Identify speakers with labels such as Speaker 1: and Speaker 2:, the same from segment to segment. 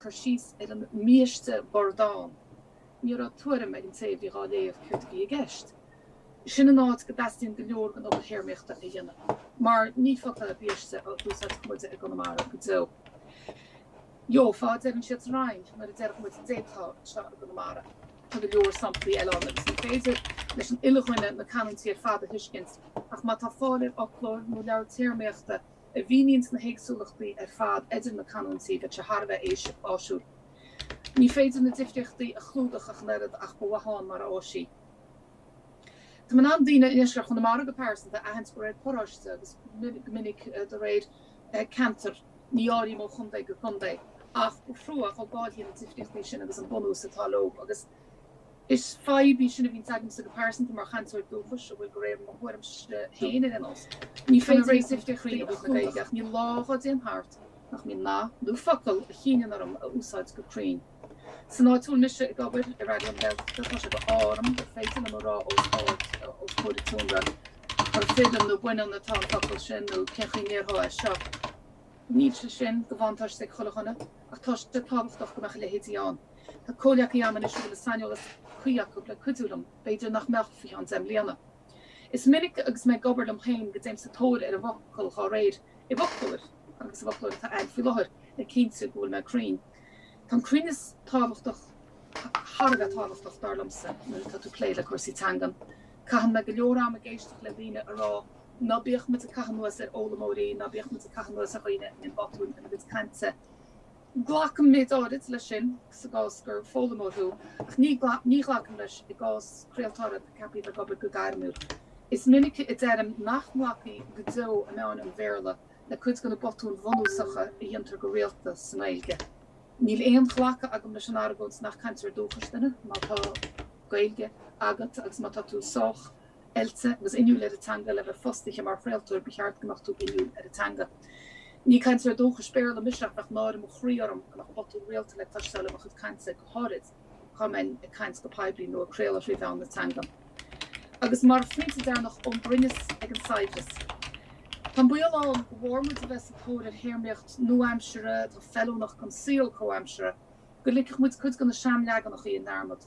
Speaker 1: cur síos ar an mbiaiste bordán, ní raibh tuairim ag an té a bhí dhá léamh céard a bhí i gceist. Sin an áit go dteastaíonn go leor den obair théarmaíochta a dhéanamh, mar ní focal é biaiste a d'úsáidfeadh muide i gConamara go deo. Gheofá, a deireann siad sa Rinn, nuair a déarfadh muid d'fhéadfá anseo i gConamara. Tá go leor samplaí eile ann agus ní féidir leis an uile dhuine na canúintí ar fad a thuiscint, ach má tá fáil ar fhoclóir nó leabhar téarmaíochta a mhíníonns na héagsúlachtaí ar fad idir na canúintí, bheadh sé thar a bheith áisiúil. Ní féidir na difríochtaí a chlúdach ach an oiread ach ba mhaith ann mar áis í. Tá mé in ann daoine i ndeisceart Chonamara go pearsanta a aithint de réir paróiste agus go minic de réir ceantair, ní áirím ó chontae go contae, ach ba thrua chomh gcaillfí na difríochtaí sin agus an bunús atá leo agus is fadhb í sin a bhíonns agamsa go pearsanta mar chainteoir dúchais, a bhfuil de réir mo thuairimse féin ar aon nós. Ní féidir na difríochtaí a na Gaeilge ach níl lá dhá dtéann thart nach mbíonn nath nó focal a chinneann orm a úsáid go cruinn. San áit a bhfuil mise ag obair, i Raidió na Gaeltachta, tá sé d'ádh orm gur féidir liom a rá os ard, os comhair an tseomra, gur fireann nó baineann atá an focal sin nó cén chaoi a ndéarfá é seo. Níl sé sin de bhuntáiste ag chuile dhuine, ach tá sé tábhachtach go mbeadh a leithéidí ann. Tá comhghleacaí agam anois a bhfuil an saineolas cuí acu le cuidiú liom, b'fhéidir nach mbeadh faoi cheann 10 mbliana. Is minic agus mé ag obair liom féin go dtéim sa tóir ar an bhfocal dhá réir i bhfoclóir agus sa bhfoclóir atá a'inn faoi láthair le cinntiú go bhfuil mé cruinn. Tá an cruinneas tábhachtach, thar a bheith tábhachtach dar liomsa nuair atá tú ag plé le cúrsaí teangan. Caitheann mé go leor ama ag éisteacht le daoine a rá ná bíodh muid ag caitheamh anuas ar fhoghlaimeoirí, ná bíodh muid ag caitheamh anuas ar dhaoine a mbíonn botúin ina gcuid cainte. Glacaim méid áirid leis sin sa gcás gur foghlaimeoir thú, ach ní ní ghlacaim leis i gcás craoltóra atá ceaptha a bheith ag obair go gairmiúil. Is minic a deirim nach nglacfaí go deo i meáin an Bhéarla le cuid de na botúin bhunúsacha a dhéantar go rialta sa nGaeilge. Níl aon ghlacadh agam leis an argóint nach cainteoir dúchais duine má tá Gaeilge agat agus má tá tú sách oilte agus inniúil ar an teanga le bheith fostaithe mar chraoltóir ba cheart go mbeadh tú inniúil ar an teanga. Ní cainteoir dúchais Béarla mise ach bheadh náire mo chroí orm go mbeadh botúin rialta le cloisteáil i mo chuid cainte go háirid dhá mbeinn ag caint go poiblí nó ag craoladh thrí mheán na teanga. Agus mar phointe deireanach, ón gcruinneas ag an saibhreas. Tá an baol ann de bharr muid a bheith sa tóir ar théarmaíocht nua-aimseartha atá feiliúnach don saol comhaimseartha, go ligfeadh muid cuid de na seanleaganacha i ndearmad.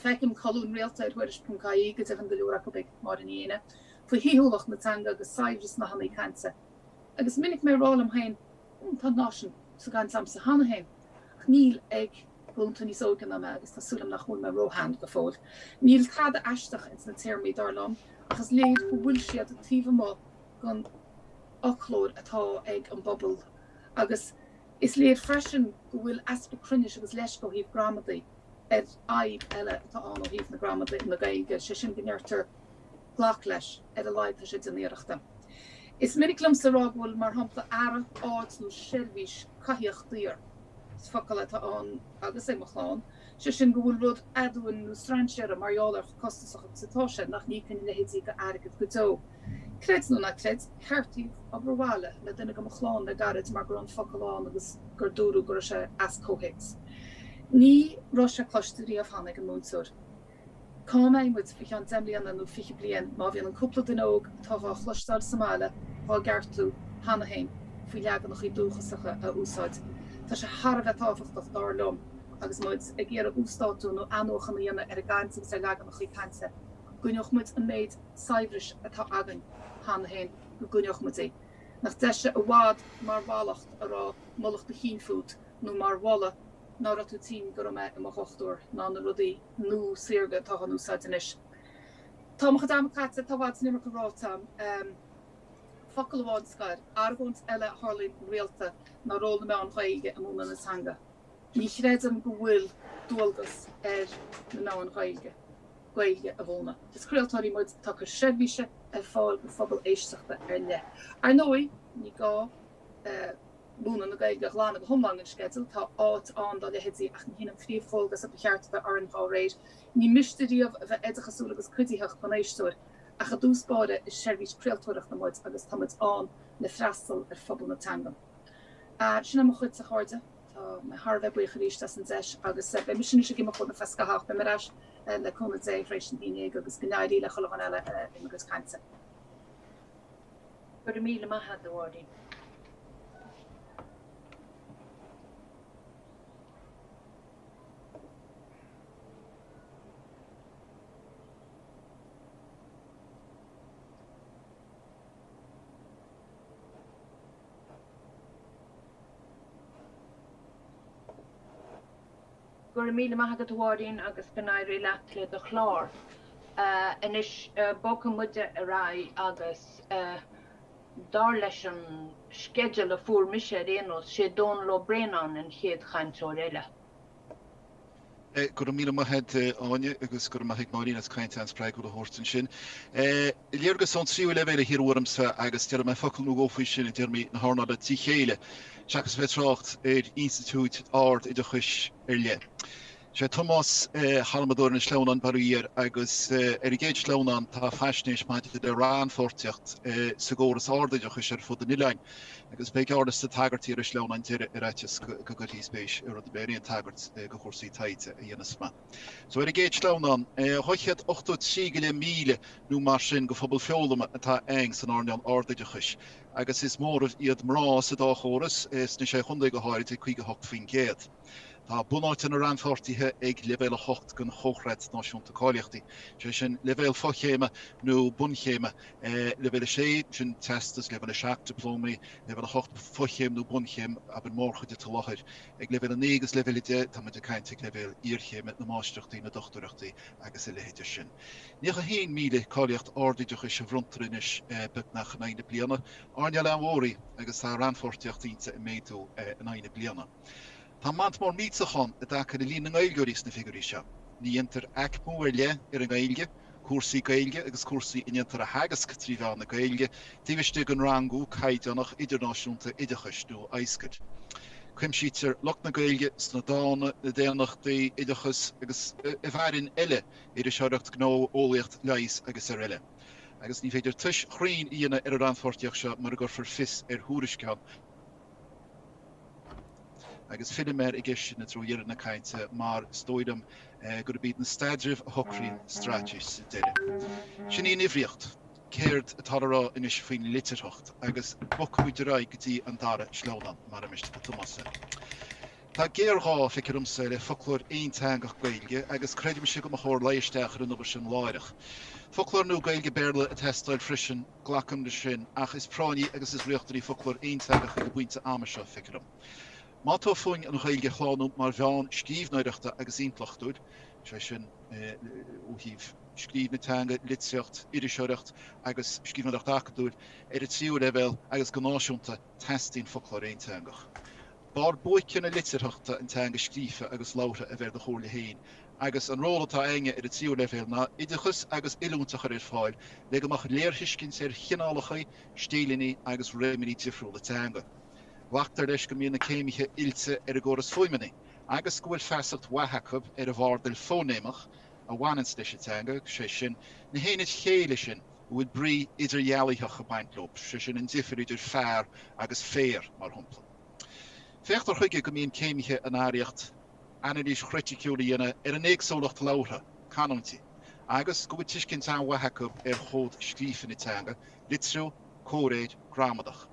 Speaker 1: Feicim colúin rialta ar Thuairisc.ie, go deimhin go leor acu ag Máire Ní Éanna, faoi shaoithiúlacht na teanga agus saibhreas nathanna cainte. Agus is minic mé ag rá liom féin, 'Tá an nath sin sa gcaint a'msa cheana féin'. Ach níl ag glúnta níos óige ná mé agus tá súil agam nach bhfuil mé róshean go fóill. Níl tada aisteach ins na téarmaí, dar liom, ach is léir go bhfuil siad taobh amuigh den fhoclóir atá ag an bpobal agus is léir freisin go bhfuil easpa cruinnis agus leisce ó thaobh gramadaí ar fhadhb eile atá ann ó thaobh na gramadaí na Gaeilge, sé sin go ndeirtear glac leis, ar a laghad tá sé déanamh iarrachta. Is minic liomsa a rá go bhfuil, mar shampla, earra, áit nó seirbhís coimhthíoch daor. Is focal atá ann agus ag mo chlann, sé sin go bhfuil rud aduain nó strainséartha mar gheall ar chomh costasach agus atá sé, nach n-íocfainn a leithéidí d'airgead go deo. Creid nó ná creid, ceartaíodh obair bhaile le duine de mo chlann le gairid mar go raibh an focal ann agus gur dúradh go raibh sé as comhthéacs. Ní raibh sé cloiste riamh cheana ag an múinteoir. Cá mbeidh muid faoi cheann 10 mbliana nó 20 bliain má bhíonn an cúpla duine óg atá dhá chloisteáil sa mbaile dhá gceartú cheana féin faoi leaganachaí dúchasacha a úsáid? Tá sé thar a bheith tábhachtach, dar liom, agus muid ag iarraidh uasdátú nó athnuachan a dhéanamh ar an gcaint agus ar leaganachaí cainte, go gcoinneodh muid an méid saibhris atá againn cheana féin, go gcoinneodh muid í. Nach deise i bhfad mar mhallacht a rá mullach do chinn fút nó mar mholadh ná raibh tú tinn go raibh mé i mo dhochtúir ná na rudaí nua saorga atá á n-úsáid anois. Tá mo chuid ama caite, tá i bhfad san iomarca ráite agam. Focal amháin scoir. Argóint eile a tharlaíonn go rialta ná ról na meán Ghaeilge i múineadh na teanga. Ní chreidim go bhfuil dualgas ar na meáin Ghaeilge Gaeilge a mhúineadh. Is craoltóirí muid atá ag cur seirbhíse ar fáil do phobal éisteachta ar leith. Ar ndóigh, ní gá múineadh na Gaeilge a ghlanadh go hiomlán den sceideal, tá áit ann dá leithéidí ach ní hin an phríomhdhualgas a ba cheart a bheith orainn dhá réir. Ní miste riamh a bheith oideachasúil agus cuiditheach don éisteoir, ach i dtús báire is seirbhís craoltóireachta muid agus tá muid ann le freastal ar phobal na teangan. Sin é mo chuidse, a chairde. Tá mé thar a bheith buíoch arís as an deis agus beidh mise anois ag imeacht ar feadh scaithimh ach beidh mé ar ais le cúnamh Dé tar éis an haon dhéag agus go n-éirí le chuile dhuine eile ina gcuid cainte.
Speaker 2: Go raibh míle maith agat, a Mháirín. Go raibh míle maith agat a Mháirín agus go n-éirí leat le do chlár. Anois bogfaidh muide ar aghaidh agus dar leis an sceideal a fuair mise ar aon nós, sé Dónal Ó Braonáin an chéad chainteoir eile.
Speaker 3: Go raibh míle maith agat Áine agus go raibh maith ag Máirín as caint an-spreagúil a thabhairt ansin. Léargas ón tríú leibhéal a thiar uaimse agus déarfaidh mé focal nó dhó faoi sin i dtéarmaí na hearnála trí chéile seachas a bheith ag trácht ar institiúid ard-oideachais ar leith. Sé Tomás Halmadóir na sleamhnán bail ó Dhia air agus ar an gcéad sleamhnán tá faisnéis maidir le rannpháirtíocht sa gcóras ardoideachais ar fud an oileáin agus beidh gearrliosta tagairtí ar an sleamhnán deiridh ar fhaitíos go gcuirfí spéis i rud ar bith ar aon tagairt do chúrsaí taighde a dhéanas mé. So ar an gcéad sleamhnán, 283 go leith míle nó mar sin de phobal foghlama atá againn san earnáil ardoideachais agus is móramh iad mná sa dá chóras, sna Sé Chontae go háirid, ag 58%. Tá bunáite na rannpháirtithe ag Leibhéal 8 den Chomhchreat Náisiúnta Cáilíochtaí, sé sin leibhéal fochéime nó bunchéime, Leibhéal 6, sin teastas, Leibhéal 7, dioplómaí, Leibhéal 8, fochéim nó bunchéim, ab an mórchuid an tsoláthair. Ag Leibhéal 9 agus Leibhéal 10, tá muid ag caint ag leibhéal iarchéime, na máistreachtaí, na dochtúireachtaí agus a leithéide sin. 91,000 cáilíocht ardoideachais a bhronntar anois beagnach in aghaidh na bliana. Earnáil an-mhór í agus tá rannpháirtíocht inti ag méadú in aghaidh na bliana. Tá mant mór millteach ann i dtaca le líon na nGaeilgeoirí sna figiúirí seo. Ní dhéantar aicmiú ar leith ar an nGaeilge, cúrsaí Gaeilge agus cúrsaí a ndéantar a theagasc trí mheán na Gaeilge, taobh istigh den rangú caighdeánach idirnáisiúnta oideachais nó ISCED. Cuimsítear lucht na Gaeilge sna dána, na daonnachtaí, oideachas agus i bhfearainn eile, iriseoireacht, gnó, eolaíocht, leigheas agus ar eile. Agus ní féidir tomhas chruinn a dhéanamh ar an rannpháirtíocht seo mura gcuirfear fios ar thuairisceán. Agus fillfidh mé ar an gceist sin i dtreo dheireadh na cainte mar is dóigh liom gurb iad na staidrimh a shocraíonn straitéis sa deireadh. Sin í an uimhríocht. Céard atá le rá anois faoin litearthacht? Agus bogfaimid ar aghaidh go dtí an dara sleamhnán, mara miste do Thomás é. Tá géarghá, feictear domsa, le foclóir aonteangach Gaeilge agus creidimse go mba chóir luí isteach ar an obair sin láithreach. Foclóir nua Gaeilge-Béarla ag teastáil freisin, Glacaim leis sin, ach is práinní agus is riachtanaí foclóir aonteangach ag an bpointe ama seo, feictear dom. Má tá fúinn an Ghaeilge a shlánú mar mheán scríbhneoireachta agus intleachtúil, sé sin, ó thaobh scríobh na teanga, litríocht, iriseoireacht agus scríbhneoireacht acadúil, ar an tríú leibhéal agus go náisiúnta, teastaíonn foclóir aonteangach. Barr buaice na litearthachta an teanga scríofa agus labhartha a bheith ar do chomhairle féin, agus an ról atá againne ar an tríú leibhéal ná oideachas agus oiliúint a chur ar fáil le go mbeadh léirthuiscint ar chineálacha, stíleanna agus réimeanna difriúla teanga. Glactar leis go mbíonn na céimithe oilte ar an gcóras fuaimeanna agus go bhfuil feasacht mhaith acu ar an bhfardal fóinéimeach a bhaineanns leis an teanga, sé sin, na haonaid chéille sin a bhfuil brí idirdhealaitheach ag baint leo, sé sin, an difear idir fear agus féar, mar shampla. Féachtar chuige go mbíonn céimithe in araíocht anailís chriticiúil a dhéanamh ar an éagsúlacht labhartha, canúintí, agus go bhfuil tuiscint an-mhaith acu ar chód scríofa na teanga, litriú, comhréir, gramadach.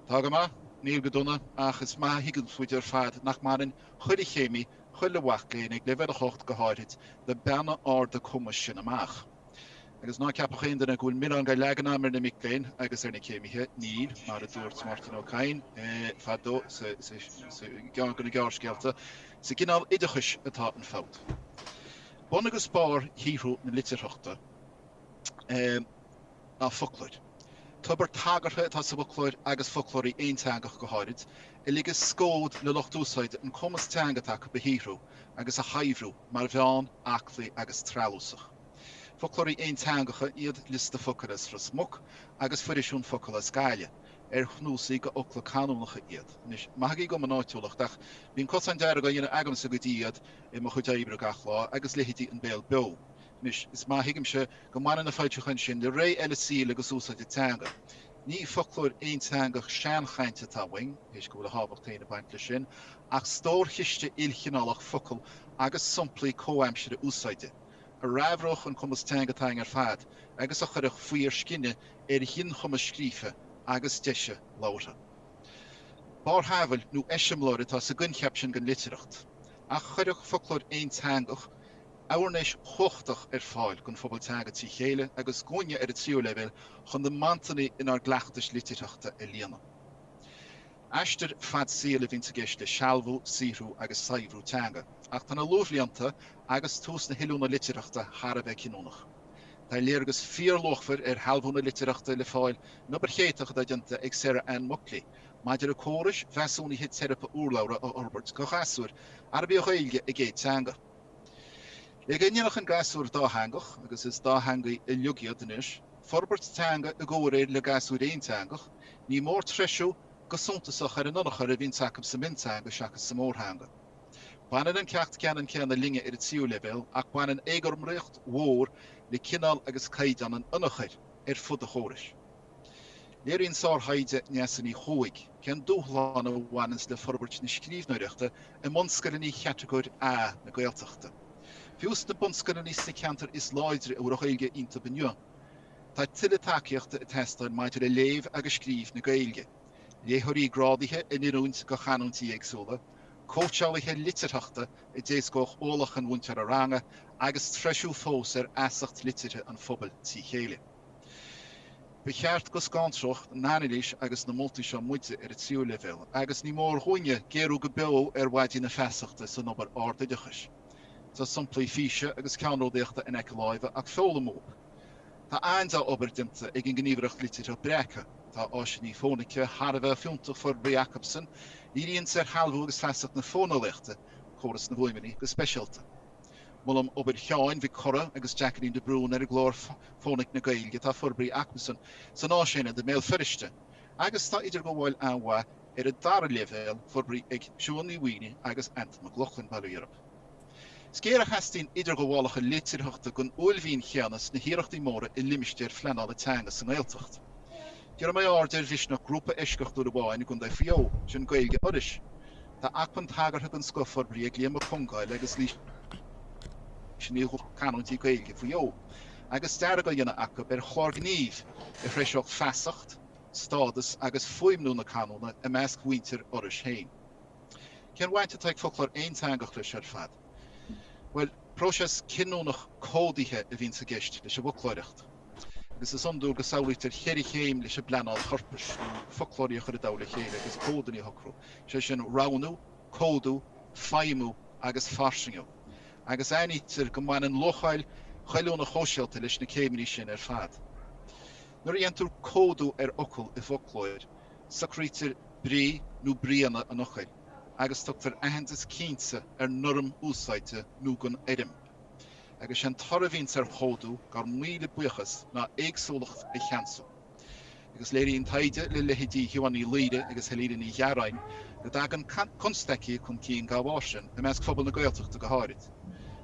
Speaker 3: Tá go maith, níl go dona, ach is maith a thuigeanns muid ar fad nach mbaineann chuile chéimí, chuile mhac léinn, ag leibhéal 8 go háirid, na beanna arda cumais sin amach. Agus ná ceapadh aon duine go bhfuil milleán á leagan agam ar na mic léinn agus ar na céimithe, níl, mar a dúirt Máirtín Ó Cadhain fadó sa gceann de na gearrscéalta, sa gcineál oideachais atá an fabht. Bun agus barr shaothrú na litearthachta ná foclóir. Tobar tagartha atá sa bhfoclóir agus foclóirí aonteangach go háirid, a ligeas scód le lucht úsáide an cumas teanga atá acu a shaothrú agus a shaibhriú mar mheán aclaí agus treallúsach. Foclóirí aonteangacha iad Liosta Focal as Ros Muc agus Foirisiún Focal as Gaillimh, ar chnuasaigh d'fhocla canúnacha iad. Anois, maithigí dom an áitiúlacht, ach bíonn cosán dearg á dhéanamh agamsa go dtí iad i mo chuid oibre gach lá, agus leithéidí An Béal Beo. Anois, is maith a thuigimse go mbaineann na foilseacháin sin le ré eile saoil agus úsáide teanga. Ní foclóir aonteangach seanchainte atá uainn, théis go bhfuil a thábhacht féin ag baint leis sin, ach stórchiste ilchineálach focal agus somplaí comhaimsire úsáide, a ramhródh an cumas teanga atá againn ar fad agus a chuirfeadh faoi ár scine ar ghinchumas scríofa agus deise labhartha. Barrshamhail nó eiseamláir atá sa gcoincheap sin den litearthacht, ach chuirfeadh foclóir aonteangach airnéis chumhachtach ar fáil don phobal teanga trí chéile agus dúinne ar an tríú leibhéal chun na mantanna inár gcleachtais litearthachta a líonadh. Aistear fad saoil a bhíonns i gceist le sealbhú, saothrú agus saibhriú teanga, ach tá na luathbhlianta agus tús na hoiliúna litearthachta thar a bheith cinniúnach. Tá léargas fíorluachmhar ar shealbhú na litearthachta le fáil in obair chéatach atá déanta ag Sarah Ann Muckley maidir le córais mheasúnaithe teiripe urlabhra a fhorbairt do ghasúir arb í an Ghaeilge a gcéad teanga. Le go ndéanfadh an gasúr dátheangach, agus is dátheangaigh uilig iad anois, forbairt teanga i gcomhréir le gasúir aonteangach, ní mór treisiú go suntasach ar an ionchur a bhíonns acu sa mhionteanga seachas sa mhórtheanga. Baineann an ceacht ceannann céanna linne ar an tríú leibhéal ach baineann éagothromaíocht mhór le cineál agus caighdeán an ionchuir ar fud an chórais. Léiríonn sárthaighde Neasa Ní Chuaig cén dúshlán a bhaineanns le forbairt na scríbhneoireachta i mbunscoileanna Chatagóir A na Gaeltachta. Fiú sna bunscoileanna sna ceantair is láidre a bhfuil an Ghaeilge iontub inniu, tá tuilleadh tacaíochta ag teastáil maidir le léamh agus scríobh na Gaeilge, léitheoirí grádaithe in oiriúint do chanúintí éagsúla, cóitseálaithe litearthachta a d'éascódh ualach an mhúinteora ranga agus treisiú fós ar fheasacht liteartha an phobail trí chéile. Ba cheart go scanródh an anailís agus na moltaí seo muide ar an tríú leibhéal agus ní mór dhúinne géarú go beo ar mhaidí na feasachta san obair ardoideachais. Tá samplaí físe agus ceannródaíochta in aice láimhe ach foghlaim uathu. Tá an-dea-obair déanta ag an nGníomhaireacht Liteartha Breactha. Tá áiseanna fónaice thar a bheith fiúntach forbraithe acusan, dhíríonns ar shealbhú agus feasacht na fóineolaíochta, córas na bhfuaimeanna, go speisialta. Molaim obair Sheáin Mhic Corraidh agus Jacqueline de Brún ar an gclár Fónaic na Gaeilge atá forbraithe acusan san Áisaonad i mBéal Feirste agus tá idirghabháil an-mhaith ar an dara leibhéal forbraithe ag Siún Ní Mhaonaigh agus Antain Mac Lochlainn, bail ó Dhia orthu. Is géar a theastaíonn idirghabhálacha litearthachta den uaillmhian chéanna sna hiarrachtaí móra i limistéir phleanála teanga sa nGaeltacht. Iarrfaidh mé aird ar mhisneach grúpa eisceachtúil amháin i gContae Mhaigh Eo, sin Gaeilge Iorrais. Tá acmhainn tagartha den scoth forbraithe ag Liam Mac Congáil agus Laoise Ní Dhubhghaill Canúintí Gaeilge Mhaigh Eo, agus dearadh á dhéanamh acu ar chlár gnímh a threiseodh feasacht, stádas agus fuaimniú na canúna i measc mhuintir Iorrais féin. Cén bhaint atá ag foclóir aonteangach leis ar fad? Bhuel, próiseas cinniúnach códaithe a bhíonns i gceist leis an bhfoclóireacht. Agus is iondúil go samhlaítear cheithre chéim leis an bpleanáil chorpais, nó foclóirí a chur i dtoll a chéile agus códanna a shocrú, sé sin, roghnú, códú, feidhmiú agus fairsingiú. Agus aithnítear go mbaineann luacháil ghoilliúnach shóisialta leis na céimeanna sin ar fad. Nuair a dhéantar códú ar fhocal i bhfoclóir, socraítear brí nó bríonna an fhocail agus tugtar aitheantas cinnte ar norm úsáide nó don fhoirm. Agus sé an toradh a bhíonns ar chódú, gabh míle buíochas, ná éagsúlacht a cheansú. Agus léiríonn taighde le leithéidí Shiobhán Ní Laoire agus Helena Ní Ghearáin go dtagann constaicí chun cinn dá bharr sin, i measc phobal na Gaeltachta go háirid.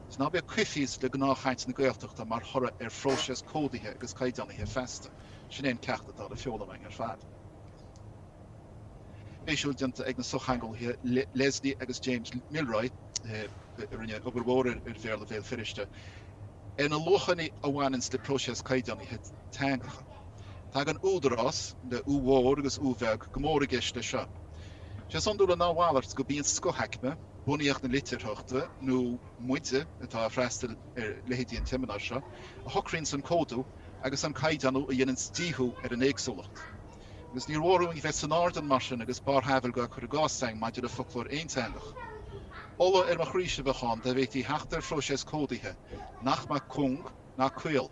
Speaker 3: Is ná bíodh coimhthíos le gnáthchaint na Gaeltachta mar thoradh ar phróiseas códaithe agus caighdeánaithe feasta. Sin é an ceacht atá le foghlaim againn ar fad. Spéisiúil déanta ag na sochtheangeolaithe Lesley agus James Milroy, a rinne obair mhór ar Bhéarla Bhéal Feirste, ar na luachanna a bhaineanns le próiseas caighdeánaithe teangacha. Tagann údarás, le U mhór agus U bheag, go mór i gceist leis seo. Sé is iondúla ná a mhalairt gurb í an scothaicme, bunaíocht na litearthachta, nó muide atá ag freastal ar leithéidí an tseimineáir seo, a shocraíonns an códú agus an caighdeánú a dhéananns díothú ar an éagsúlacht. Agus níor mhór dúinn bheith san airdeall mar sin agus barrshamhail á cur i gcás againn maidir le foclóir aonteangach. Ola ar mo chroíse a bheadh ann dá bhféadfaí theacht ar phróiseas códaithe nach mbeadh cúng ná caol,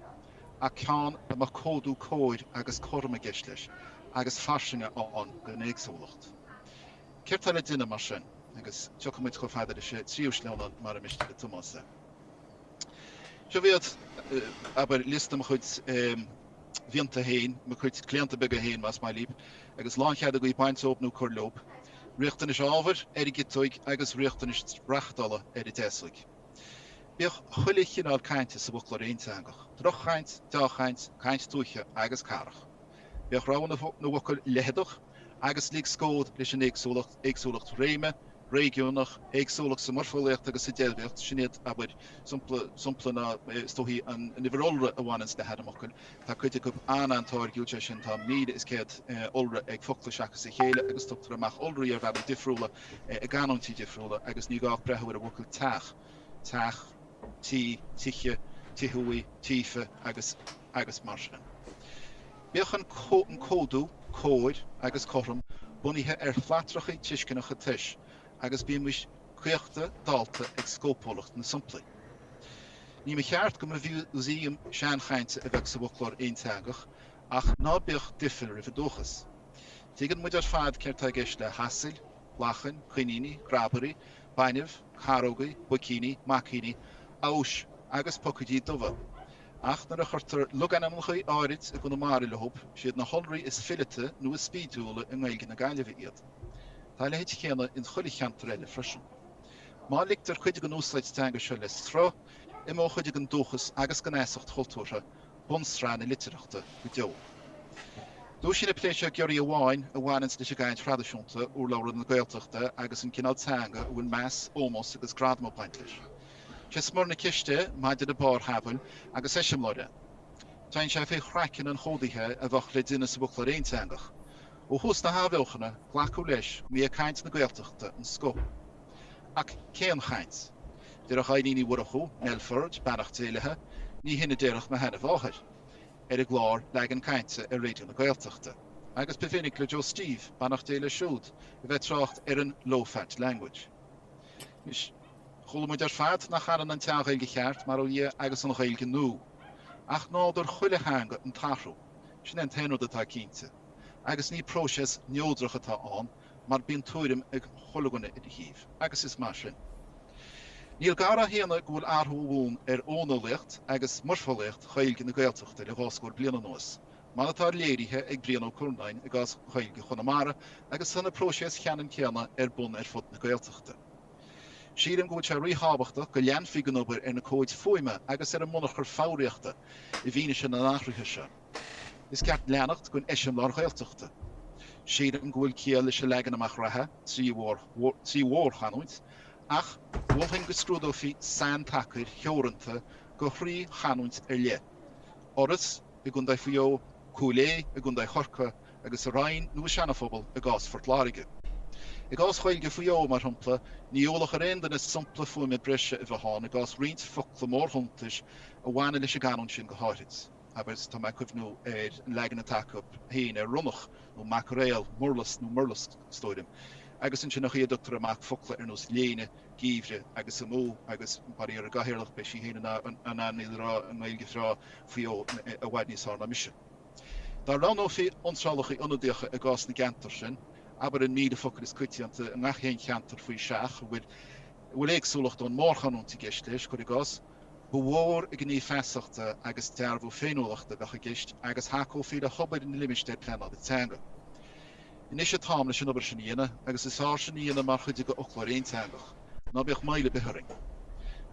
Speaker 3: ach ceann a mbeadh códú cóir agus cothrom i gceist leis, agus fairsinge ann don éagsúlacht. Céard tá le déanamh mar sin? Agus tiocfaidh muid chomh fada leis an tríú sleamhnán mara miste le Tomás é. Seo iad, abair, liosta mo chuid mhianta féin, mo chuid claonta beaga féin, más maith libh, agus lánchead agaibh baint dóibh nó cur leob. Riachtanais ábhair ar an gciotóig agus riachtanais reachtála ar an deasóig. Bíodh chuile chineál cainte sa bhfoclóir aonteangach, droch-chaint, deá-chaint, caint tuaithe agus cathrach. Bíodh rogha na bhfocal leitheadach agus lig scód leis an éagsúlacht, éagsúlacht réime, réigiúnach, éagsúlacht sa mhoirfeolaíocht agus sa deilbhíocht, sin iad, abair, sampla, sampla ná, is dóichí, an uimhir iolra a bhaineanns le hainmfhocail. Tá cuid acu an-an-táirgiúil, sé sin, tá 1,100 iolra ag focla seachas a chéile agus tugtar amach iolraí ar bhealaí difriúla i gcanúintí difriúla agus ní gá ach breathnú ar an bhfocal teach, teach, tí, tithe, tithe uaidh, tífe agus, agus mar sin. Bíodh an códú cóir agus cothrom. bunaithe ar shlatracha tuisceanacha tois agus bímis caochta dallta ag scópúlacht na somplaí. Ní mba cheart go mba mhúsaem seanchainte a bheadh sa bhfoclóir aonteangach ach ná bíodh doicheall roimh an dúchas. Tuigeann muid ar fad céard tá i gceist le hasail, lachain, coiníní, grabairí, bainbh, carógaí, boicíní, maicíní, amhais agus pocaidí dubha. Ach nuair a chuirtear logainmneacha áirid i gConamara leo, siad na hiolraí is fileata nó is spídiúla i nGaeilge na Gaillimhe iad. Tá a leithéid chéanna in chuile cheantar eile freisin. Má ligtear cuid den úsáid teanga seo le sruth, imeoidh cuid den dúchas agus den fheasacht chultúrtha, bunsraith na litearthachta, go deo. Dúisíonn an plé seo giorria amháin a bhaineanns leis an gcaint thraidisiúnta, urlabhra na Gaeltachta agus an cineál teanga a bhfuil meas, ómós agus gradam ag baint leis. Sé smior na ceiste maidir le barrshamhail agus eiseamláir é. Téann sé faoi chraiceann an chódaithe a bheadh le déanamh sa bhfoclóir aonteangach. Ó thús na hathbheochana, glacadh leis go mba é caint na Gaeltachta an scoth. Ach cén chaint? Déarfadh Eilín Ní Mhurchú, Nell Forde, beannacht Dé léi, ní hin a déarfadh mo sheana-mháthair, ar an gclár Leagan Cainte ar Raidió na Gaeltachta. Agus ba mhinic le Joe Steve, beannacht Dé leis siúd, a bheith ag trácht ar an low fat language. Anois, chuala muid ar fad nach ionann an tSean-Ghaeilge cheart, mar ó Dhia, agus an Ghaeilge nua. Ach nádúr chuile theanga an t-athrú. Sin é an t-aon rud atá cinnte. Agus ní próiseas neodrach atá ann mar bíonn tuairim ag chuile dhuine ina thaobh, agus is maith sin. Níl gá a shéanadh go bhfuil athrú ó bhun ar fhóineolaíocht agus moirfeolaíocht Ghaeilge na Gaeltachta le dhá scór bliain anuas, mar atá léirithe ag Brian Ó Curnáin i gcás Ghaeilge Chonamara agus tá na próiséis cheannann céanna ar bun ar fud na Gaeltachta. Sílim go bhfuil sé ríthábhachtach go leanfaí den obair ar na comhaid fuaime agus ar an mbunachar foghraíochta i bhfianaise na n-athruithe seo. Is ceart leanacht den eiseamláir Ghaeltachta. Sílim go bhfuil ciall leis an leagan amach reatha, 3 mhórchanúint, ach mholfainn go scrúdófaí saintacair theoranta do thrí chanúint ar leith, Iorras i gContae Mhaigh Eo, Cúil Aodha i gContae Chorcaí agus an Rinn nó an Seanaphobal i gcás Phort Láirge. I gcás Ghaeilge Mhaigh Eo, mar shampla, ní ualach ar aon duine sampla fuaime breise a bheith ann i gcás roinnt focla mórshuntais a bhaineann leis an gcanúint sin go háirid. Abair, tá mé ag cuimhniú ar an leagan atá acu féin ar ronnach, nó macairéal, murlas nó murlasc, is dóigh liom. Agus ansin an chaoi a dtugtar amach focla ar nós léine, geimhreadh agus amú, agus mar ar an gcathaoirleach, beidh sí féin in ann iad a rá i nGaeilge bhreá Mhaigh Eo i bhfad níos fearr ná mise. Dá roghnófaí iontrálacha ionadaíocha i gcás na gceantar sin, abair an 1,000 focal is coitianta i ngach aon cheantar faoi seach a bhfuil éagsúlacht ón mórchanúint i gceist leis, cuir i gcás, Ba mhór an gníomh feasachta agus dearbhú féiniúlachta a bheadh i gceist agus thacófaí le hobair na limistéar pleanála teanga. Anois an t-am leis an obair sin a dhéanamh agus is fearr sin a dhéanamh mar chuid de fhoclóir aonteangach. Ná bíodh moill ar bith orainn.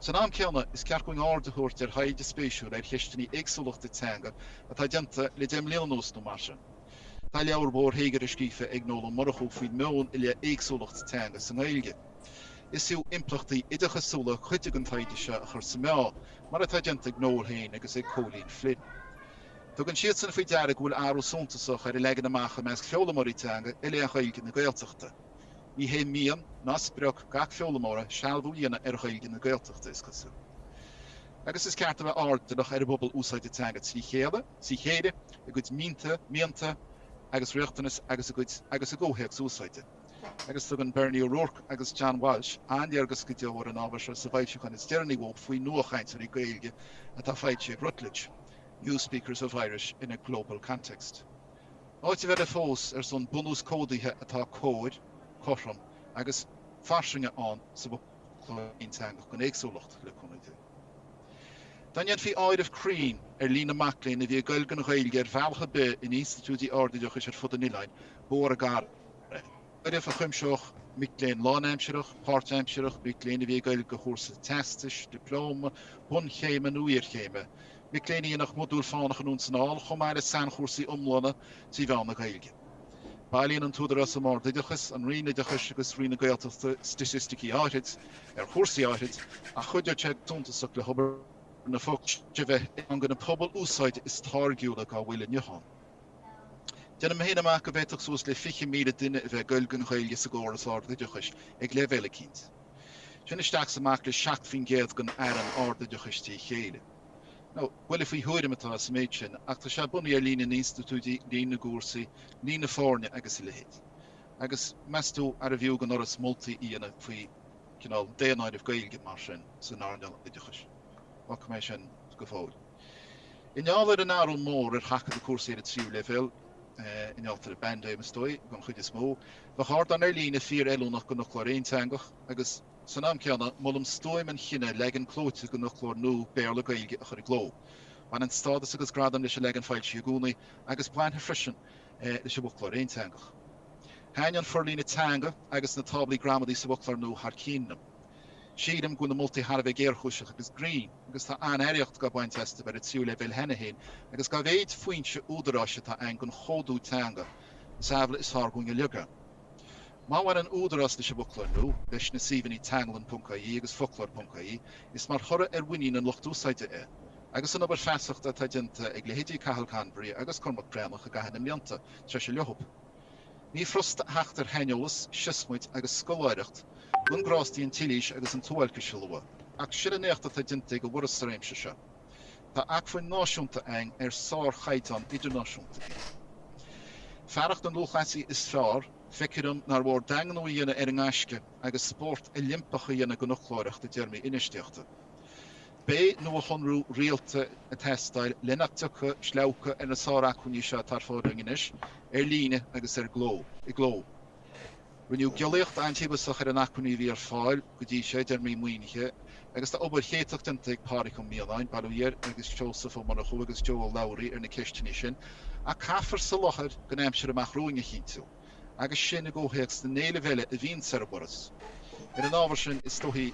Speaker 3: San am céanna, is ceart dúinn aird a thabhairt ar thaighde spéisiúil ar cheisteanna éagsúlachta teanga atá déanta le 10 mbliana anuas nó mar sin. Tá leabhar mhór théagartha scríofa ag Noel Ó Murchú faoin meon i leith éagsúlacht teanga sa nGaeilge. Is fiú impleachtaí oideachasúla cuid den taighde seo a chur sa mheá, mar atá déanta ag Noel féin agus ag Cóilín Flynn. Tugann siadsan faoi deara go bhfuil athrú suntasach ar an leagan amach i measc foghlaimeoirí teanga i leith Ghaeilge na Gaeltachta. Ní hé mian ná sprioc gach foghlaimeora sealbhú a dhéanamh ar Ghaeilge na Gaeltachta, is cosúil. Agus is ceart a bheith airdeallach ar an bpobal úsáide teanga trí chéile, trí chéile, a gcuid mianta, mianta agus riachtanas agus a gcuid agus a gcomhthéacs úsáide. Agus tugann Bernie O'Rourke agus John Walsh an-léargas go deo ar an ábhar seo sa bhfoilseachán is deireanaí uathu faoi nuachainteoirí Gaeilge atá foilsithe ag Routledge, New Speakers of Irish in a Global Context. Áiteamh eile fós ar son bunús códaithe atá cóir, cothrom agus fairsinge ann sa bhfoclóir aonteangach don éagsúlacht, le cúnamh Dé. Dá ndéanfaí áireamh cruinn ar líon na mac léinn a bhí ag goil don Ghaeilge ar bhealach ar bith in institiúidí ardoideachais ar fud an oileáin, ba mhór an gar é. Áireamh a chuimseodh mic léinn lánaimsearach, páirtaimsearach, mic léinn a bhí ag goil do chúrsa teastais, dioplóma, bunchéime nó iarchéime, mic léinn a dhéanfadh modúl fánach anonn 's anall, chomh maith le sainchúrsaí iomlána trí mheán na Gaeilge. Bailíonn an tÚdarás um Ard-Oideachas, an Roinn Oideachais agus Roinn na Gaeltachta staitisticí áithrid ar chúrsaí áithrid ach chuideodh sé go suntasach le hobair na foclóir a bheith i gceann de na pobail úsáide is táirgiúla dá bhfuil inniu ann. Déanaim féin amach go bhféadfadh suas le 20,000 duine a bheith ag goil don Ghaeilge sa gcóras ardoideachais ag leibhéal eicínt. Sin isteach 's amach le 7% den fhearann ardoideachais trí chéile. Now, buille faoi thuairim atá sa méid sin, ach tá sé bunaithe ar líon na n-institiúidí, líon na gcúrsaí, líon na foirne agus a leithéid. Agus meas tú arbh fhiú don Fhoras moltaí a dhéanamh faoi chineál daonáireamh Gaeilge mar sin san earnáil oideachais? Fágfaidh mé sin go fóill. I ngeall ar an athrú mór ar sheachadadh cúrsaí ar an tríú leibhéal, i ngeall ar an bpaindéim is dóigh, don chuid is mó, bheadh ardán ar líne fíor-fheiliúnach don fhoclóir aonteangach agus, san am céanna, molaim stuaim an chinnidh leagan clóite den fhoclóir nua Béarla-Gaeilge a chur i gcló. Baineann stádas agus gradam leis an leagan foilsithe i gcónaí agus bainfidh freisin leis an bhfoclóir aonteangach. Thaitin an forlíonadh teanga agus na táblaí gramadaí sa bhfoclóir nua thar cinn liom. Sílim go bhfuil na moltaí thar a bheith géarchúiseach agus grinn, agus tá an-earraíocht dhá baint astu ar an tríú leibhéal cheana féin, agus dá mhéid foinse údaráis atá ann don chódú teanga, is amhlaidh is fearr dhúinn uilig é. Má bhaineann údarás leis an bhfoclóir nua, leis na suíomhanna teanglann.ie agus foclóir.ie, is mar thoradh ar mhuinín an lucht úsáide é, agus an obair feasachta atá déanta ag leithéidí Cathal Convery agus Cormac Breathnach i gcaitheamh na mblianta, treise leothub. Ní furasta a theacht ar shaineolas, siosmaid agus scoláireacht gan grástaí an tsilís agus an tsuáilcis a lua, ach sin an éacht atá déanta ag an bhForas sa réimse seo. Tá acmhainn náisiúnta againn ar sárchaighdeán idirnáisiúnta í. Fearacht na lúthchleasaí is fearr, feictear dom nár mhór daingniú a dhéanamh ar an ngaisce agus spórt Oilimpeach a dhéanamh den fhoclóireacht i dtéarmaí infheistíochta. Beidh nuashonrú rialta ag teastáil le nach dtiocfaidh sleabhcadh ar na sár-acmhainní seo atá ar fáil dúinn anois, ar líne agus ar gcló, i gcló. Rinneadh giollaíocht an-tíobasach ar an acmhainní a bhí ar fáil go dtí seo i dtéarmaí maoinithe agus tá obair chéatach déanta ag Pádraig Ó Mianáin, bail ó Dhia air, agus Seosamh Ó Murchú agus Joe Ó Labhraí ar na ceisteanna sin ach caithfear soláthar don aimsir amach romhainn a chinntiú. agus sin i gcomhthéacs na n-éileamh eile a bhíonns ar an bhForas. Ar an ábhar sin, is dóichí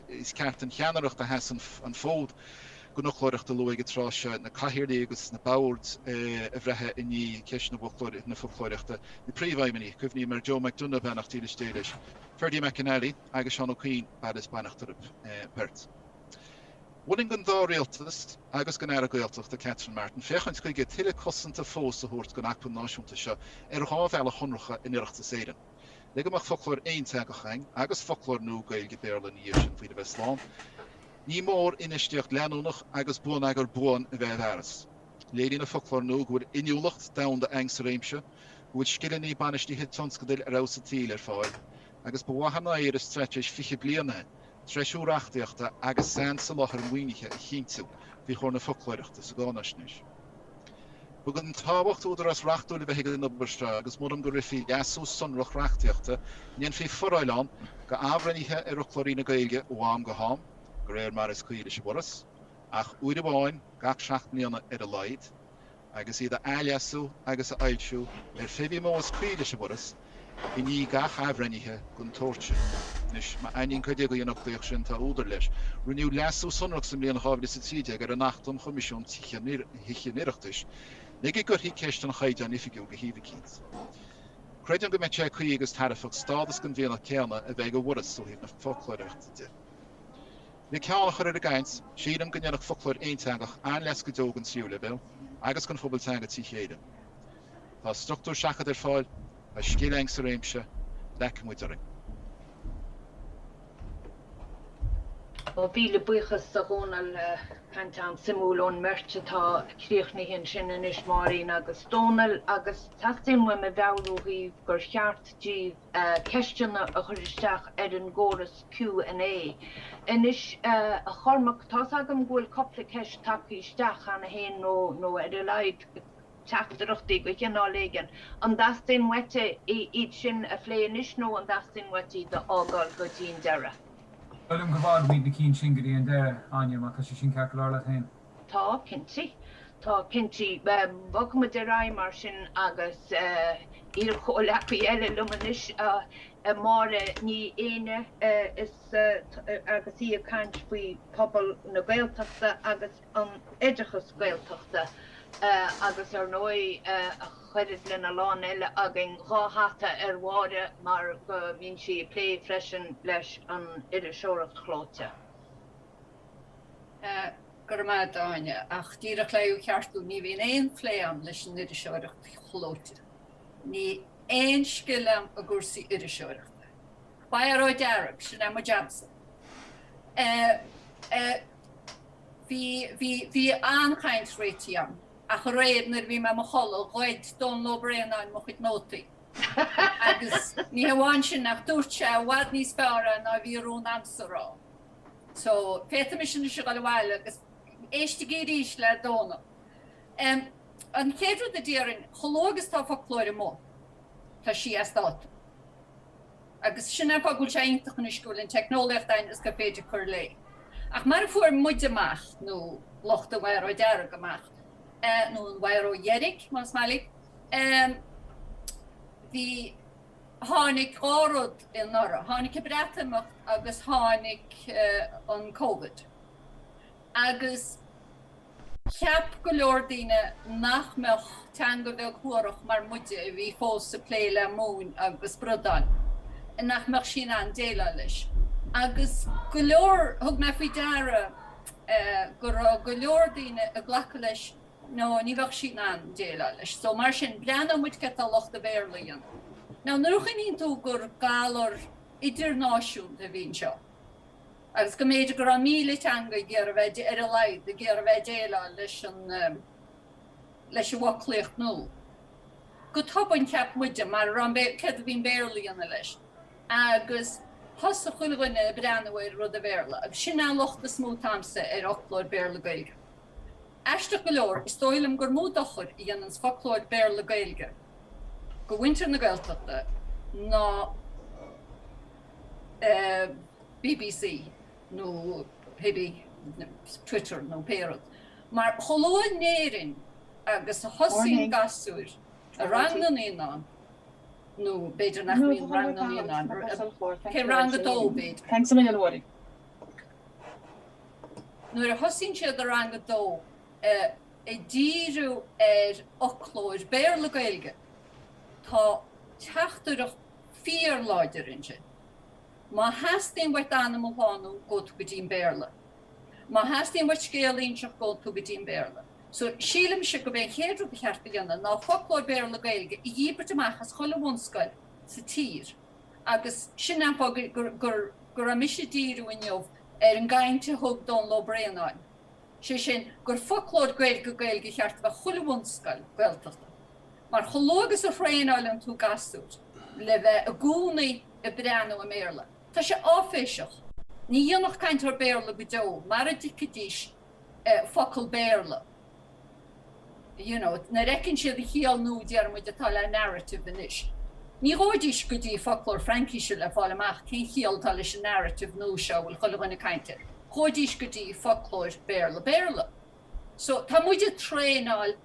Speaker 3: is ceart an cheannaireacht a sheas an fód don fhoclóireacht a lua ag an tráth seo, na cathaoirligh agus na boird a bhreith i ndiaidh ceist na foclóireachta, na príomhfheidhmeannaigh, cuimhním ar Joe McDonagh, beannacht dílis Dé leis, Ferdie McAnally agus Seán Ó Cuinn, bail is beannacht orthu beirt. Mholfainn don dá rialtas agus don Aire Gaeltachta Catherine Martin féachaint chuige tuilleadh cosanta fós a thabhairt don acmhainn náisiúnta seo ar dha bhealach shonracha in Oireachtas Éireann. Le go mbeadh foclóir aonteangach againn agus foclóir nua Gaeilge-Béarla ina dhiaidh sin faoina bheith slán, ní mór infheistíocht leanúnach agus buaneagar buan a bheith i bhfearas. Léiríonn an foclóir nua go bhfuil inniúlacht domhanda againn sa réimse, go bhfuil scileanna bainistithe tionscadail ar fheabhas an tsaoil ar fáil, agus ba mhaith an oidhre straitéis 20 bliain é treisiú reachtaíochta agus sainsoláthar maoinithe a chinntiú faoi chomhair na foclóireachta sa gcáinaisnéis. Ba den tábhacht údarás reachtúil a bheith ag an obair seo agus molaim go rithfí leasú sonrach reachtaíochta a ndéanfaí foráil ann d'athbhreithnithe ar fhoclóirí na Gaeilge ó am go ham, de réir mar is cuí leis an bhForas, ach uair amháin gach 7 mbliana ar a laghad. agus iad a athleasú agus a fhoilsiú ar phébí modh is cuí leis an bhForas i ndiaidh gach athbhreithnithe den tsórt sin. Anois, má aithníonn cuid agaibh an fhoclaíocht sin, tá údar leis. Rinneadh leasú sonrach sa mbliain 2013 ar an Acht um Choimisiún Thithe an Oireachtais le go gcuirfí ceist an Chaighdeáin Oifigiúil go thaobh eicínt. Creidim go mbeadh sé cuí agus tairbheach stádas den mhianach céanna a bheith ag an bhForas ó thaobh na foclóireachta de. Le ceann a chur ar an gcaint, sílim go ndéanfadh foclóir aonteangach an-leas go deo don tríú leibhéal agus don phobal teanga trí chéile. Tá struchtúr seachadta ar fáil, tá scil againn sa réimse, leagfaidh muid orainn.
Speaker 2: Ó, mhíle buíochas a Dhónaill, caint an-suimiúil ón mbeirt atá críochnaithe ansin anois, Máirín agus Dónall, agus teastaíonn uaim a mheabhrú dhaoibh gur cheart daoibh ceisteanna a chur isteach ar an gcóras Q and A. Anois, a Chormaic, tá's agam go bhfuil cupla ceist tagtha isteach cheana féin nó, nó ar a laghad teachtaireachtaí de chineál éigin. An dteastaíonn uait iad sin a phlé anois nó an dteastaíonn uait iad a fhágáil go dtí an deireadh?
Speaker 4: Ba mhaith liom go bhfágfaimid na cinn sin go dtí an deireadh, Áine, má tá sé sin ceart go leor leat féin.
Speaker 2: Tá, cinnte. Tá, cinnte. Bogfaidh muid ar aghaidh mar sin agus iar-chomhleacaí eile liom anois, Máire Ní Éinne, is agus í ag caint faoi phobal na Gaeltachta agus an oideachas Gaeltachta agus ar ndóigh a chuiread lena lán eile againn dhá hata ar Mháire mar go mbíonn sí ag plé freisin leis an iriseoireacht chlóite.
Speaker 5: Go raibh maith agat, Áine, ach díreach le thú a cheartú, ní bhíonn aon phlé agam leis an iriseoireacht chlóite. Níl aon scil agam i gcúrsaí iriseoireachta. Biro dearg, sin é mo jabsa. Bhí, bhí, bhí an-chaint réitithe agam, ach aréir nuair a bhí mé i mo chodladh, ghoid Dónal Ó Braonáin mo chuid nótaí. Agus ní hamháin sin ach dúirt sé i bhfad níos fearr é ná a bhí i rún a'msa a rá. So, féadfaimis anois a dhul abhaile agus éistigí arís le Dónall. An chéad rud a déarfainn, chomh luath agus tá foclóir amuigh, tá sí as dáta. Agus sin an fáth go bhfuil sé iontach anois go bhfuil an teicneolaíocht ann is gur féidir cur léi. Ach mar a fuair muid amach, nó lucht an Bhiro Dearg amach, nó an Bhiro Dheirg, más maith libh, bhí, tháinig 2 rud anuraidh, tháinig an Breatimeacht agus tháinig an Covid. Agus Cheap go leor daoine nach mbeadh teanga bheag shuarach mar muide a bhí fós ag plé le móin agus bradáin, nach mbeadh sí in ann déileáil leis. Agus go leor, thug mé faoi deara go raibh go leor daoine ag glacadh leis no ní bheadh sí in ann déileáil leis. So mar sin, breathnóidh muid céard tá lucht an Bhéarla a dhéanamh. Now nuair a chuimhníonn tú gur galar idirnáisiúnta a bhí anseo, agus go mb'fhéidir go raibh 1,000 teanga ag iarraidh bheith, ar a laghad, ag iarraidh bheith ag déileáil leis an, leis an bhfoclaíocht nua. Go tobann cheap muide, mar a raibh an Béarla, céard a bhí an Béarla a dhéanamh leis? Agus thosaigh chuile dhuine ag breathnú ar rud an Bhéarla, agus sin an locht is mó atá a'msa ar fhoclóir Béarla-Gaeilge. Aisteach go leor, is dóigh liom gur mó dochar a dhéananns foclóir Béarla-Gaeilge go mhuintir na Gaeltachta ná BBC nó pé bith, Twitter nó pé rud. Mar chomh luath in Éirinn agus a thosaíonn gasúir i rang na naíonán, nó b'fhéidir nach mbíonn rang na naíonán, cé rang a dó b'fhéidir. Nuair a thosaíonn siad i rang a dó ag díriú ar fhoclóir Béarla-Gaeilge, tá teachtaireacht fíorláidir ansin. Má theastaíonn uait d'anam a shlánú, gabhfaidh tú go dtí an Béarla. Má theastaíonn uait scéal a inseacht, gabhfaidh tú go dtí an Béarla. So, sílimse gurb é an chéad rud ba cheart a dhéanamh ná foclóir Béarla-Gaeilge a dhíbirt amach as chuile bhunscoil sa tír agus sin an fáth go go raibh mise ag díriú inniu ar an gcaint a thug Dónal Ó Braonáin, sé sin gur foclóir Gaeilge-Gaeilge cheart a bheith chuile bhunscoil Gaeltachta. Mar chomh luath agus a thraenáileann tú gasúr le bheith i gcónaí ag breathnú i mBéarla, tá sé áiféiseach. Ní dhéanfadh cainteoir Béarla go deo mara dtchífidís focal Béarla. You know, nuair a fheiceann siad an chiall nua, déarfaidh muid, atá le narrative anois. Ní ghabhfaidís go dtí foclóir Fraincíse le fáil amach cén chiall atá leis an narrative nua seo a bhfuil chuile dhuine ag caint air. Ghabhfaidís go dtí foclóir Béarla-Béarla. So, tá muid ag traenáil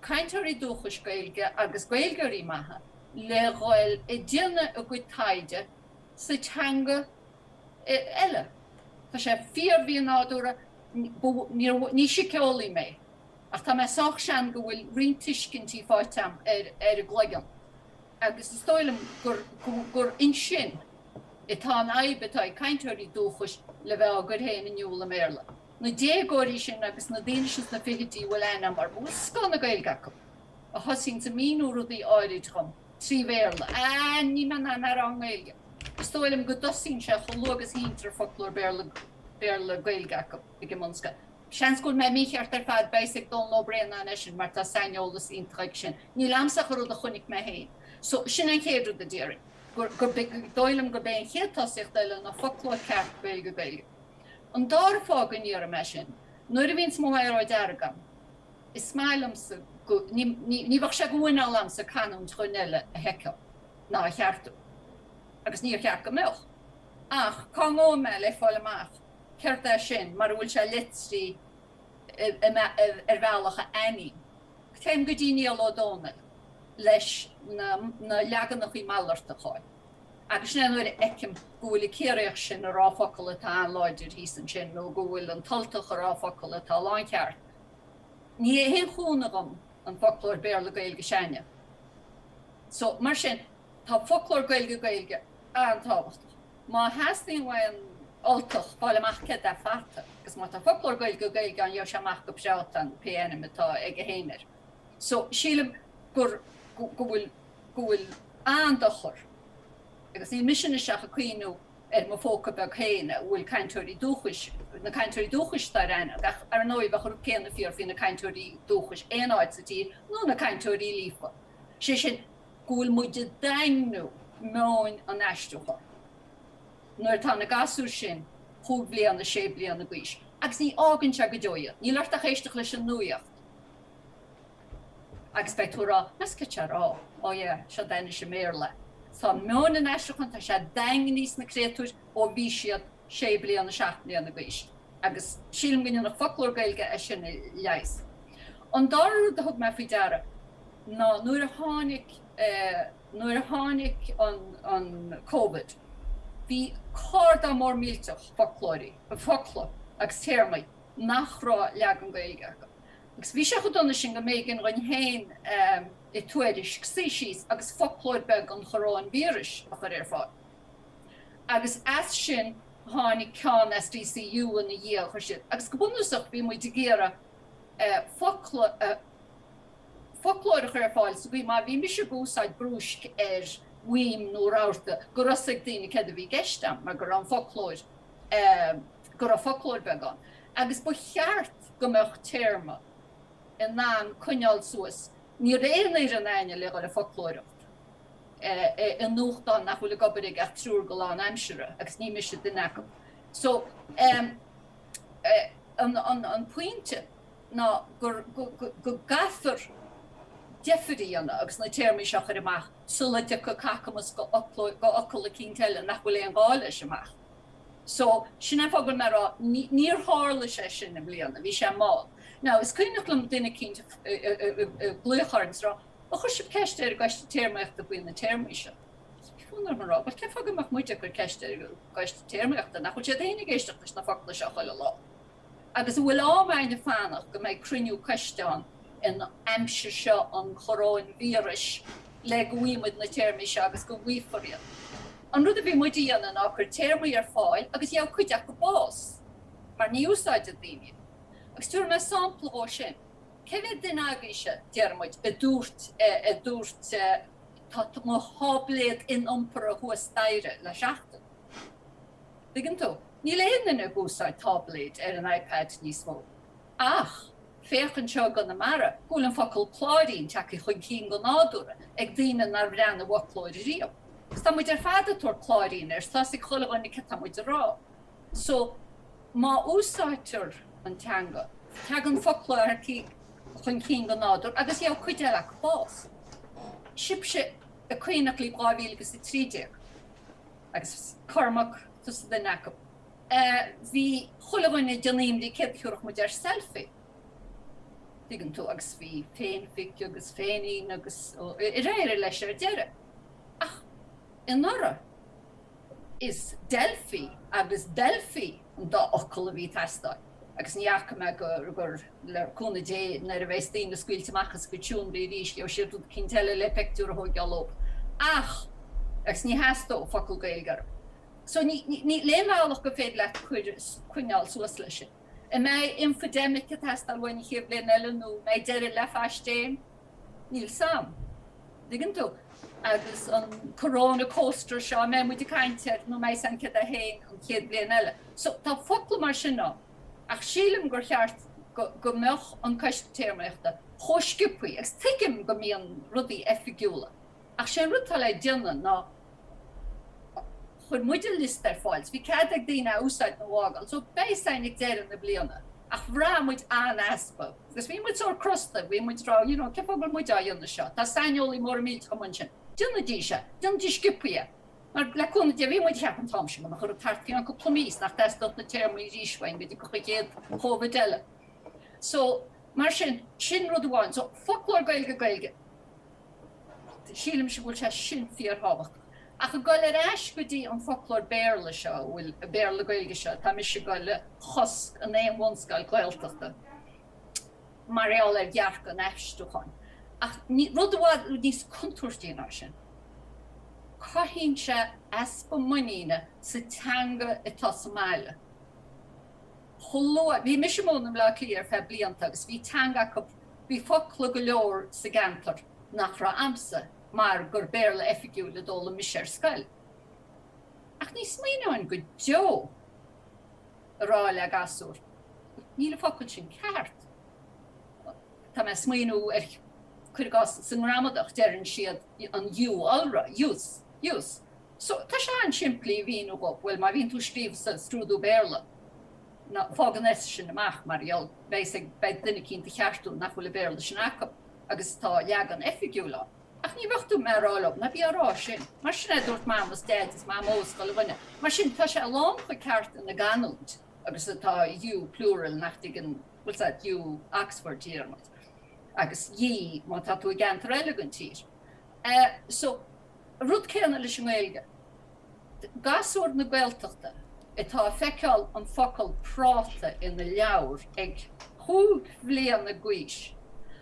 Speaker 5: cainteoirí dúchais Gaeilge agus Gaeilgeoirí maithe le dhul ag déanamh a gcuid taighde sa teanga eile. Tá sé fíor-mhínádúrtha, ní síceolaí mé, ach tá mé sách sean go bhfuil roinnt tuiscintí faighte agam ar an gcloigeann agus is dóigh liom gur gur ansin atá an fhadhb atá ag cainteoirí dúchais le bheith á gcur féin in iúl i mBéarla. Na déagóirí sin agus na daoine sin sna fichidí a bhfuil aithne agam orthu, a bhfuil scoth na Gaeilge acu, a thosaíonns ag míniú rudaí áirid dhom trí Bhéarla, ah, níl mé in ann é a rá i nGaeilge. Is dóigh liom go dtosaíonn sé chomh luath agus a shíntear foclóir Béarla, Béarla, Gaeilge acu ag an mbunscoil. Seans go bhfuil mé mícheart ar fad, beidh a fhios ag Dónal Ó Braonáin é sin mar tá saineolas iontach aige sin. Níl a'msa ach an rud a chonaic mé féin. So, sin an chéad rud a déarfainn, gur, gur, dóigh liom gurb é an chéad tosaíocht eile ná foclóir ceart Gaeilge, Gaeilge. An dara fáth go ndéarfaidh mé sin, nuair a bhíonns mo bhiro dearg agam, is maith liomsa go, ní, ní, ní bheadh sé de mhuineál a'msa canúint dhuine eile a sheiceáil ná a cheartú. Agus níor cheart go mbeadh. Ach cá ngabhfaidh mé le fáil amach céard é sin mara bhfuil sé litrithe ar bhealach a aithním? Téim go dtí Niall Ó Dónaill leis na, na leaganachaí malartacha a fháil. Agus sin é nuair a fheicim go bhfuil an Ciarraíoch sin ag rá focal atá an-láidir thíos ansin nó go bhfuil an tUltach ag rá focal atá láncheart. Ní haon chúnamh dhom an foclóir Béarla-Gaeilge s'againne. So, mar sin, tá foclóir Gaeilge-Gaeilge an-tábhachtach. Má theastaíonn uaidh an Ultach fáil amach céard é fata, agus má tá foclóir Gaeilge-Gaeilge ann, gheobhaidh sé amach go preáta pé ainm atá aige féin air. So, sílim gur, go bhfuil, go bhfuil an-dochar, agus níl mise anois ach ag cuimhniú ar mo phóca beag féin, a bhfuil cainteoirí dúchais, na cainteoirí dúchais atá ar aithne, ach ar ndóigh bheadh an rud céanna fíor faoi na cainteoirí dúchais aon áit sa tír, nó na cainteoirí líofa. Sé sin. go bhfuil muid ag daingniú meoin an aistriúcháin nuair atá na gasúir sin chúig bhliana, sé bliana d'aois. Agus ní fhágann sé go deo iad. Níl ort ach éisteacht leis an nuaíocht agus beidh tú ag rá, meas céard tá sé a rá? Oh yeah, seo anois i mBéarla. Tá meon an aistriúcháin, tá sé daingnithe sna créatúir ó bhí siad sé bliana, seacht mbliana d'aois. Agus sílim go ndéanfadh foclóir Gaeilge é sin a leigheas. An dara rud a thug mé faoi deara ná nuair a tháinig, nuair a tháinig an Covid, bhí cardá mór millteach foclóirí, focla agus téarmaí nach raibh leagan Gaeilge acu. Agus bhí sé chomh dona sin go mb'éigean dhuinn féin i Tuairisc suí síos agus foclóir beag an choróinvíris a chur ar fáil. Agus as sin tháinig ceann as DCU ina dhiaidh a chuir siad. Agus go bunúsach bhí muid ag iarraidh focla, foclóir a chur ar fáil sa gcaoi má bhí mise ag úsáid brúisc ar mhaidhm nó rabharta go raibh 's ag daoine céard a bhí i gceist a'm mar go raibh an foclóir, go raibh foclóir beag ann. Agus ba cheart go mbeadh téarma in ann coinneáil suas, ní raibh aon fhoireann a'inne le dhul ag foclóireacht i nuachtán nach bhfuil ag obair aige ach triúr go lánaimseartha agus ní mise duine acu. So an pointe ná gur go gcaithfear deifir a dhéanamh agus na téarmaí seo a chur amach sula dtiocfaidh cacamas go fhocal eicínt eile nach bhfuil aon ghá leis amach. So, sin an fáth go bhfuil mé ag rá, níor tharla sé sin i mbliana, bhí sé mall. Now, is cuimhneach liom duine eicínt ag glaoch orainn is ag rá, Ar chuir sibh ceist ar an gCoiste Téarmaíochta faoi na téarmaí seo? Is bhí fonn orm a rá, bhuel, cén fáth go mbeadh muid ag cur ceist ar an gCoiste Téarmaíochta, nach bhfuil siad féin ag éisteacht leis na focla seo chuile lá? Agus an bhfuil am a'inne fanacht go mbeidh cruinniú coiste ann in aimsir seo an choróinvíris le go bhfaighidh muid na téarmaí seo agus go bhfaigheofar iad? An rud a bhí muid a dhéanamh ná cur téarmaí ar fáil agus gheobhadh cuid acu bás mar ní úsáideadh daoine iad. Agus tabharfaidh mé sampla dhó sin. Cé mhéad duine agaibhse, déarfaidh muid, a dúirt, a dúirt tá mo tháibléad iniompartha thuas staighre le seachtain? Tuigeann tú? Níl aon duine ag úsáid táibléid ar an iPad níos mó. Ach féach anseo i gConamara go bhfuil an focal cláirín tagtha chun cinn go nádúrtha ag daoine nár bhreathnaigh i bhfoclóir riamh. Agus tá muid ar fad ag tabhairt cláirín air, 's tá's ag chuile dhuine céard tá muid a rá. So, má úsáidtear an teanga, tagann focla chun cinn go nádúrtha agus gheobhaidh cuid eile acu bás. Sibhse ag cuimhneach libh 2013. Agus Cormac, tusa duine acu. Bhí chuile dhuine ag déanamh imní céard a thiúrfadh muid ar selfie. Tuigeann tú, agus bhí féinphic agus féinín agus ar éirigh leis ar deireadh. Ach anuraidh, is Delphi agus Delphi an dá fhocal a bhí ag teastáil. Agus ní fhaca mé gur, le cúnamh Dé, nuair a bheas daoine scaoilte amach as a gcuid seomraí arís, gheobhaidh siad rud eicínt eile le peictiúr a thóigeáil dhóibh. Ach, agus ní theastódh focal Gaeilge orthu. So ní, níl aon bhealach gur féidir leat cuir, coinneáil suas leis sin. An mbeidh infodemic ag teastáil uainn an chéad bhliain eile nó an mbeidh deireadh le faistéim? Níl 's a'm. Tuigeann tú? Agus an Corona Coaster seo, an mbeidh muid ag caint air nó an mbeidh 's a'm céard é féin an chéad bhliain eile? So, tá focla mar sin ann. Ach sílim gur cheart go go mbeadh an Coiste Téarmaíochta chomh sciobthaí, agus tuigim go mbíonn rudaí oifigiúla, ach sé an rud atá le déanamh ná chuir muid an liosta ar fáil, so bhí cead ag daoine a úsáid nó a fhágáil, so beidh 's a'inn ag deireadh na bliana. Ach bhraith muid an-easpa, agus bhí muid sórt crosta, bhí muid ag rá, you know, cén fáth go bhfuil muid á dhéanamh seo, tá saineolaí mór millteach amuigh ansin, déanaidís é, déanaidís sciobthaí é. Mar, le cúnamh Dé, bhí muid ag ceapadh an t-am sin go mbeadh rud thart faoi cúpla mí is nach dteastódh na téarmaí arís uainn go dtiocfadh an chéad Covid eile. So, mar sin, sin rud amháin. So, foclóir Gaeilge-Gaeilge, sílimse go bhfuil sé sin fíorthábhachtach. Ach ag dul ar ais go dtí an foclóir Béarla seo, a bhfuil, Béarla-Gaeilge seo, tá mise ag dul a chosc in aon bhunscoil Ghaeltachta mar gheall ar dhearcadh an aistriúcháin. Ach rud i bhfad níos contúirtí ná sin. Cothaíonn sé easpa muiníne sa teanga atá sa mbaile. Chomh luath, bhí mise ag múineadh i mBleá Cliath ar feadh blianta agus bhí teanga acu, bhí focla go leor sa gceantar nach raibh a'msa mar gur Béarla oifigiúil a d'fhoghlaim mise ar scoil. Ach ní smaoineoinn go deo a rá le gasúr, níl an focal sin ceart. Tá mé ag smaoineamh ar. Cuir i gcás, sa ngramadach, deireann siad an U iolra, yous, yous. So, tá sé an-simplí a mhíniú dhóibh, bhuel, má bhíonn tú ag scríobh sa scrúdú Béarla, ná fág an S sin amach mar gheall, beidh, beidh duine eicínt a cheartú nach bhfuil an Béarla sin acu agus tá leagan oifigiúil ann. Ach ní bheadh tú mé a rá leo, ná bí á rá sin. Mar sin é a dúirt Mam is Deaid is Mamó is chuile dhuine. Mar sin, tá sé a lán chomh ceart ina gcanúint agus atá you plural nach dtuigeann, bhfuil 's a'd, you Oxford Diarmuid. Agus ye má tá tú i gceantar eile den tír. So, rud céanna leis an nGaeilge. Gasúr na Gaeltachta atá ag feiceáil an focal práta ina leabhar ag chúig bhliana d'aois,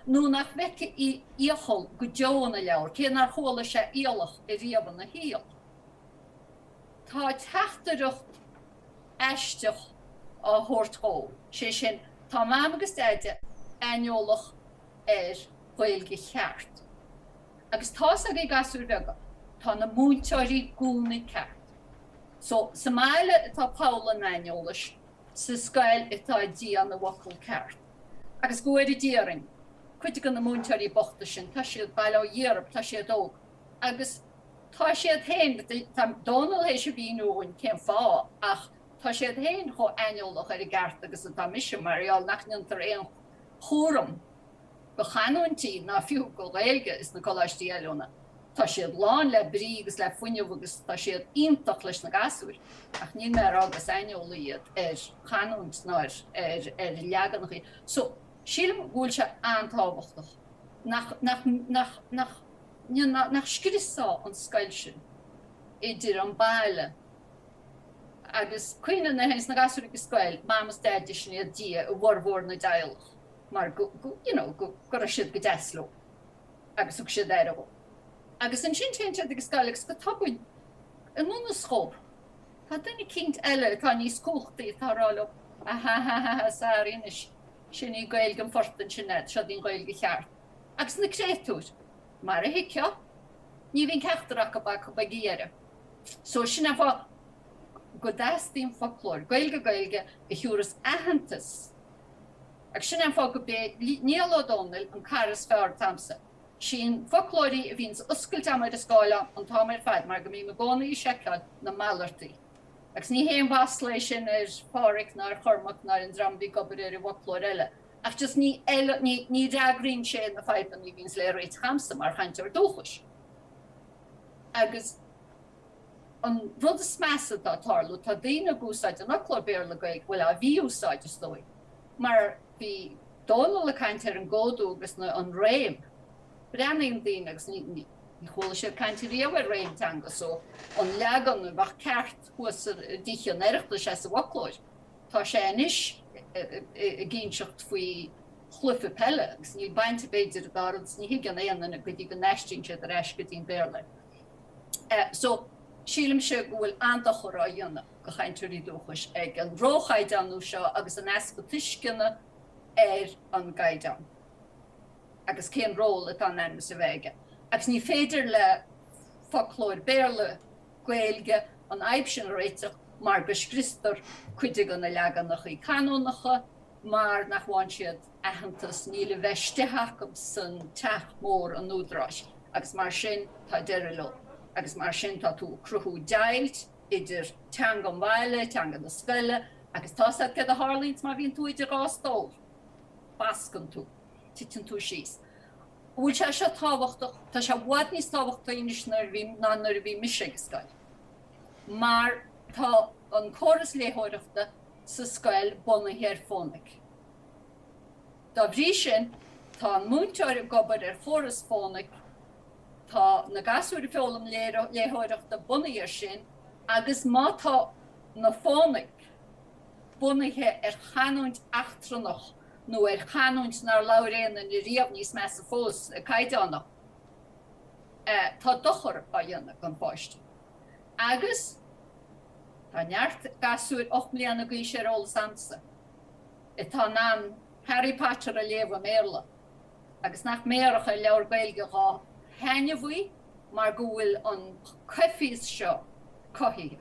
Speaker 5: nó nach bhfeicfidh iachall go deo ina leabhar, cé nár chuala sé iallach ariamh ina shaol. Tá teachtaireacht aisteach á thabhairt dhó, sé sin, tá Mam agus Deaide aineolach ar Ghaeilge cheart. Agus tá's agaibh gasúir bheaga, tá na múinteoirí i gcónaí ceart. So, sa mbaile atá poll an aineolais, sa scoil atá Dia na bhfocal ceart. Agus go bhfóire Dia orainn, cuid de na múinteoirí bochta sin, tá siad, bail ó Dhia orthu, tá siad óg. Agus tá siad féin, tá Dónal théis a mhíniú dhúinn cén fáth, ach tá siad féin chomh aineolach ar an gceart agus atá mise, mar gheall nach ndéantar aon chúram do chanúintí ná fiú do Ghaeilge is na coláistí oiliúna. Tá siad lán le brí agus le fuinneamh agus tá siad iontach leis na gasúir ach níl mé ag rá gur saineolaí iad ar chanúint ná ar ar leaganacha. So, sílim go bhfuil sé an-tábhachtach nach nach nach nach nach scriosfá an scoil sin idir an baile agus cuimhnigh nuair a théanns na gasúir ag an scoil, Mam is Deaide sin iad Dia i bhformhór na dteaghlach. mar go, you know, go raibh siad go deas leo agus thug siad aire dhóibh. Agus ansin téann siad ag an scoil agus go tobann, i ngan fhios dhóibh, tá duine eicínt eile atá níos cumhachtaí atá ag rá leo, ahahahaha, sorry anois, sin í Gaeilge an phort ansin a'd, seod í an Ghaeilge cheart. Agus na créatúir, mar a thuigfeá, ní bhíonn ceachtar acu acu ag a dheireadh. So sin an fáth go dteastaíonn foclóir Gaeilge-Gaeilge a thiúras aitheantas Agus sin é an fáth go b'é Niall Ó Dónaill an cara is fearr atá a'msa. Sí'n foclóir í a bhíonns oscailte a'm ar an scáileán an t-am ar fad mar go mbím i gcónaí ag seiceáil na malartaí. Agus ní haon mhasla é sin ar Phádhraic ná ar Chormac ná ar an dream a bhí ag obair ar an bhfoclóir eile ach just ní ní ní fhreagraíonn sé na fadhbanna a bhíonns le réiteach a'msa mar chainteoir dúchais. Agus. An rud is measa atá ag tarlú, tá daoine ag úsáid an fhoclóir Béarla-Gaeilge, bhuel, á mhí-úsáid is dóigh, mar bhí Dónal ag caint ar an gcódú agus na, an réim. Breathnaíonn daoine agus ní, ní chuala siad caint riamh ar réim teanga so an leagan a bheadh ceart thuas i dTithe an Oireachtais é sa bhfoclóir, tá sé anois ag inseacht faoi chluiche peile agus níl baint b'fhéidir dá rud is ní thuigeann aon duine go dtí go n-aistríonn siad ar ais go dtí an Béarla é. So, sílimse go bhfuil an-dochar á dhéanamh do chainteoirí dúchais ag an róchaighdeánú seo agus an easpa tuisceana ar an gcaighdeán agus cén ról atá in ainm is a bheith aige. Agus ní féidir le foclóir Béarla, Gaeilge an fhadhb sin a réiteach mar go scriostar cuid de na leaganacha canúnacha mar nach bhfaigheann siad aitheantas, níl a bheith istigh acu san teach mór an údaráis agus mar sin tá deireadh leo agus mar sin tá tú ag cruthú deighilt idir teanga an bhaile, teanga na scoile agus tá's agat céard a tharlaíonns má bhíonn tú idir dhá stól, bascann tú, titeann tú síos. An bhfuil sé seo tábhachtach? Tá sé i bhfad níos tábhachtaí anois ná nuair a bhí mise ag an scoil mar tá an córas léitheoireachta sa scoil bunaithe ar fónaic. Dá bhrí sin, tá an múinteoir ag obair ar chóras fónaic, tá na gasúir ag foghlaim léitheoireachta bunaithe air sin agus má tá na fónaic bunaithe ar chanúint eachtrannach nó ar chanúint nár labhair aon duine riamh, níos measa fós, caighdeánach, tá dochar á dhéanamh don pháiste. Agus tá neart gasúir 8 mbliana d'aois ar eolas a'msa. atá in ann Harry Potter a léamh i mBéarla agus nach mbéarfadh ar leabhar Gaeilge dhá thaitneamhaí mar go bhfuil an coimhthíos seo cothaithe.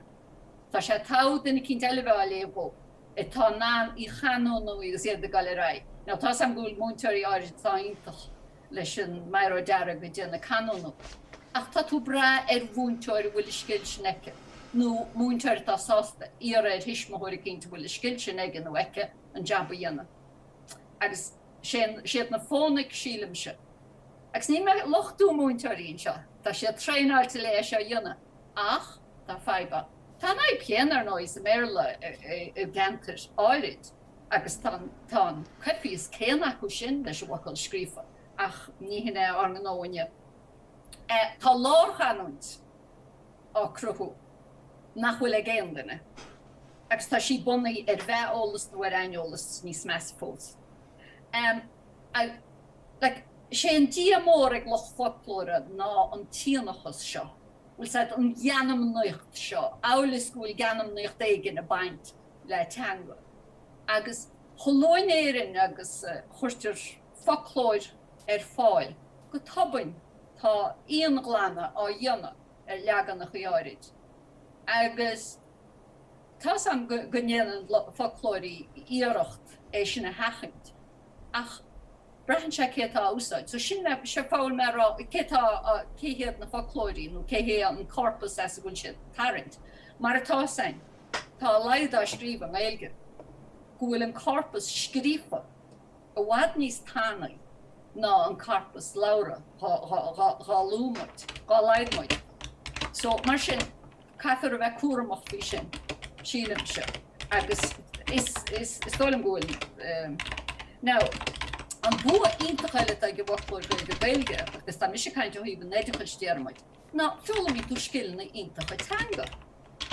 Speaker 5: Tá sé togha duine eicínt eile a bheith á léamh dhóibh atá in ann í chanúnú agus iad ag dul ar aghaidh. Now tá's agam go bhfuil múinteoirí áirid atá iontach. Leis an mBiorra Dearg ag déanamh canúna. Ach tá tú ag brath ar mhúinteoir a bhfuil an scil sin aici, nó múinteoir atá sásta iarraidh ar thuismitheoir eicínt a bhfuil an scil sin aige nó aici an jab a dhéanamh. Agus siad na fónaic, sílimse. Agus níl mé ag lochtú múinteoirí anseo, tá siad traenáilte le é seo a dhéanamh, ach tá fadhb ann. Tá an fhadhb chéanna, ar ndóigh, sa mBéarla i gceantair áirid agus tá an coimhthíos céanna acu sin leis an bhfocal scríofa, ach ní hin é ár ngnó inniu. Tá lárchanúint á cruthú nach bhfuil ag aon duine agus tá sí bunaithe ar mheath-eolas nó ar aineolas níos measa fós. Like, sé an dia mór ag lucht foclóra ná an tsianachas seo, bhfuil 's a'd, an gheanmnaíocht seo, amhail is go bhfuil geanmnaíocht éigin ag baint le teanga. Agus chomh luath in Éirinn agus a chuirtear foclóir ar fáil, go tobann tá íonghlanadh á dhéanamh ar leaganachaí áirid. Agus tá's a'm go ndéanann foclóirí iarracht é sin a sheachaint, ach braitheann sé cé atá á úsáid. So sin é, seo fáth a bhfuil mé a rá cé atá á, cé hiad na foclóirí nó cé hé an corpus as a bhfuil siad ag tarraingt. Mar atá 's a'inn, tá a laghad á scríobh i nGaeilge go bhfuil an corpus scríofa i bhfad níos tanaí ná an corpus labhartha dhá lú muid, dá laghad muid. So mar sin, Caithfear a bheith cúramach faoi sin, sílimse, agus is dóigh liom go bhfuil. Now, an bua iontach eile atá ag an bhfoclóir Gaeilge-Gaeilge, agus tá mise ag caint ó thaobh an oideachais, déarfaidh muid, ná foghlaimíonn tú scileanna iontacha teanga.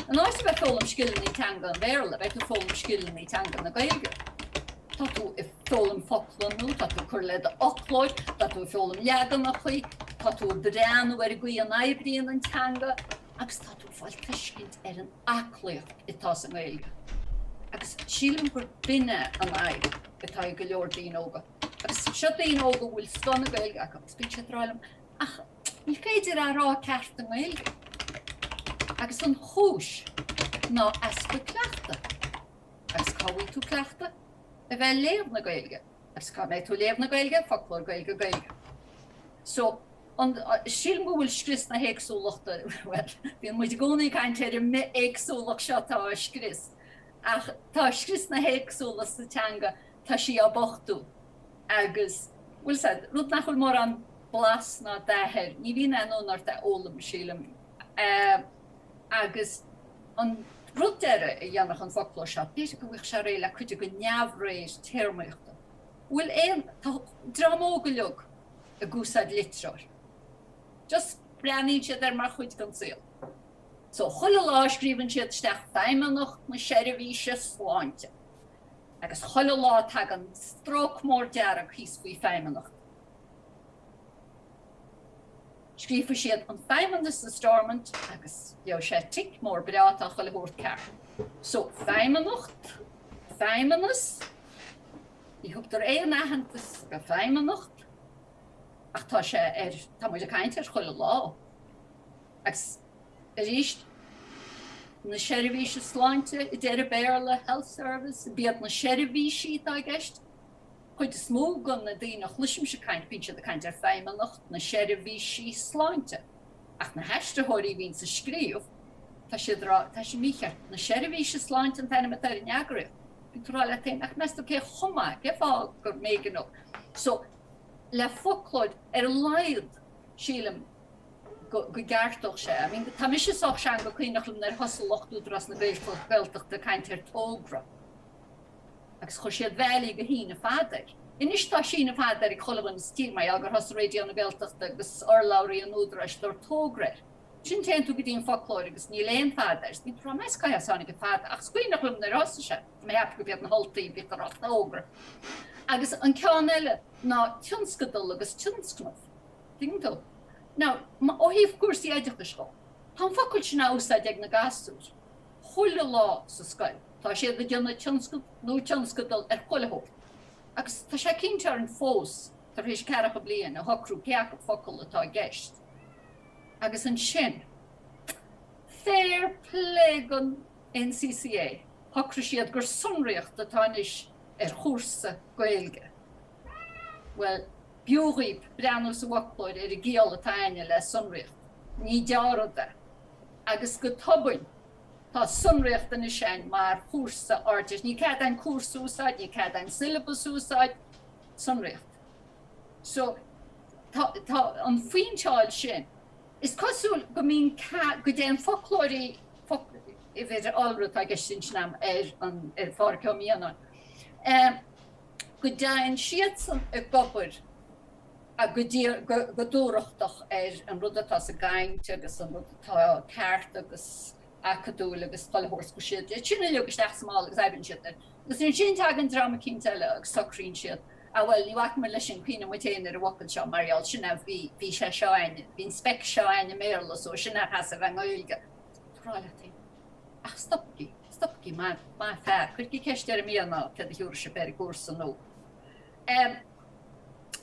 Speaker 5: In áit a bheith ag foghlaim scileanna teanga an Bhéarla, beidh tú ag foghlaim scileanna teanga na Gaeilge. Tá tú ag foghlaim focla nua, tá tú ag cur le d'fhoclóir, tá tú ag foghlaim leaganachaí, tá tú ag breathnú ar an gcaoi a n-oibríonn an teanga, agus tá tú ag fáil tuiscint ar an aclaíocht atá sa nGaeilge. Agus sílim gur b'in é an fhadhb atá ag go leor daoine óga. Agus seo daoine óga a bhfuil scoth na Gaeilge acu agus bíonn siad ag rá liom, ach ní féidir a rá ceart i nGaeilge. Agus an chúis ná easpa cleachtaidh. Agus cá bhfaighidh tú cleachtadh? A bheith ag léamh na Gaeilge. Agus cá mbeidh tú ag léamh na Gaeilge? Foclóir Gaeilge-Gaeilge. So, an, sílim go bhfuil scrios na héagsúlachta, bhuel, bíonn muid i gcónaí ag caint ar an mbithéagsúlacht seo atá á scrios, ach tá scrios na héagsúlachta sa teanga, tá sí á bochtú agus, bhfuil 's a'd, rud nach bhfuil mórán blas ná dath air, ní bhíonn aon fhonn ort é a fhoghlaim, sílim. Agus an rud deiridh a dhéanfadh an foclóir seo, b'fhéidir go bhfaigheadh sé réidh le cuid den neamhréir téarmaíochta. Bhfuil aon, tá dream óg uilig ag úsáid litreoir. Just breathnaíonn siad air mar chuid den saol. So chuile lá scríobhann siad isteach Feidhmeannacht na Seirbhíse Sláinte agus chuile lá tagann stróc mór dearg thíos faoi Feidhmeannacht. Scríobhfaidh siad an Feidhmeannas i Stormont agus gheobhaidh sé tic mór breá tá chuile shórt ceart. So Feidhmeannacht, Feidhmeannas, Ní thugtar aon aitheantas do Feidhmeannacht ach tá sé ar, tá muid ag caint air chuile lá. Agus arís, na seirbhíse sláinte, a deir an Béarla, health service, b'iad na seirbhísí atá i gceist. Cuid is mó de na daoine a chloisimse ag caint, bíonn siad ag caint ar Feidhmeannacht na Seirbhísí Sláinte. Ach na haistritheoirí a bhíonns ag scríobh, tá siad ag rá, tá sé mícheart, na Seirbhíse Sláinte an t-ainm atá ar an eagraíocht. Bíonn tú ag rá leat féin, ach meas tú cé chomh maith, cén fáth gur mb'éigean dó. So, le foclóir, ar a laghad, sílim go gceartódh sé. I mean, tá mise sách sean go cuimhneach liom nuair a thosaigh lucht Údarás na Gaeltachta ag caint ar togra. Agus chuir siad veailí go shíneadh fada air. Anois tá síneadh fada air ag chuile dhuine sa tír mar gheall gur thosaigh Raidió na Gaeltachta agus urlabhraí an Údaráis ag tabhairt togra air. Ansin téann tú go dtí an foclóir agus níl aon fada air. Bíonn tú ag rá, meas cá as a tháinig an fada? Ach is cuimhneach liom nuair a thosaigh sé, tá mé ag ceapadh gurb iad na hUltaigh a bhíodh ag rá togra. Agus an ceann eile ná tionscadal agus tionscnamh. Tuigeann tú? Now, ó thaobh cúrsaí oideachais dhó, tá an focal sin á úsáid ag na gasúir chuile lá sa scoil. Tá siad ag déanamh tionscnamh nó tionscadal ar chuile shórt. Agus tá sé cinnte orainn fós, tar éis ceathracha bliain, a shocrú cé acu focal atá i gceist. Agus ansin, fair play don NCCA, shocraigh siad gur sonraíocht atá anois ar chúrsa Gaeilge. Bhuel. B'fhiú dhaoib breathnú sa bhfoclóir ar an gciall atá a'inne le sonraíocht. Ní deá-rud é. Agus go tobann, tá sonraíocht anois a'inn mar chúrsa Ardteiste. Ní cead a'inn cúrsa a úsáid, ní cead a'inn syllabus a úsáid, sonraíocht. So, tá, tá an phointeáil sin. Is cosúil go mbíonn cead, go dtéann foclóirí, foc, uimhir iolra atá i gceist ansin a'm ar an, ar Phádhraic Ó Mianáin. go dtéann siadsan ag obair go dúthrachtach ar an rud atá sa gcaint agus an rud atá ceart agus acadúil agus chuile shórt go siad iad sin uilig isteach sa mála agus oibríonn siad air. Agus ansin tagann dream eicínt eile agus socraíonn siad, ah bhuel ní bhacfaidh muid leis sin, cuimhneoidh muid féin ar an bhfocal seo mar gheall sin é bhí bhí sé seo a'inn, bhí an speic seo a'inn i mBéarla so sin é a chaithfeas a bheith i nGaeilge. Tá rá leat féin. Ach stopaigí, stopaigí, maith, maith fear, cuirigí ceist ar an Mianach céard a thiúrfaidh sibh ar an gcúrsa nua. Em,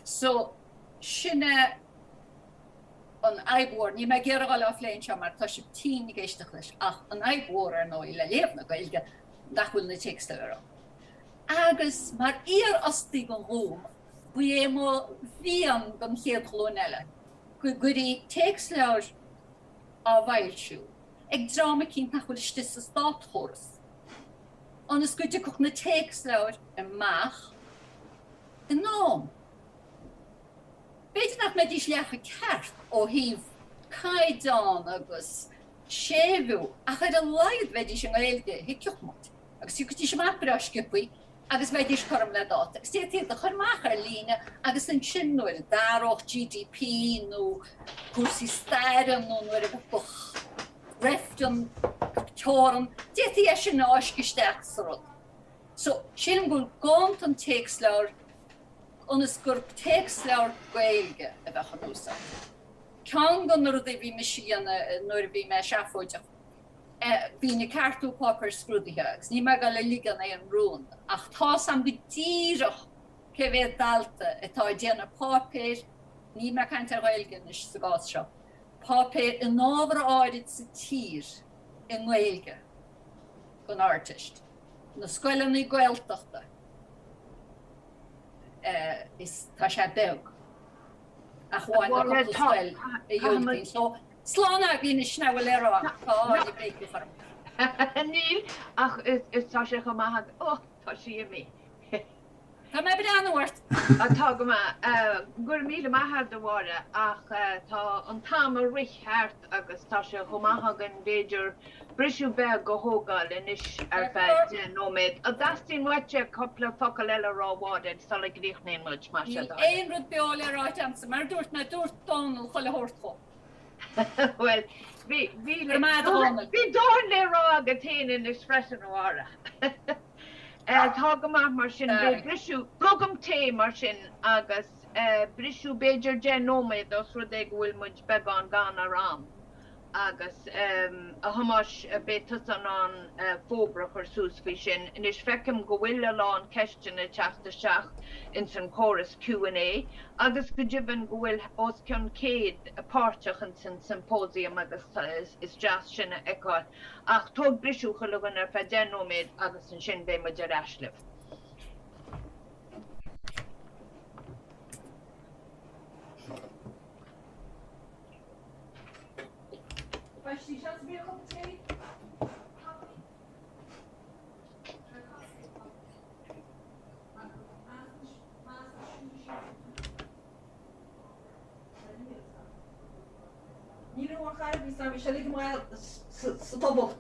Speaker 5: so, sin é an fhadhb mhór, níl mé ag iarraidh a dhul á phlé anseo mar tá sibh tinn ag éisteacht leis, ach an fhadhb mhór ar ndóigh le léamh na Gaeilge nach bhfuil na téacsleabhair ann. Agus mar iarfhostaí den Ghúm, ba é mo mhian don chéad ghlúin eile go gcuirfí téacsleabhair á bhfoilsiú ag dream eicínt nach bhfuil istigh sa státchóras, ionas go dtiocfadh na téacsleabhair amach in am. B'fhéidir nach mbeidís leath chomh ceart ó thaobh caighdeán agus séimhiú, ach ar a laghad bheidís i nGaeilge a thuigfeadh muid, agus thiocfaidís amach breá sciobthaí agus bheidís cothrom le dáta agus d'fhéadfaí iad a chur amach ar líne agus ansin nuair a d'athródh GDP nó cúrsaí staire nó nuair a bheadh reifreann teorann, d'fhéadfaí é sin a fháisceadh isteach sa rud. So, sílim go bhfuil gá don téacsleabhar ionas gur téacsleabhar Gaeilge a bheadh in úsáid. Ceann de na rudaí a bhí mise a dhéanamh nuair a bhí mé seafóideach, Bhínn ag ceartú páipéir scrúdaithe agus níl mé ag dul a ligean aon rún ach tá's a'm go díreach cé mhéad dalta atá ag déanamh páipéir, níl mé ag caint ar Ghaeilge anois sa gcás seo, páipéir in ábhar áirid sa tír i nGaeilge don Ardteist. Na scoileanna Gaeltachta, is tá sé beag ach amháin na cúpla scoil a dhiúltaíonn. So, Slán agaibh anois, sin a bhfuil le rá agam. Tá Áine ag béiceadh orm.
Speaker 2: Níl, ach is tá sé chomh maith agat. Ó, tá sí imithe.
Speaker 5: Tá mé ag breathnú ort.
Speaker 2: Tá go maith. Go raibh míle maith agat, a Mháire, ach tá an t-am ag rith thart agus tá sé chomh maith againn, b'fhéidir, briseadh beag a thógáil anois ar feadh 10 nóiméad. An dteastaíonn uaitse cúpla focal eile a rá, a Mháire, sula gcríochnaíonn muid, más
Speaker 5: é do thoil? Níl aon rud beo le ráit agamsa. Mar a dúirt mé, dúirt Dónall chuile shórt chomh.
Speaker 2: Bhuel, bhí, bhí, bhí dóthain le rá agat féin anois freisin, a Mháire. Tá go maith mar sin, beidh briseadh, glugam tae mar sin agus briseadh b'fhéidir 10 nóiméad os rud é go bhfuil muid beagán gann ar am. Agus, a Thomáis, beidh tusa in ann fógra a chur suas faoi sin. Anois, feicim go bhfuil a lán ceisteanna ag teacht isteach ins an chóras Q and A agus go deimhin go bhfuil os cionn 100 páirteach ins an symposium agus is deas sin a fheiceáil. Ach tóg briseadh chuile dhuine ar feadh 10 nóiméad agus ansin beidh muid ar ais libh.
Speaker 1: Páistí, seans ar bith cupa tae? Ní raibh ach air, bhí sé uilig amuigh sa phuball.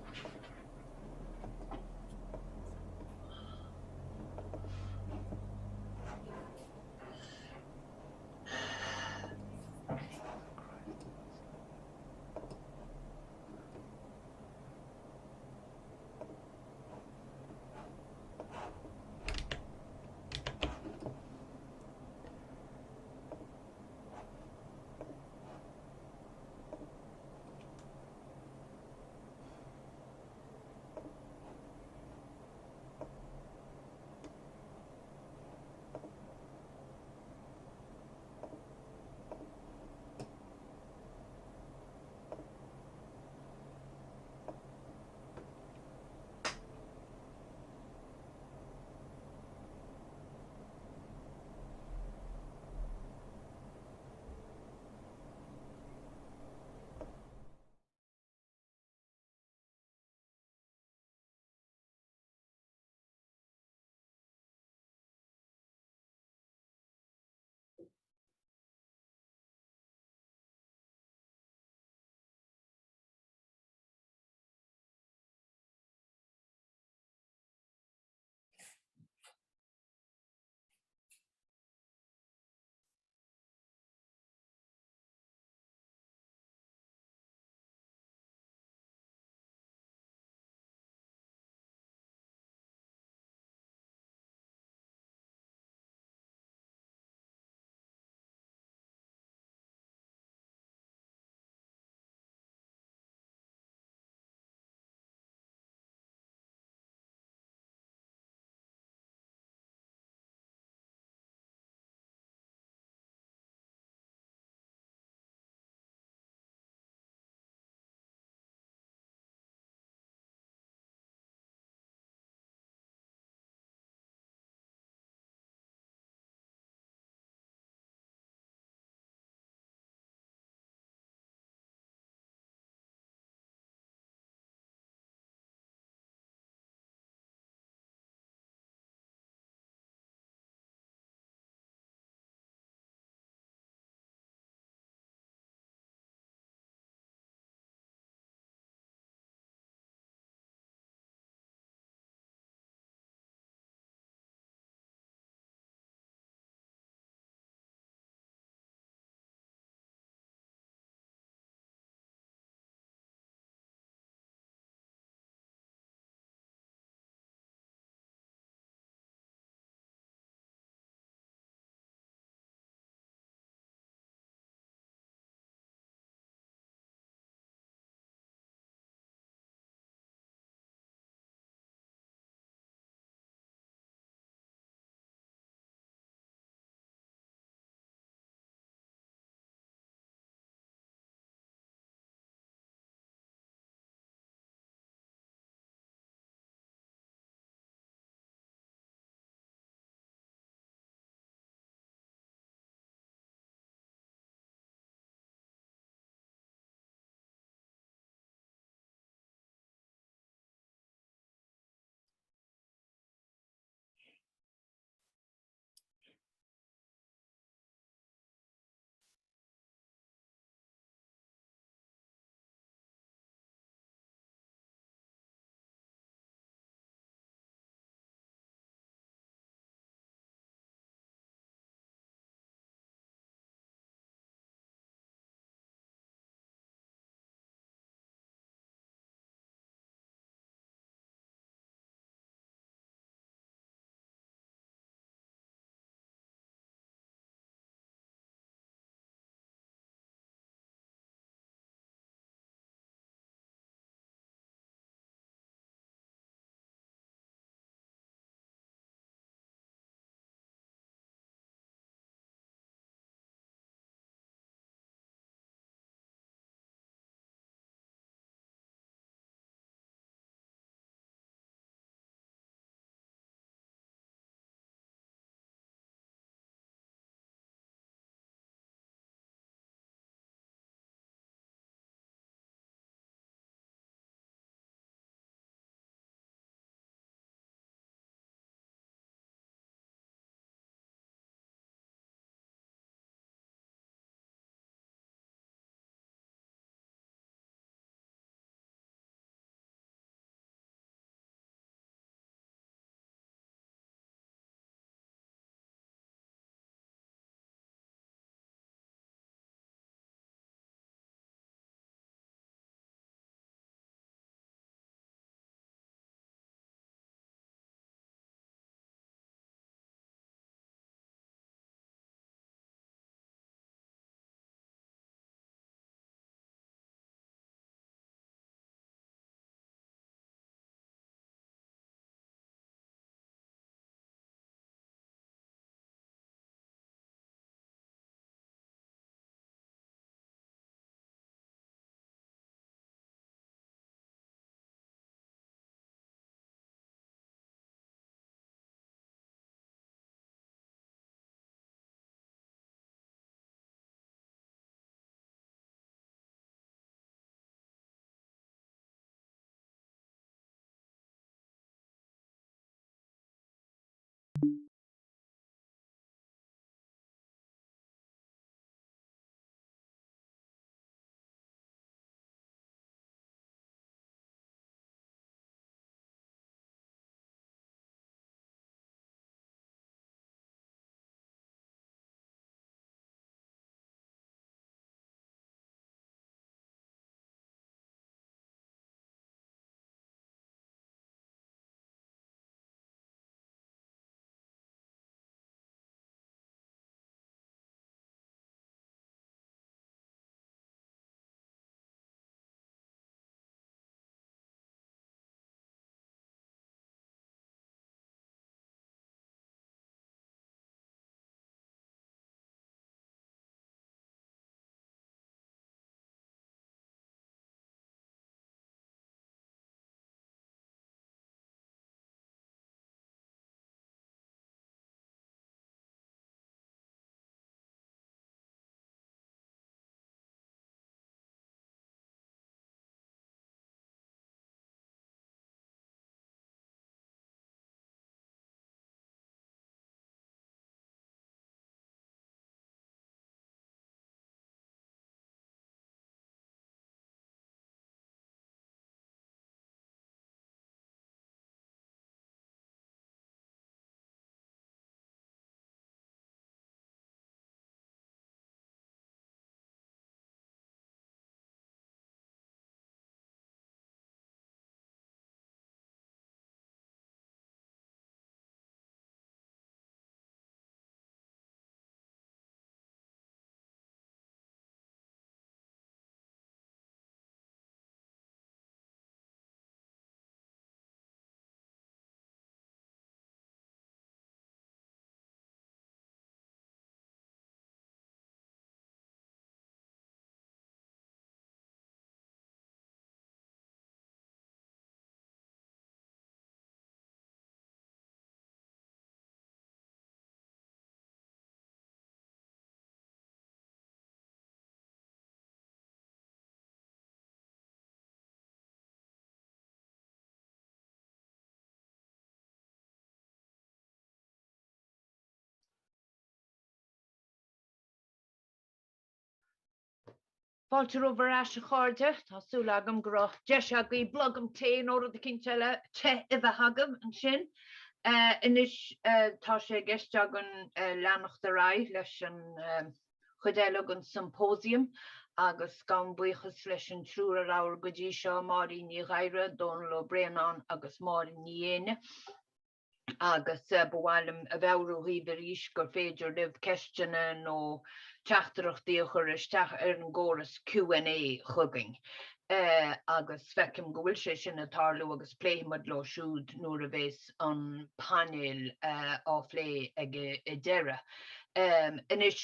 Speaker 2: Fáilte romhaibh ar ais a chairde. Tá súil agam go raibh deis agaibh blogam tae nó rud eicínt eile te a bheith agaibh ansin. Anois tá sé i gceist againn leanacht ar aghaidh leis an chuid eile den Symposium agus gabhaim buíochas leis an triúr a labhair go dtí seo, Máirín Ní Ghadhra, Dónal Ó Braonáin agus Máire Ní Éinne. agus ba mhaith liom a mheabhrú dhaoibh arís gur féidir libh ceisteanna nó teachtaireachtaí a chur isteach ar an gcóras Q&A chugainn agus feicim go bhfuil sé sin ag tarlú agus pléifidh muid leo siúd nuair a bhéas an painéal á phlé ag an deireadh. Anois.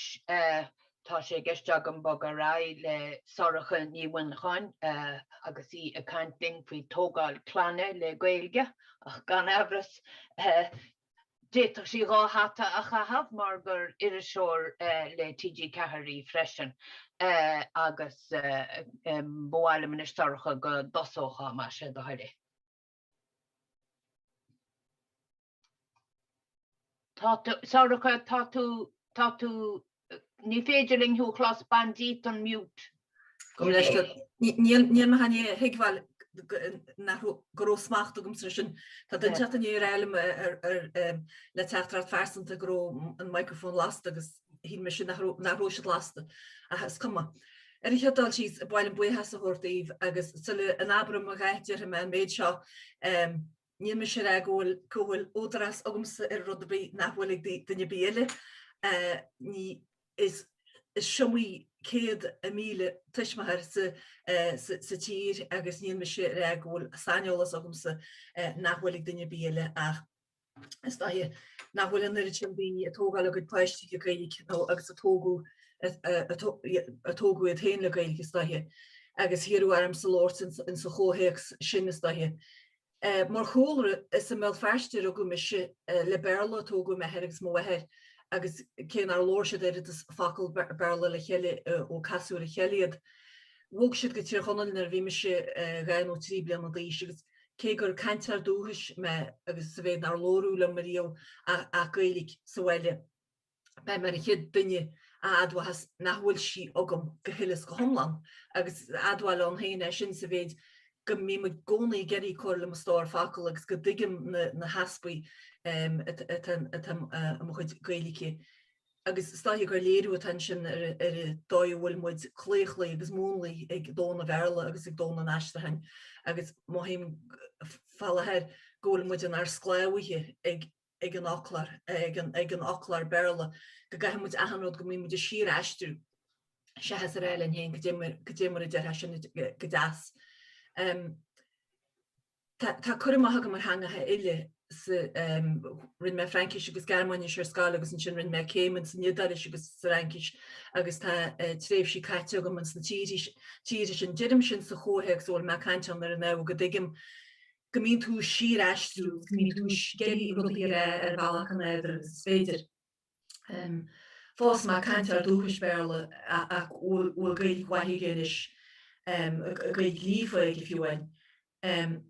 Speaker 2: Tá sé i gceist agam bogadh ar aghaidh le Sorcha Ní Mhuineacháin agus í ag caint linn faoi tógáil clainne le Gaeilge, ach gan amhras d'fhéadfadh sí 2 hata a chaitheamh mar gur iriseoir le TG4 í freisin. Agus ba mhaith liom anois Sorcha go dtosófá más é do thoil é. Tá tú, Sorcha, tá tú, tá tú, ní féidir linn thú a chlos, bain díot an mute.
Speaker 6: Gabh mo leithscéal. Níl mé chun é a thuigbheáil nach raibh, go raibh smacht agamsa air sin. Tá duine inteacht i ndiaidh a rá liom le teachtaireacht phearsanta go raibh an microphone lasta agus shíl mise nach raibh, nach raibh siad lasta. Ach is cuma. Ar an chéad dul síos, ba mhaith liom buíochas a thabhairt daoibh agus sula n-abraim a dhath déarfaidh mé an méid seo. Níl mise ag rá go bhfuil go bhfuil údarás agamsa ar rud ar bith nach bhfuil ag duine ar bith eile. Ní is is iomaí 100,000 tuismitheoir sa sa tír agus níl mise ag rá go bhfuil saineolas agamsa nach bhfuil ag duine ar bith eile ach is dóiche nach bhfuil an oiread sin daoine ag tógáil a gcuid páistí le Gaeilge nó agus a tógadh a tógadh iad féin le Gaeilge is dóiche agus hiarradh ormsa labhairt insa chomhthéacs sin is dóiche. Mar chúlra, is i mBéal Feirste a rugadh mise, le Béarla a tógadh m'athair agus mo mháthair agus cé nár labhair siad oiread is focal Béarla le chéile ó casadh ar a chéile iad, bhog siad go Tír Chonaill nuair a bhí mise 2 nó 3 bliana d'aois agus cé gur cainteoir dúchais mé agus sa mhéid nár labhradh liom ariamh ach Gaeilge sa bhaile, beidh mé ar an chéad duine a admhóchas nach bhfuil sí agam go huile is go hiomlán agus admháil ann féin é sin sa mhéid go mbím i gcónaí ag iarraidh cur le mo stór focal agus go dtuigim na heaspaí atá i mo chuid Gaeilge. Agus is dóiche gur léiriú atá ansin ar an dóigh a bhfuil muid claochlaithe agus múnlaithe ag domhan an Bhéarla agus ag domhan an aistriúcháin agus mothaím fá láthair go bhfuil muid inár sclábhaithe ag ag an fhoclóir, ag an, ag an fhoclóir Béarla, go gcaithfidh muid achan rud, go mbíonn muid ag síor-aistriú, seachas a rá linn féin cad é mar, cad é mar a déarfá sin go deas. Tá, tá cur amach agam ar theangacha eile, sa, rinne mé Fraincis agus Gearmáinis ar scoil agus ansin rinne mé céim ins an Iodáilis agus sa Fhraincis agus tá tréimhsí caite agam ins na tíortha, tíortha sin. Deirim sin sa chomhthéacs a bhfuil mé ag caint ann ar an ábhar go dtuigim go mbíonn tú ag síor-aistriú agus go mbíonn tú ag iarraidh rudaí a rá ar bhealach chomh nádúrtha agus is féidir. Fós mar cainteoir dúchais Béarla ach bhfuil Gaeilge mhaith aige anois, Gaeilge líofa aige fiú amháin.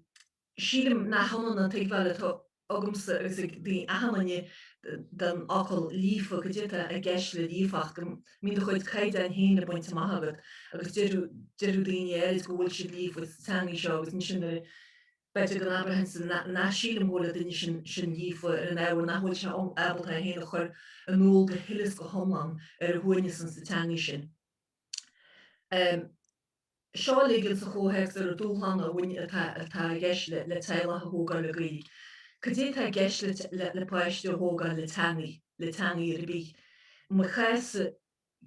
Speaker 6: Sílim nach ionann an tuigbheáil atá agamsa agus ag daoine achan duine den fhocal líofa, cad é atá i gceist le líofacht, go mbíonn do chuid caighdeáin féin le baint amach agat agus déarfadh daoine áirid go bhfuil siad líofa sa teangaidh seo agus ansin nuair a b'fhéidir go n-abrainnse nach sílim go bhfuil an duine sin sin líofa ar an ábhar nach bhfuil sé ábalta é féin a chur in iúl go huile is go hiomlán ar a shuaimhneas insa teangaidh sin. Seo uilig insa chomhthéacs ar an dúshlán a bhain atá atá i gceist le le teaghlach a thógáil le Gaeilge. Cad é atá i gceist le le páiste a thógáil le teangaidh, le teangaidh ar bith? I mo chás-sa,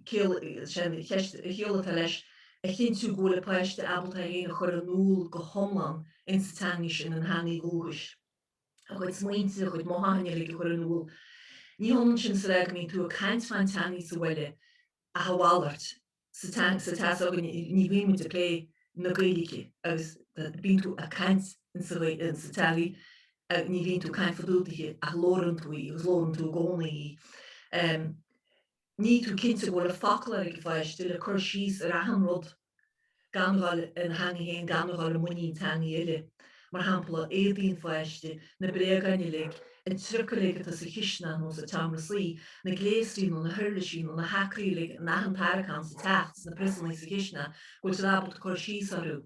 Speaker 6: ciall, sé an cheist, an chiall atá leis, a chinntiú go bhfuil an páiste ábalta é féin a chur in iúl go hiomlán insa teangaidh sin, ina theangaidh dhúchais. A chuid smaointe, a chuid mothúcháin uilig a chur in iúl. Ní hionann sin is a rá go mbíonn tú ag caint fán teangaidh sa bhaile ach a mhalairt. Sa teach s'againne ní bhíonn muid ag plé na Gaeilge agus bíonn tú ag caint insa teangaidh, ní bhíonn tú ag caint fá dtaobh dithe ach labhrann tú í agus labhrann tú i gcónaí í. Ní tú cinnte go bhfuil an foclóir ag an pháiste le cur síos ar achan rud gan a dhul ina theangaidh féin, gan a dhul i muinín teangaidh eile. Mar shampla, éadaí an pháiste, na bréagáin uilig. An truiceall uilig atá sa chisteanach nó sa tseomra suí, na gléasraí nó na huirlisí nó na hacraí uilig in achan tarraiceán sa teach, sna priosannaí sa chisteanach, go bhfuil siad ábalta cur síos orthu.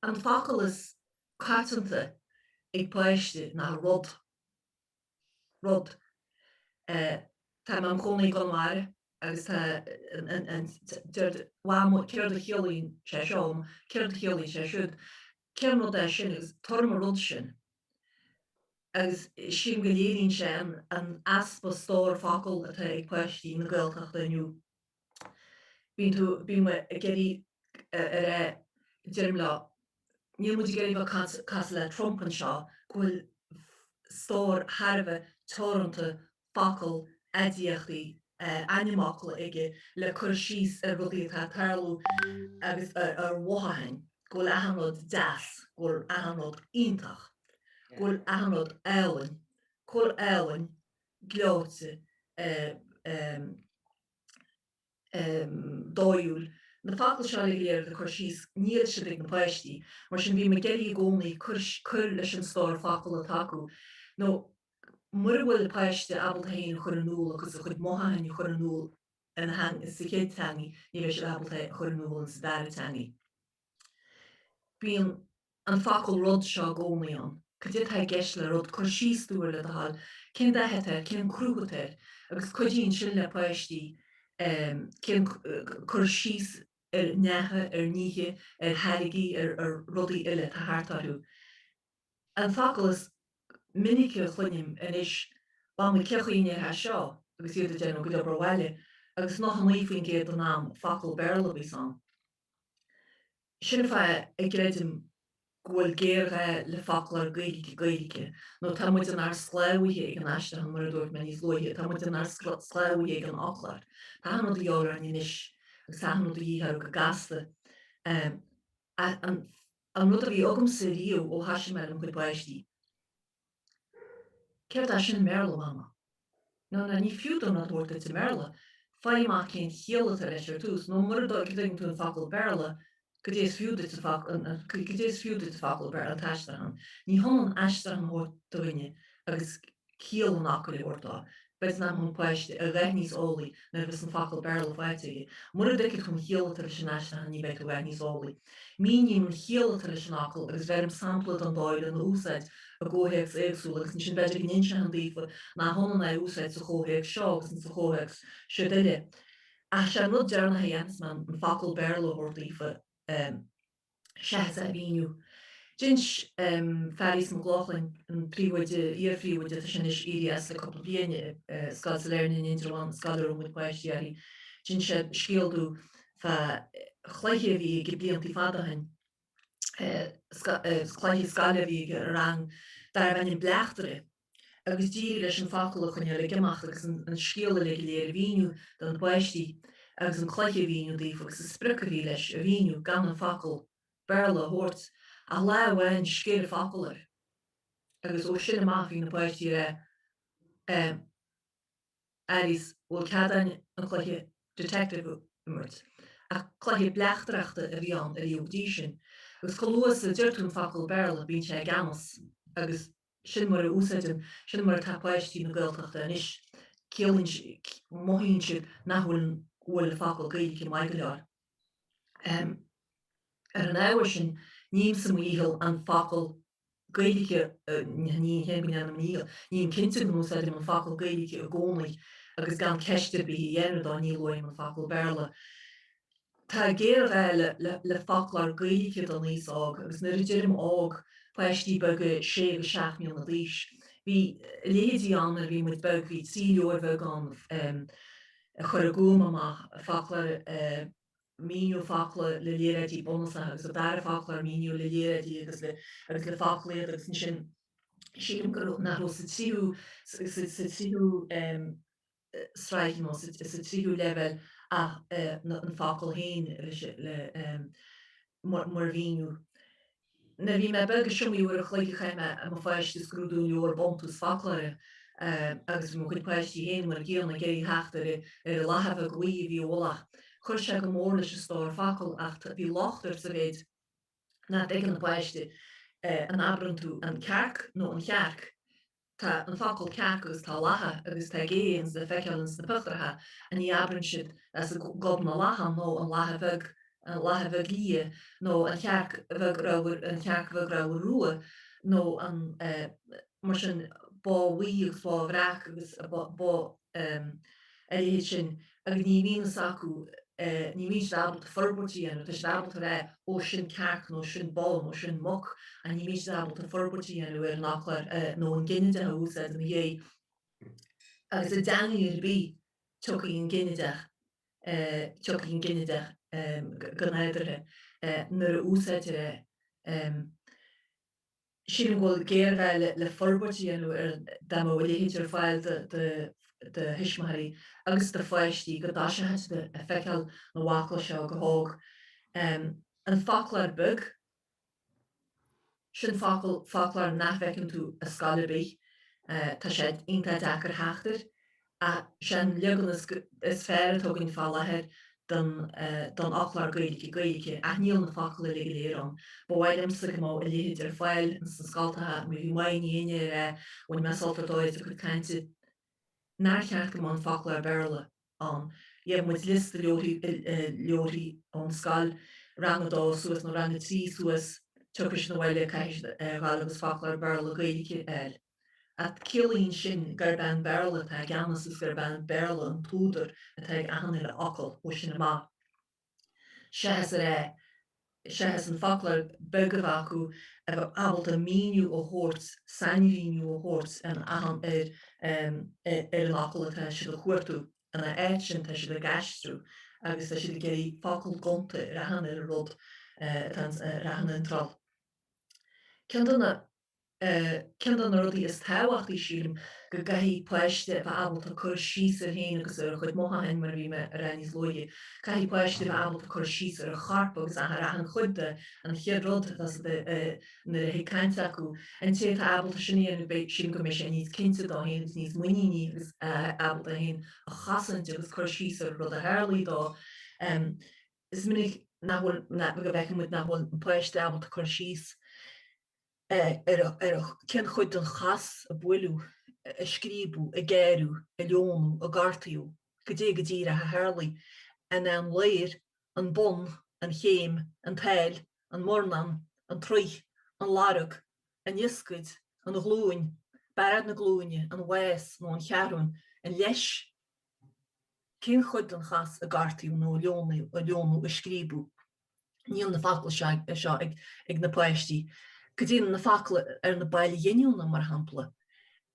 Speaker 6: An focal is coitianta ag páiste ná rud. Rud. Tá mé im chónaí i gConamara agus tá an, deir Mhamó céard a chiallaíonn sé seo, céard a chiallaíonn sé siúd, cén rud é sin agus tabhair dom an rud sin. Agus sílim go léiríonn sé an easpa stór focal atá ag páistí na Gaeltachta inniu. Bíonn tú, bíonn mé ag iarraidh a rá, deirim leo, níl muid ag iarraidh bheith cosúil le Trump anseo, go bhfuil stór thar a bheith teoranta focal, aidiachtaí, ainmfhocail aige le cur síos ar rudaí atá ag tarlú agus ar mhothúcháin, go bhfuil achan rud deas, go bhfuil achan rud iontach, go bhfuil achan rud álainn, go bhfuil álainn, gleoite, dóighiúil. Na focail seo uilig go léir le cur síos, níl siad ag na páistí. Mar sin bím ag iarraidh i gcónaí cur cur leis an stór focal atá acu. Nó mura bhfuil páiste ábalta é féin a chur in iúl agus a chuid mothúcháin a chur in iúl ina theanga, sa chéad teangaidh, ní bheidh siad ábalta é a chur in iúl insa dara teangaidh. Bíonn an focal rud seo i gcónaí ann. Cad é atá i gceist le rud? Cuir síos domh air le do thoil. Cén dath atá air? Cén cruth atá air? Agus cuidíonn sin le páistí cén cur síos ar neacha, ar nithe, ar tháirgí, ar rudaí eile atá thart orthu. An focal is minice a chluinim anois, Mamaí cén chaoi a ndéarfá seo? agus iad ag déanamh a gcuid obair bhaile, agus 99% den am focal Béarla a bhíos ann. Sin an fáth a gcreidim go bhfuil géarghá le foclóir Gaeilge-Gaeilge, nó tá muid inár sclábhaithe ag an aistriúchán, mar a dúirt mé níos luaithe, tá muid inár sclábhaithe ag an fhoclóir. Tá achan rud a dhíobháil orainn anois agus tá achan rud a dhíth orthu go gasta. An rud a bhí agamsa riamh ó thoisigh mé le mo chuid páistí, Céard é sin i mBéarla, Mama? No, no, ní fiú dom rud a thabhairt duit i mBéarla. Faigh amach cén chiall atá leis ar dtús, nó mura dtuigeann tú an focal Béarla, cad é is fiú duit an focal, cad é is fiú duit an focal Béarla, an t-aistriúchán. Ní hionann aistriúchán a thabhairt do dhuine agus ciall an fhocail a thabhairt dó. Beidh an an páiste a dhath níos eolaí nuair a bheas an focal Béarla faighte aige. Mura dtuigfidh tú an chiall atá leis an aistriúchán ní bheidh tú a dhath níos eolaí. Míním an chiall atá leis an fhocal agus bheirim sampla don dóigh lena úsáid i gcomhthéacs éagsúil agus ansin b'fhéidir go n-inseoinn daofa nach ionann é a úsáid sa chomhthéacs seo agus sa chomhthéacs siúd eile. Ach sé an rud deireanach a dhéanfas mé an focal Béarla a thabhairt daofa. Seachas é a mhíniú. D'inis Fearghas Mac Lochlainn, an príomhoide, iar-phríomhoide, tá sé anois éirithe as le cúpla bliain, i Scoil Sailearna in Indreabhán, scoil a raibh mo chuid páistí uirthi, d'inis sé scéal domh fá chluiche a bhí aige bliantaí fada ó shin, cluiche scoile a bhí aige i rang darbh ainm Bleachtaire. agus d'éirigh leis an focal a choinneáil ag imeacht agus an scéal uilig go léir a mhíniú do na páistí agus an cluiche a mhíniú daofa agus an sprioc a bhí leis a mhíniú gan an focal Béarla a thabhairt ach lá amháin sciorr focal air agus ó sin amach bhí na páistí ag rá eh Fhearghais bhfuil cead againn an cluiche detective a imirt. Ach cluiche bleachtaireachta a bhí ann ariamh go dtí sin agus chomh luath is a deir tú an focal Béarla bíonn sé i gceannas agus Sin mar a úsáideann, sin mar atá páistí na Gaeltachta anois. Ciallaíonn, mothaíonn siad nach bhfuil, bhfuil an focal Gaeilge maith go leor. Ar an ábhar sin, nímse mo dhícheall an focal Gaeilge, ní hé go ndéanaim mo dhícheall, ním cinnte go n-úsáidim an focal Gaeilge i gcónaí agus gan ceist ar bith a dhéanamh dá ní luaim an focal Béarla. Tá géarghá le foclóir Gaeilge don aos óg agus nuair a deirim óg, páistí beaga sé agus 7 mbliana d'aois. Bhí a leithéidí ann nuair a bhí muid beag, bhí 3 leabhar bheag ann a chuir an Gúm amach, foclóir míniú focla le léaráidí bunúsacha agus an dara foclóir míniú le léaráidí agus le agus le foclaíocht agus ansin sílim go raibh nach raibh sa tríú sa tríú sraith nó sa tríú leibhéal ach an focal féin mar mhíniú. Nuair a bhí mé beag is iomaí uair a chloig a chaith mé i mo pháiste ag scrúdú an leabhar Buntús Foclóra agus bhí mo chuid páistí féin mar an gcéanna ag iarraidh theacht ar an latha bheag bhuí a bhí i bhfolach. Chuir sé go mór leis an stór focal ach bhí locht air sa mhéid nach dtuigeann an páiste. An abrann tú an cearc nó an chearc? Tá an focal cearc agus tá lacha agus tá gé ins le feiceáil ins na pictiúracha ach ní abrann siad as gob na lachan nó an lacha bheag, an lacha bheag liath nó an chearc bheag ramhar, an chearc bheag ramhar rua nó an mar sin bó bhuí agus bó bhreac agus bó a leithéid sin agus ní bhíonn fhios acu, ní bhíonn siad ábalta forbairt a dhéanamh, tá siad ábalta a rá ó sin cearc nó sin bó nó sin muc ach ní bhíonn siad ábalta forbairt a dhéanamh ar an fhoclóir nó an ginideach a úsáid ina dhiaidh. Agus i dteangaidh ar bith tiocfaidh an ginideach, tiocfaidh an ginideach go nádúrtha nuair a úsáidtear é. Sílim go bhfuil géarghá le forbairt a dhéanamh ar dá mbeadh a leithéid ar fáil do thuismitheoirí agus do pháistí go dtoiseochadh siad ag feiceáil na bhfocla seo go hóg. An foclóir beag, sin focal, foclóir nach bhfeiceann tú i scoil ar bith. Tá sé iontach deacair theacht air. Ach sé an leagan is fearr atá againn fá láthair don fhoclóir Gaeilge-Gaeilge, ach níl na focail uilig go léir ann. Ba mhaith liomsa go mbeadh a leithéid ar fáil ins na scoltacha, mar bhí Máire Ní Éinne ag rá, bhain mé sult ar dóigh as a cuid cainte, nár cheart go mbeadh an foclóir Béarla ann. Gheobhadh muid liosta leabharthaí ón scoil, rang a dó suas nó rang a trí suas, tiocfaidh siad abhaile, caithfidh siad a ghabháil agus foclóir Béarla-Gaeilge a fháil. Ach ciallaíonn sin gurb é an Béarla atá i gceannas is gurb é an Béarla an t-údar atá ag achan uile fhocal ó sin amach. Seachas a rá, seachas an foclóir beag a bheith acu a bheith ábalta míniú a thabhairt, sainmhíniú a thabhairt ar achan, ar, ar an fhocal atá siad a chuartú. Ina áit sin tá siad ag aistriú agus tá siad ag iarraidh focal gonta ar achan uile rud atá ar achan iontráil. Ceann de na. Ceann de na rudaí is tábhachtaí, sílim, go gcaithfidh páiste a bheith ábalta cur síos air féin agus ar a chuid mothúcháin, mar a bhí mé a rá níos luaithe. Caithfidh páiste a bheith ábalta cur síos ar a chorp agus ar achan chuid de, an chéad rud atá siad nuair a thig caint acu. An té atá ábalta sin a dhéanamh, beidh, sílim go mbeidh sé níos cinnte dó féin agus níos muiníní agus ábalta é féin a chosaint agus cur síos ar an rud a tharlaigh dó. Is minic nach bhfuil, go bhfeiceann muid nach bhfuil an páiste ábalta cur síos. ar cén chuid den chas a buaileadh, a scríobadh, a gearradh, a leonadh, a gortaíodh, cad é go díreach a tharlaigh, an é an ladhar, an bun, an chéim, an tsáil, an murnán, an troith, an lorg, an ioscaid, an ghlúin, barra na glúine, an mhas nó an cheathrún, an leis, cén chuid den chas a gortaíodh nó a leonadh, a scríobadh. Níl na focail seo ag na páistí. Cad é na focail ar na baill ghiniúna, mar shampla?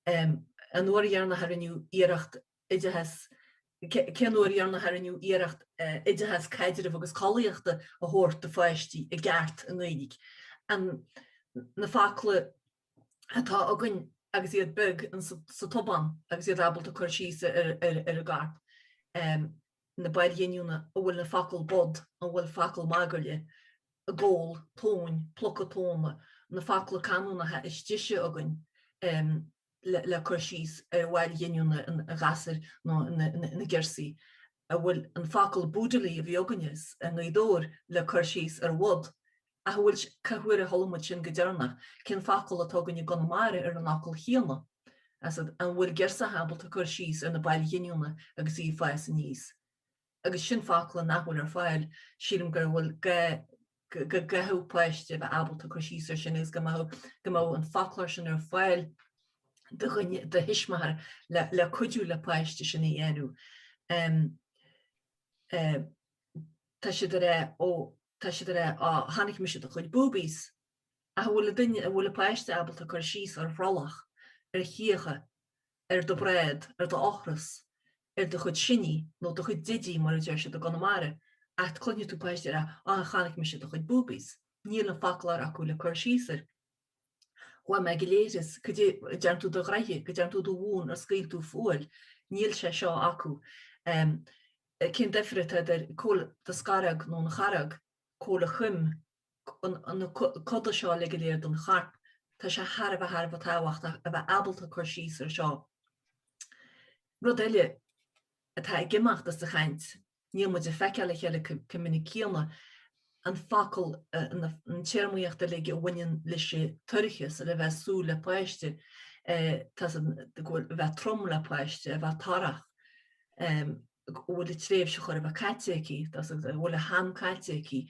Speaker 6: An uair dheireanach a rinneadh iarracht oideachas, cén uair dheireanach a rinneadh iarracht oideachas caidrimh agus collaíochta a thabhairt do pháistí i gceart i nGaeilge? An na focla atá againn agus iad beag sa tobán agus iad ábalta cur síos ar a gcorp? na baill ghiniúna, an bhfuil an focal bod, an bhfuil focal magairle, gol, tóin, plucadh tóna, na focla canúnacha is deise againn le cur síos ar bhaill ghiniúna an ghasúir nó na girseacha, an bhfuil an focal boodily a bhí againne i nGaoth Dobhair le cur síos ar bhod, ach an bhfuil, cá huair a chuala muid sin go deireanach? Cén focal atá againn i gConamara ar an fhocal chéanna? An bhfuil girseach ábalta cur síos ar na baill ghiniúna agus í ag fás aníos? Agus sin focla nach bhfuil ar fáil, sílim go bhfuil gá go gcaithfeadh páiste a bheith ábalta cur síos ar sin agus go mbeadh go mbeadh an foclóir sin ar fáil do dhuine, do thuismitheoir le le cuidiú le páiste sin a dhéanamh. Tá siad ag rá ó tá siad ag rá á chonaic mise do chuid boobies. Ach an bhfuil an duine, an bhfuil an páiste ábalta cur síos ar bhrollach, ar chíocha, ar do bhrád, ar do ocras, ar do chuid siní nó do chuid didí mar a deir siad i gConamara, ach cluinfidh tú páiste ag rá, á chonaic mise do chuid boobies. Níl an foclóir acu le cur síos air. Chuaigh mé go leithreas, cad é a dtearn tú do ghraithe, go dtearn tú do mhún, ar scaoil tú fual? Níl sé seo acu. Cén difear atá idir cá bhfuil do scaróg nó an charog, cá bhfuil a choim, na coda seo uilig go léir den chorp, tá sé thar a bheith thar a bheith tábhachtach a bheith ábalta cur síos ar seo. Rud eile atá ag imeacht as an chaint, níl muid ag feiceáil a chéile chomh minic céanna. An focal, an téarmaíocht uilig a bhaineann leis an toircheas, le bheith ag súil le páiste, tá a bheith trom le páiste, a bheith torrach, go bhfuil a tréimhse chóir a bheith caite aici, tá a go bhfuil a ham caite aici.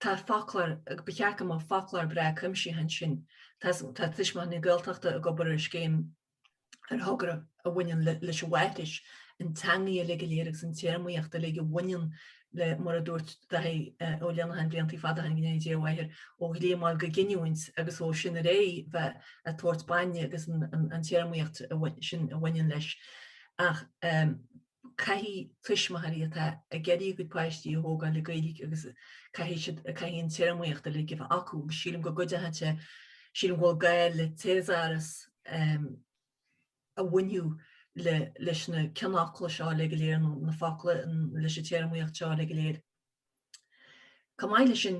Speaker 6: Tá foclóir, ba cheart go mbeadh foclóir breá cuimsitheach ansin. Tá Tuismitheoirí na Gaeltachta ag obair ar scéim ar thogra a bhaineann leis an mháithreachas, an teangaidh uilig go léir agus an téarmaíocht uilig a bhaineann le, mar a dúirt Dáithí Ó Liatháin blianta fada ó shin, go ndéana Dia a mháthair, ó ghlíomáil go giniúint agus ó sin ar aghaidh bheith ag tabhairt bainne agus an téarmaíocht sin a bhaineann leis. Ach caithfidh tuismitheoirí atá ag iarraidh a gcuid páistí a thógáil le Gaeilge agus caithfidh siad, caithfidh an téarmaíocht uilig a bheith acu agus sílim go gcuideoidh sé, sílim go bhfuil gá le théasáras a bhainfeadh le, leis na cineálacha seo uilig go léir nó na focla leis an téarmaíocht seo uilig go léir. Chomh maith leis sin,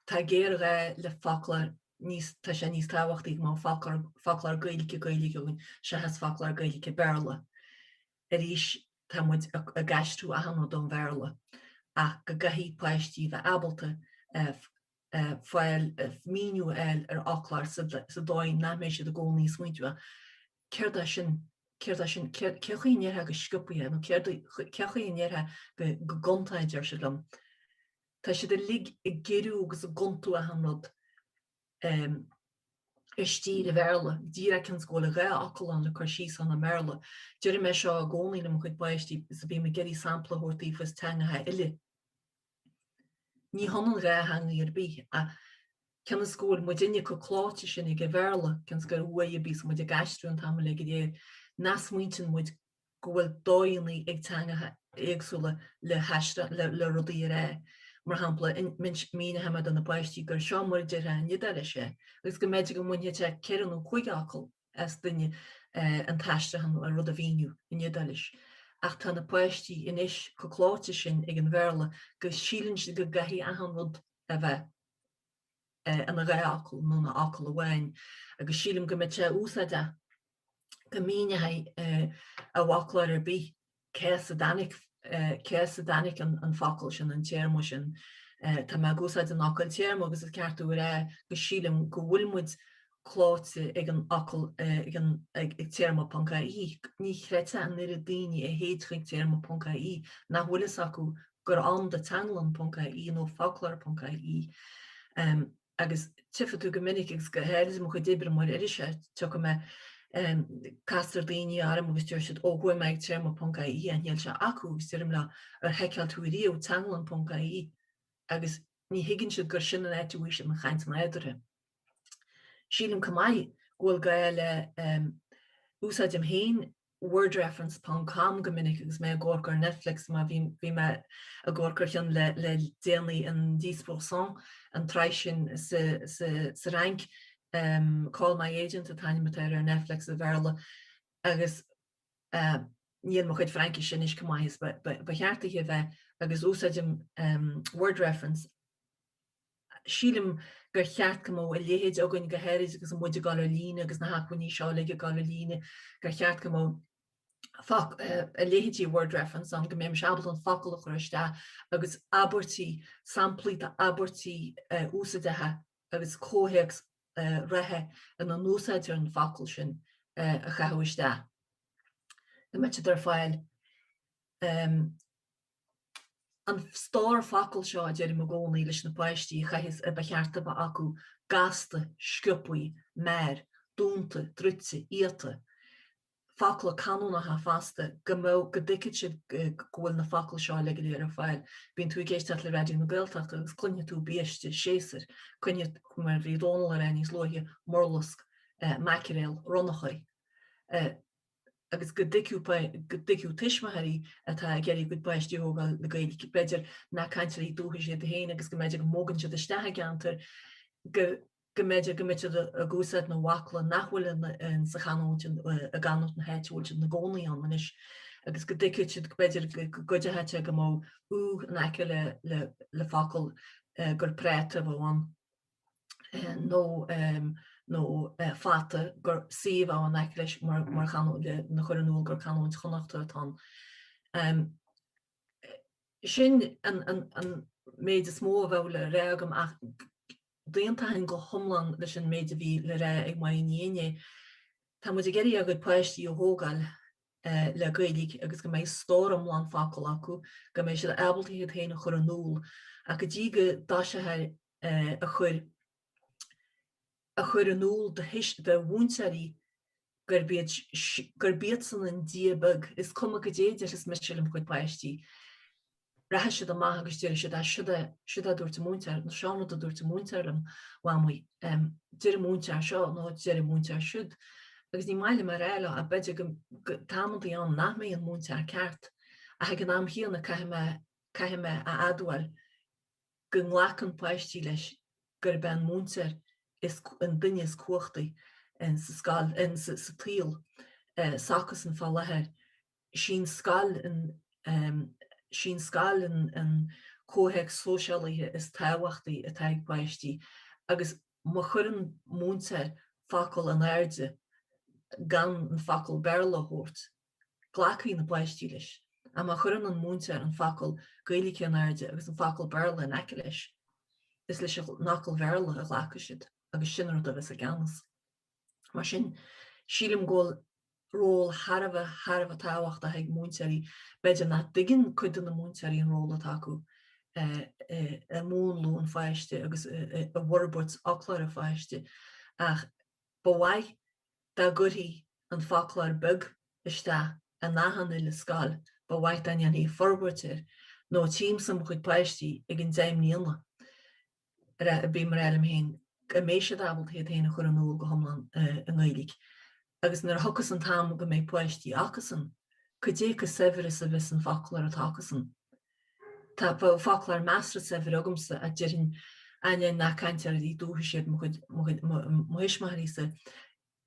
Speaker 6: tá géarghá le foclóir níos, tá sé níos tábhachtaí go mbeadh foclóir, foclóir Gaeilge Gaeilge againn seachas foclóir Gaeilge Béarla. Arís, tá muid ag aistriú achan rud ón Bhéarla ach go gcaithfidh páistí bheith ábalta fáil, míniú a fháil ar fhoclóir sa dóigh nach mbeidh siad i gcónaí ag smaointiú céard é sin, céard é sin, cé chaoi a ndéarfá go sciobtha nó cé chaoi a ndéarfá go gonta a deir siad liom. Tá siad uilig ag giorrú agus ag gontú achan rud i stíl an Bhéarla, díreach cionn is go bhfuil a dhá fhocal ann le cur síos ann i mBéarla. Deirim é seo i gcónaí le mo chuid páistí is a bím ag iarraidh sampla a thabhairt daofa as teangacha eile. Ní hionann dhá theangaidh ar bith ach cionn is go bhfuil muidinne chomh clóite sin ag an Bhéarla, cionn is gur uaidh a bíos muid ag aistriú an t-am uilig go léir, nach smaointeann muid go bhfuil dóigheanna ag teangacha éagsúla le haistriú, le rudaí a rá. Mar shampla, míneoidh mé do na páistí gur seo mar a déarfá in Iodáilis é agus go mb'fhéidir go mbainfeadh sé ceithre nó cúig fhocal as duine an t-aistriúchán nó an rud a mhíniú in Iodáilis. Ach tá na páistí anois chomh clóite sin ag an Bhéarla go síleann siad go gcaithfidh achan rud a bheith ina dhá fhocal nó ina fhocal amháin agus sílim go mbeadh sé úsáideach go míneofaí i bhfoclóir ar bith cé as a dtáinig, cé as a dtáinig an focal sin, an téarma sin. Tá mé ag úsáid an fhocail téarma agus is ceart domh a rá go sílim go bhfuil muid clóite ag an fhocal, ag an, ag téarma ponc ie. Ní chreidfeá an oiread daoine a théid chuig téarma ponc ie nach bhfuil fhios acu gur ann do teanglann ponc ie nó foclóir ponc ie. Agus tchífidh tú go minic, agus go háirid i mo chuid oibre mar iriseoir, tiocfaidh mé, castar daoine orm agus deir siad, ó chuaigh mé ag téarma ponc ie, ach níl sé acu, agus deirim leo, ar sheiceáil tú ariamh teanglann ponc ie? Agus ní thuigeann siad gur sin an áit a bhfaighidh siad an chaint nádúrtha. Sílim chomh maith go bhfuil gá le, úsáidim féin wordreference ponc com go minic agus mé ag amharc ar Netflix mar bhí bhí mé ag amharc ar cheann le le déanaí an Dix pour cent an tsraith sin sa sa sa Fhrainc um, Call My Agent an t-ainm atá air ar Netflix i Bhéarla agus uh, níl mo chuid Fraincise anois chomh maith is ba, ba, ba cheart di a bheith agus úsáidim um, word reference Sílim gur cheart go mbeadh a leithéid againn, go háirid agus muid ag dul ar líne agus na hacmhainní seo uilig ag dul ar líne, gur cheart go mbeadh a leithéidí word reference ann, go mbeimis ábalta an focal a chur isteach agus abairtí, samplaí d'abairtí úsáideacha agus comhthéacs reatha ina n-úsáidtear an focal sin a chaitheamh isteach. Go mbeadh siad ar fáil. An stór focal seo, a deirim i gcónaí leis na páistí, a chaithfeas, ba cheart a bheith acu, gasta, sciobthaí, mear, dúnta, druidte, iata, focla canúnacha fosta, go mbeadh, go dtuigfidh siad go bhfuil na focail seo uilig go léir ar fáil. Bíonn tú ag éisteacht le Raidió na Gaeltachta agus cluinfidh tú biaiste, séasúr, cluinfidh, mar a bhí Dónal a rá níos luaithe, murlasc, maicréal, ronnachaí. agus go dtuigfeadh go dtuigfeadh tuismitheoirí atá ag iarraidh a gcuid páistí a thógáil le Gaeilge, b'fhéidir nach cainteoirí dúchais iad féin agus go mb'fhéidir go mbogann siad isteach i gceantar go go mb'fhéidir go mbeidh siad ag úsáid na bhfocla nach bhfuil in sa chanúint i gcanúint na háite a bhfuil siad ina gcónaí ann anois agus go dtuigfeadh siad b'fhéidir go gcuideoidh sé go mbeadh 'ú' in aice le le le focal gur práta a bheadh ann. nó nó fata gur C a bheadh in aice leis mar mar chanúint lena chur in iúl gur canúint Chonnachta atá ann. Sin an an an méid is mó a bheadh le rá agam ach d'aontóinn go hiomlán leis an méid a bhí le rá ag Máire Ní inné. Tá muid ag iarraidh ár gcuid páistí a thógáil le Gaeilge agus go mbeidh stór iomlán focal acu, go mbeidh siad ábalta iad féin a chur in iúl ach go dtí go dtoiseofar a chur a chur in iúl do do mhúinteoirí gurb iad gurb iadsan an Dia beag, is cuma goidé a déarfas mise lem chuid páistí. Rachaidh siad amach agus déarfaidh siad, ah, siod é, siod é a dúirt an múinteoir, nó seo an rud a dúirt an múinteoir liom, Mhamaí, deir an múinteoir seo nó deir an múinteoir siúd. Agus ní maith liom a rá leo, ach b'fhéidir go, go, tá amantaí ann nach mbeidh an múinteoir ceart, ach ag an am chéanna caithfidh mé, caithfidh mé a admháil go nglacann páistí leis gurb é an múinteoir is an duine is cumhachtaí sa scoil, sa tsaol s'acusan fá láthair. Sí'n scoil an sí'n scoil an comhthéacs sóisialaithe is tábhachtaí atá ag páistí agus má chuireann múinteoir focal in airde gan an focal Béarla a thabhairt, glacfaidh na páistí leis. Ach má chuireann an múinteoir an focal Gaeilge in airde agus an focal Béarla in aice leis, is leis an fhocal Bhéarla a ghlacfaidh siad agus sin an rud a bheas i gceannas. Mar sin, sílim go bhfuil ról thar a bheith, thar a bheith tábhachtach ag múinteoirí. B'fhéidir nach dtuigeann cuid de na múinteoirí an ról atá acu i múnlú an pháiste agus i bhforbairt fhoclóir an pháiste ach ba mhaith dá gcuirfí an foclóir beag isteach in achan uile scoil, ba mhaith dá ndéanfaí forbairt air, nó tchímse mo chuid páistí ag an 10 mbliana, bím ag rá liom féin go mbeidh siad ábalta iad féin a chur in iúl go hiomlán i nGaeilge. Agus nuair a thiocfas an t-am go mbeidh páistí acusan, cad é chomh saibhir is a bheas an foclóir atá acusan? Tá foclóir measartha saibhir agamsa ach déarfainn, ainneoin nach cainteoirí dúchais iad mo chuid, mo chuid, mo thuismitheoirí-sa,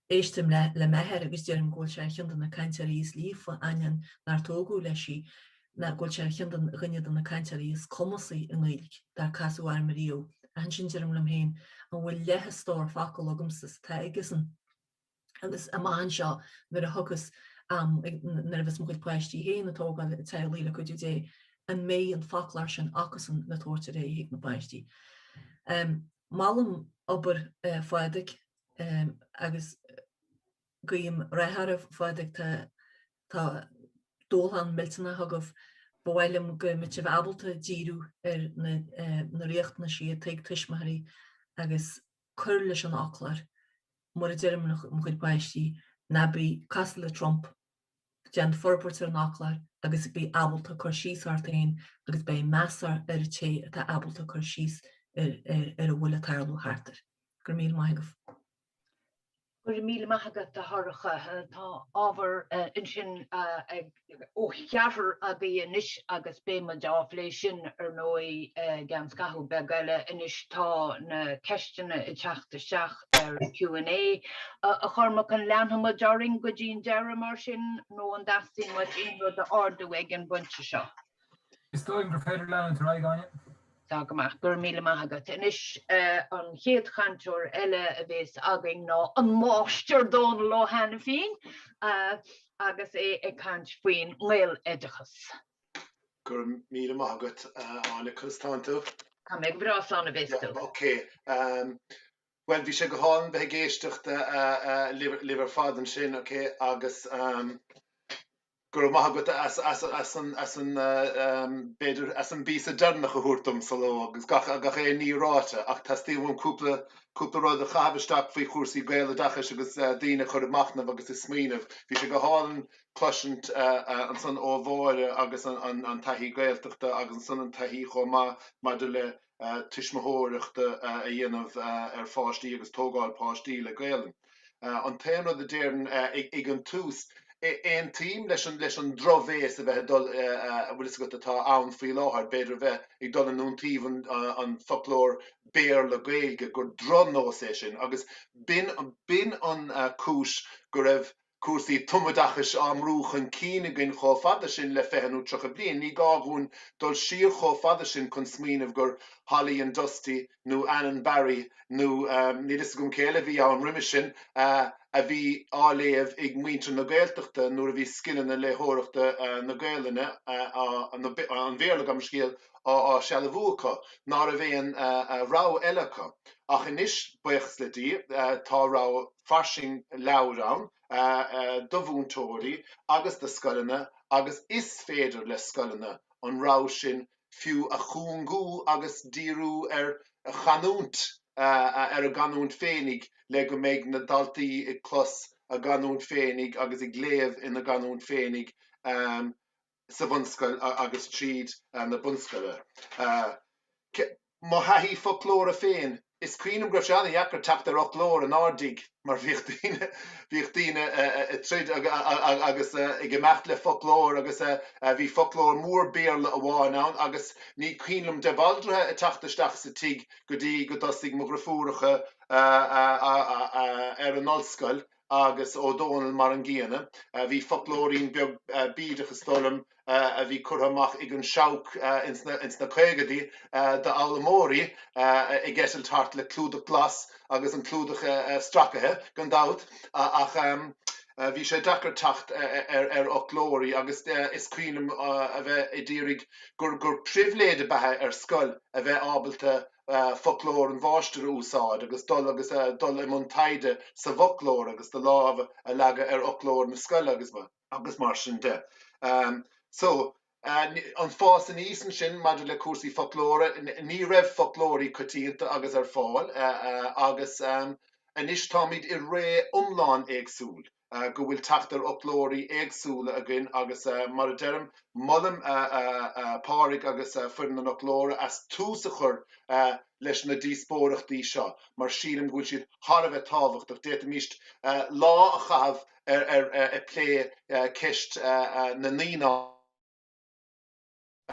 Speaker 6: Éistim le m'athair agus deirim go bhfuil sé ar cheann de na cainteoirí is líofa, ainneoin nár tógadh leis í, ná go bhfuil sé ar cheann de dhuine de na cainteoirí is cumasaí i nGaeilge dár casadh orm ariamh. Ach ansin deirim liom féin, an bhfuil leath an stór focal agamsa is atá aigesan? Agus amach anseo nuair a thiocfas am, nuair a bheas mo chuid páistí féin ag tógáil teaghlaigh le cuidiú Dé, an mbeidh an foclóir sin acusan le tabhairt ar aghaidh chuig na páistí? Molaim obair Phádraig agus guím rath oraibh, a Phádraig, tá tá dúshlán millteanach agaibh. Ba mhaith liom go mbeadh sibh ábalta díriú ar na na riachtanaisí atá ag tuismitheoirí agus cur leis an fhoclóir. Mar a deirim le mo chuid páistí, ná bí cosúil le Trump, Déan forbairt ar an fhoclóir agus bí ábalta cur síos ort féin agus beidh meas ar an té atá ábalta cur síos ar ar a bhfuil ag tarlú thart air. Go raibh míle maith agaibh.
Speaker 2: Go raibh míle maith agat, a Shorcha. Tá ábhar ansin ó cheathrar agaibh anois agus beidh muid á phlé sin, ar ndóigh, i gceann scaitheamh beag eile. Anois tá na ceisteanna ag teacht isteach ar Q and A. A Chormaic, an leanfaidh muid orainn go dtí an deireadh mar sin nó an dteastaíonn uait aon rud a ardú ag an bpointe seo?
Speaker 4: Is dóigh liom gur féidir leanúint ar aghaidh, Áine.
Speaker 2: Tá go maith. Go raibh míle maith agat. Anois an chéad chainteoir eile a bhéas againn ná an Máistir Dónal Ó hAiniféin agus é ag caint faoin nGaeloideachas.
Speaker 7: Go raibh míle maith agat, Áine. Conas tánn tú?
Speaker 2: Tá mé go breá, slán a bhéas tú.
Speaker 7: Ok. Bhuel, bhí sé go hálainn bheith ag éisteacht libh ar fad ansin, ok, agus go raibh maith agat as as as an as an b'fhéidir as an bpíosa deireanach a thabhairt dom sa ló agus gach gach aon ní ráite ach teastaíonn uaim cúpla cúpla rud a chaitheamh isteach faoi chúrsaí Gaeloideachais agus daoine a chur ag machnamh agus ag smaoineamh. Bhí sé go hálainn cloisint ansan ó Mháire agus an an taithí Gaeltachta agus ansan an taithí chomh maith maidir le tuismitheoireacht a dhéanamh ar pháistí agus tógáil páistí le Gaelainn. An t-aon rud a déarfainn ag an tús, aontaím leis an leis an drochbhéas a bheith ag dul, a bhfuil fhios agat, atá ann faoi láthair, b'fhéidir a bheith ag dul in iontaoibh an an foclóir Béarla-Gaeilge, gur drochnós é sin agus b'in b'in an cúis go raibh cúrsaí tumoideachais á mbrú chun cinn againn chomh fada sin le 20 nó 30 bliain. Ní gá dhúinn dul siar chomh fada sin chun smaoineamh gur Holly and Dusty nó Anne and Barry nó níl fhios agam cé eile a bhí ann roimhe sin a bhí á léamh ag muintir na Gaeltachta nuair a bhí scileanna léitheoireachta na Gaelainne, an Bhéarla gabh mo scéal. Á sealbhú acu, ná raibh aon rogha eile acu. Ach anois, buíochas le Dia, tá rogha fairsing leabhair ann do mhúinteoirí agus do scoileanna agus is féidir le scoileanna an rogha sin fiú a chúngú agus díriú ar chanúint, ar a gcanúint féinig le go mbeidh na daltaí ag clos a gcanúint féinig agus ag léamh ina gcanúint féinig. sa bhunscoil agus tríd na bunscoile. Mo thaithí foclóra féin, is cuimhin liom go raibh sé an-dheacair teacht ar fhoclóir inár dtigh mar bhíodh daoine, bhíodh daoine ag troid agus ag imeacht le foclóir agus bhí foclóir mór Béarla amháin ann agus ní cuimhin liom de Bhaldraithe ag teacht isteach sa tigh go dtí go dtosaigh mo dhriofúracha ar an ollscoil agus Ó Dónaill mar an gcéanna. Bhí foclóirín beag bídeach is dóigh liom a bhí curtha amach ag an Seabhac ins na caogaidí d'fhoghlaimeoirí ag eitilt thart le clúdach glas agus an clúdach stracaithe gan dabht ach bhí sé deacair teacht ar fhoclóirí agus is cuimhin liom a bheith ag iarraidh gur pribhléid ab ea ar scoil a bheith ábalta foclóir an mháistir a úsáid agus dul agus dul i mbun taighde sa bhfoclóir agus do lámh a leagadh ar fhoclóir na scoile agus agus mar sin de. So, an fás aníos ansin maidir le cúrsaí foclóra, ní raibh foclóirí coitianta agus ar fáil agus anois táimid i ré iomlán éagsúil. go bhfuil teacht ar fhoclóirí éagsúla againn agus mar a deirim, molaim Pádraig agus foireann an Fhoclóra as tús a chur leis na díospóireachtaí seo mar sílim go bhfuil siad thar a bheith tábhachtach. D'fhéadfaimis lá a chaitheamh ar ag plé ceist na naíonán.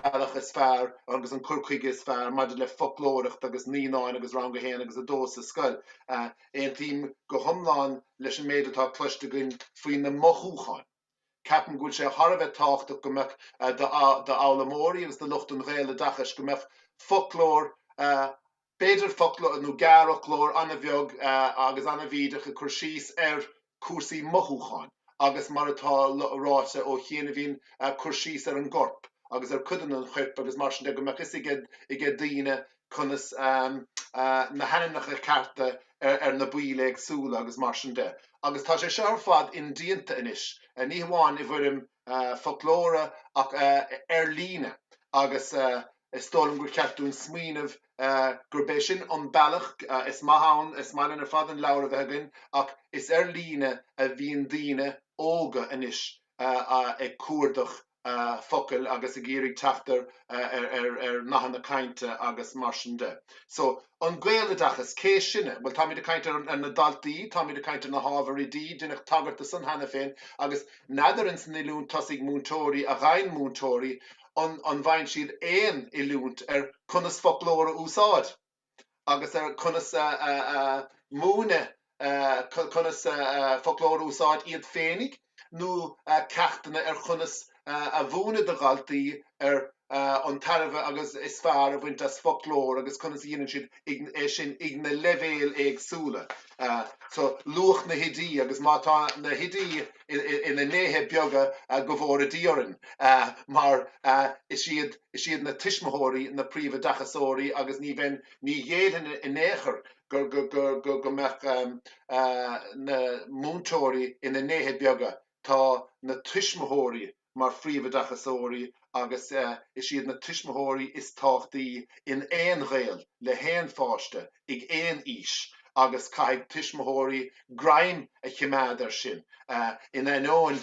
Speaker 7: bealach is fearr agus an cur chuige is fearr maidir le foclóireacht agus naíonáin agus rang a haon agus a dó sa scoil. Aontaím go hiomlán leis an méid atá cloiste againn faoi na mothúcháin. Ceapaim go bhfuil sé thar a bheith tábhachtach go mbeadh d'fhoghlaimeoirí agus do lucht an Ghaeloideachais go mbeadh foclóir B'fhéidir foclóir nó gearrfhoclóir an-bheag agus an-bhídeach ag cur síos ar cúrsaí mothúcháin agus mar atá ráite ó chianaibhín cur síos ar an gcorp agus ar codanna an choirp agus mar sin de go mbeadh fhios aige daoine conas na hainmneacha cearta ar na baill éagsúla agus mar sin de. Agus tá sé seo ar fad indéanta anois, ní hamháin i bhfoirm foclóra ach ar líne agus Is dóigh liom gur cheart dúinn smaoineamh gurb é sin an bealach is maith ann, is maith linn ar fad an leabhar a bheith againn ach is ar líne a bhíonn daoine óga anois ag cuardach focail agus ag iarraidh teacht ar ar nathanna cainte agus mar sin de. So, an Gaeloideachas, cé sinne? Bhuel, táimid ag caint ar na daltaí, táimid ag caint ar na hábhair oidí, deineadh tagairt do san cheana féin agus n'fheadar ins an oiliúint tosaigh múinteoirí a gheibheann múinteoirí an an bhfaigheann siad aon oiliúint ar conas foclóir a úsáid agus ar conas múineadh conas foclóir a úsáid iad féinig nó ceachtanna ar chonas a mhúineadh do dhaltaí ar an tairbhe agus is fearr a bhaint as foclóir agus conas a dhéanann siad é sin ag na leibhéil éagsúla. So, luach na hoidí agus má tá na hoidí ina ndéithe beaga go bhfóire Dia orainn mar is iad is iad na tuismitheoirí na príomhoideachasóirí agus ní bheinn ní ghéillfinn in aon chor go go go go go mbeadh na múinteoirí ina ndéithe beaga tá na tuismitheoirí mar phríomhoideachasóirí agus is iad na tuismitheoirí is tábhachtaí in aon ghaol le haon pháiste ag aon aois agus caithfidh tuismitheoirí greim a chimeád air sin in ainneoin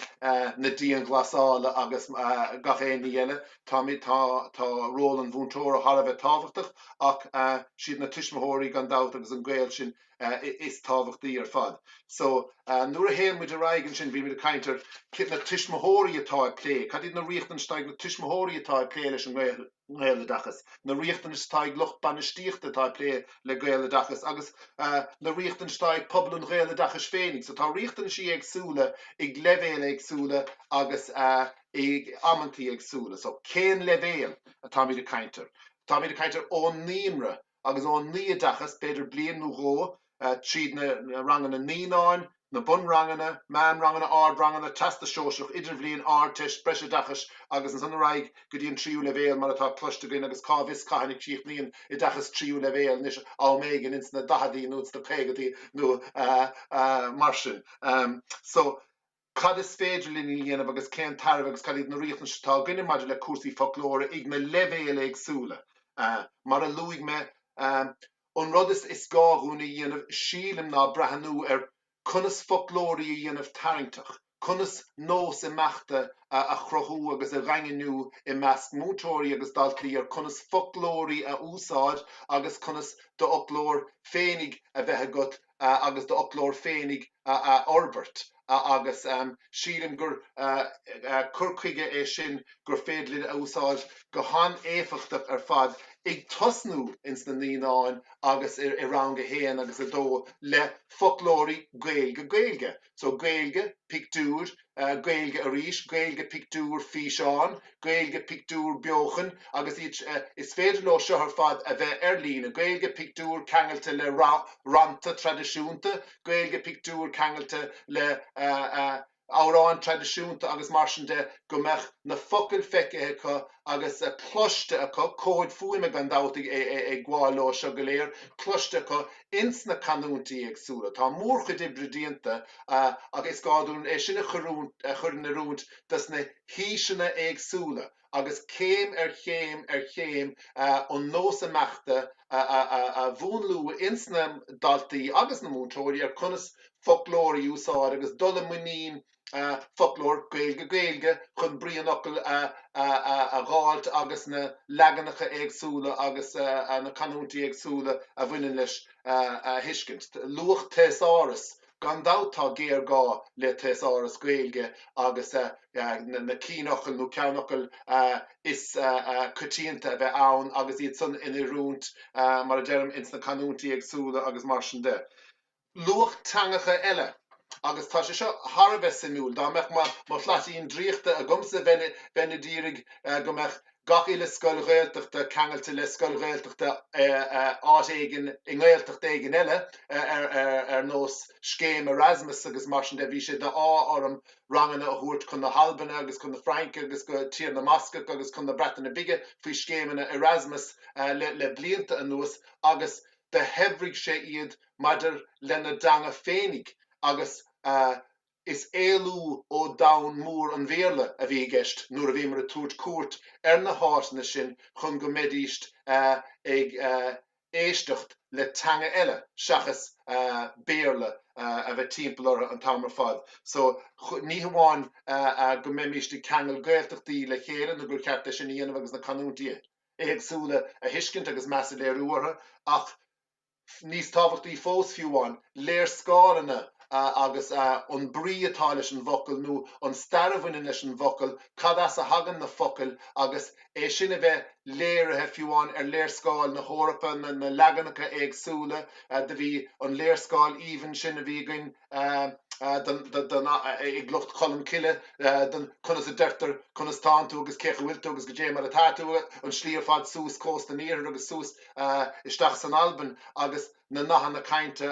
Speaker 7: na dianghlasála agus gach aon ní eile. Táimid, tá, tá ról an mhúinteora thar a bheith tábhachtach ach siad na tuismitheoirí gan dabht agus an gaol sin is tábhachtaí ar fad. So, nuair a théann muid ar aghaidh ansin, bímid ag caint ar na tuismitheoirí atá ag plé, cad iad na riachtanais atá ag na tuismitheoirí atá ag plé leis an nGaeloideachas, na riachtanais atá ag lucht bainistíochta atá ag plé le Gaeloideachas agus na riachtanais atá ag pobal an Ghaeloideachais féinig. So tá riachtanaisí éagsúla ag leibhéil éagsúla agus ag amantaí éagsúla. So cén leibhéal atáimid ag caint air? Táimid ag caint ar ón naíonra agus ón naíoideachas, b'fhéidir bliain nó dhó tríd na ranganna naíonáin. Na bunranganna, meánranganna, ardranganna, Teastas Sóisearach, Idirbhliain, Ardteist, Breisoideachais agus ansan ar aghaidh go dtí an tríú leibhéal mar atá cloiste againn agus cá bhfios cathain a chríochnaíonn oideachas tríú leibhéal anois am éigin ins na daicheadaí nó ins na caogadaí nó mar sin. So, cad is féidir linn a dhéanamh agus cén tairbhe agus cad iad na riachtanais atá againne maidir le cúrsaí foclóra ag na leibhéil éagsúla? Mar a luaigh mé, An rud is gá dhúinn a dhéanamh, sílim, ná breathnú ar conas foclóirí a dhéanamh tarraingteach, conas nós imeachta a chruthú agus a dhaingniú i measc múinteoirí agus daltaí ar conas foclóirí a úsáid agus conas d'fhoclóir féinig a bheith agat agus d'fhoclóir féinig a fhorbairt agus sílim gur cur chuige é sin gur féidir linn a úsáid go han-éifeachtach ar fad ag tosnú ins na naíonáin agus i rang a haon agus a dó le foclóirí Gaeilge-Gaeilge. So Gaeilge, pictiúr, Gaeilge arís, Gaeilge, pictiúr, físeán, Gaeilge, pictiúr, beochan agus iad, is féidir leo seo ar fad a bheith ar líne, Gaeilge, pictiúr ceangailte le rannta traidisiúnta, Gaeilge, pictiúr ceangailte le amhráin traidisiúnta agus mar sin de, go mbeadh na focail feicthe acu agus cloiste acu, comhaid fuaime gan dabht ag gabháil leo seo go léir, cloiste acu ins na canúintí éagsúla. Tá mórchuid oibre déanta ach is gá dúinn é sin a chur in oiriúint dos na haoiseanna éagsúla agus céim ar chéim ar chéim an nós imeachta a mhúnlú ins na daltaí agus na múinteoirí ar conas foclóirí a úsáid agus dul i muinín foclóir Gaeilge-Gaeilge chun brí an fhocail a dh'fháilt agus na leaganacha éagsúla agus na canúintí éagsúla a bhaineann leis a thuiscint. Luach théasáras, gan dabht tá géarghá le théasáras Gaeilge agus na cinnfhocail nó ceannfhocail is coitianta a bheith ann agus iad san in oiriúint, mar a deirim, ins na canúintí éagsúla agus mar sin de. Luach teangacha eile, agus tá sé seo thar a bheith suimiúil, dá mbeadh mo shlaitín draíochta agamsa bheinn a d'iarraidh go mbeadh gach uile scoil Ghaeltachta ceangailte le scoil Ghaeltachta áit éigin i nGaeltacht éigin eile ar nós scéim Erasmus agus mar sin de. Bhí sé d'ádh orm ranganna a thabhairt chun na hAlbana agus chun na Fraince agus go Tír na mBascach agus chun na Breataine Bige faoi scéimeanna Erasmus le blianta anuas agus do shaibhrigh sé iad maidir lena dteanga féinig agus is éalú ó domhan mór an Bhéarla a bhí i gceist nuair a bhíomar ag tabhairt cuairt ar na háiteanna sin chun go mbeidíst ag éisteacht le teanga eile seachas Béarla a bheith timpeall orthu an t-am ar fad. So ní hamháin go mbeimíst ag ceangal Gaeltachtaí le chéile nó gur cheart é sin a dhéanamh agus na canúintí a éagsúla a thuiscint agus meas a léiriú orthu, ach níos tábhachtaí fós fiú amháin, léarscáileanna agus an brí atá leis an bhfocal nó an stair a bhaineann leis an bhfocal, cad as a thagann na focail agus é sin a bheith léirithe fiú amháin ar léarscáil na hEorpa, na leaganacha éagsúla. Do bhí an léarscáil aoibhinn sin a bhí againn ag lucht Cholmcille don conas a deirtear conas tánn tú agus cén chaoi a bhfuil tú agus goidé mar atá tú, an slí ar fad suas cósta an iarthair agus suas isteach san Albain agus na nathanna cainte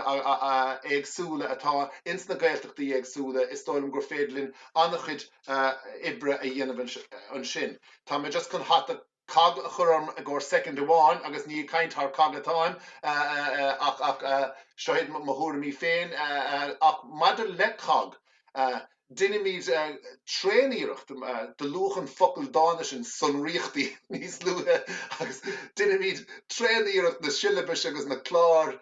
Speaker 7: éagsúla atá ins na Gaeltachtaí éagsúla, is dóigh liom gur féidir linn an-chuid oibre a dhéanamh ansin. Tá mé just chun hata cogg a chur orm i gcomhair soicind amháin agus ní ag caint thar cogg atáim ach ach seo iad mo thuairimí féin ach maidir le cogg deinimid tréaniarracht, do luadh an focal dána sin sonraíochtaí níos luaithe agus deinimid tréaniarracht na siollabais agus na cláir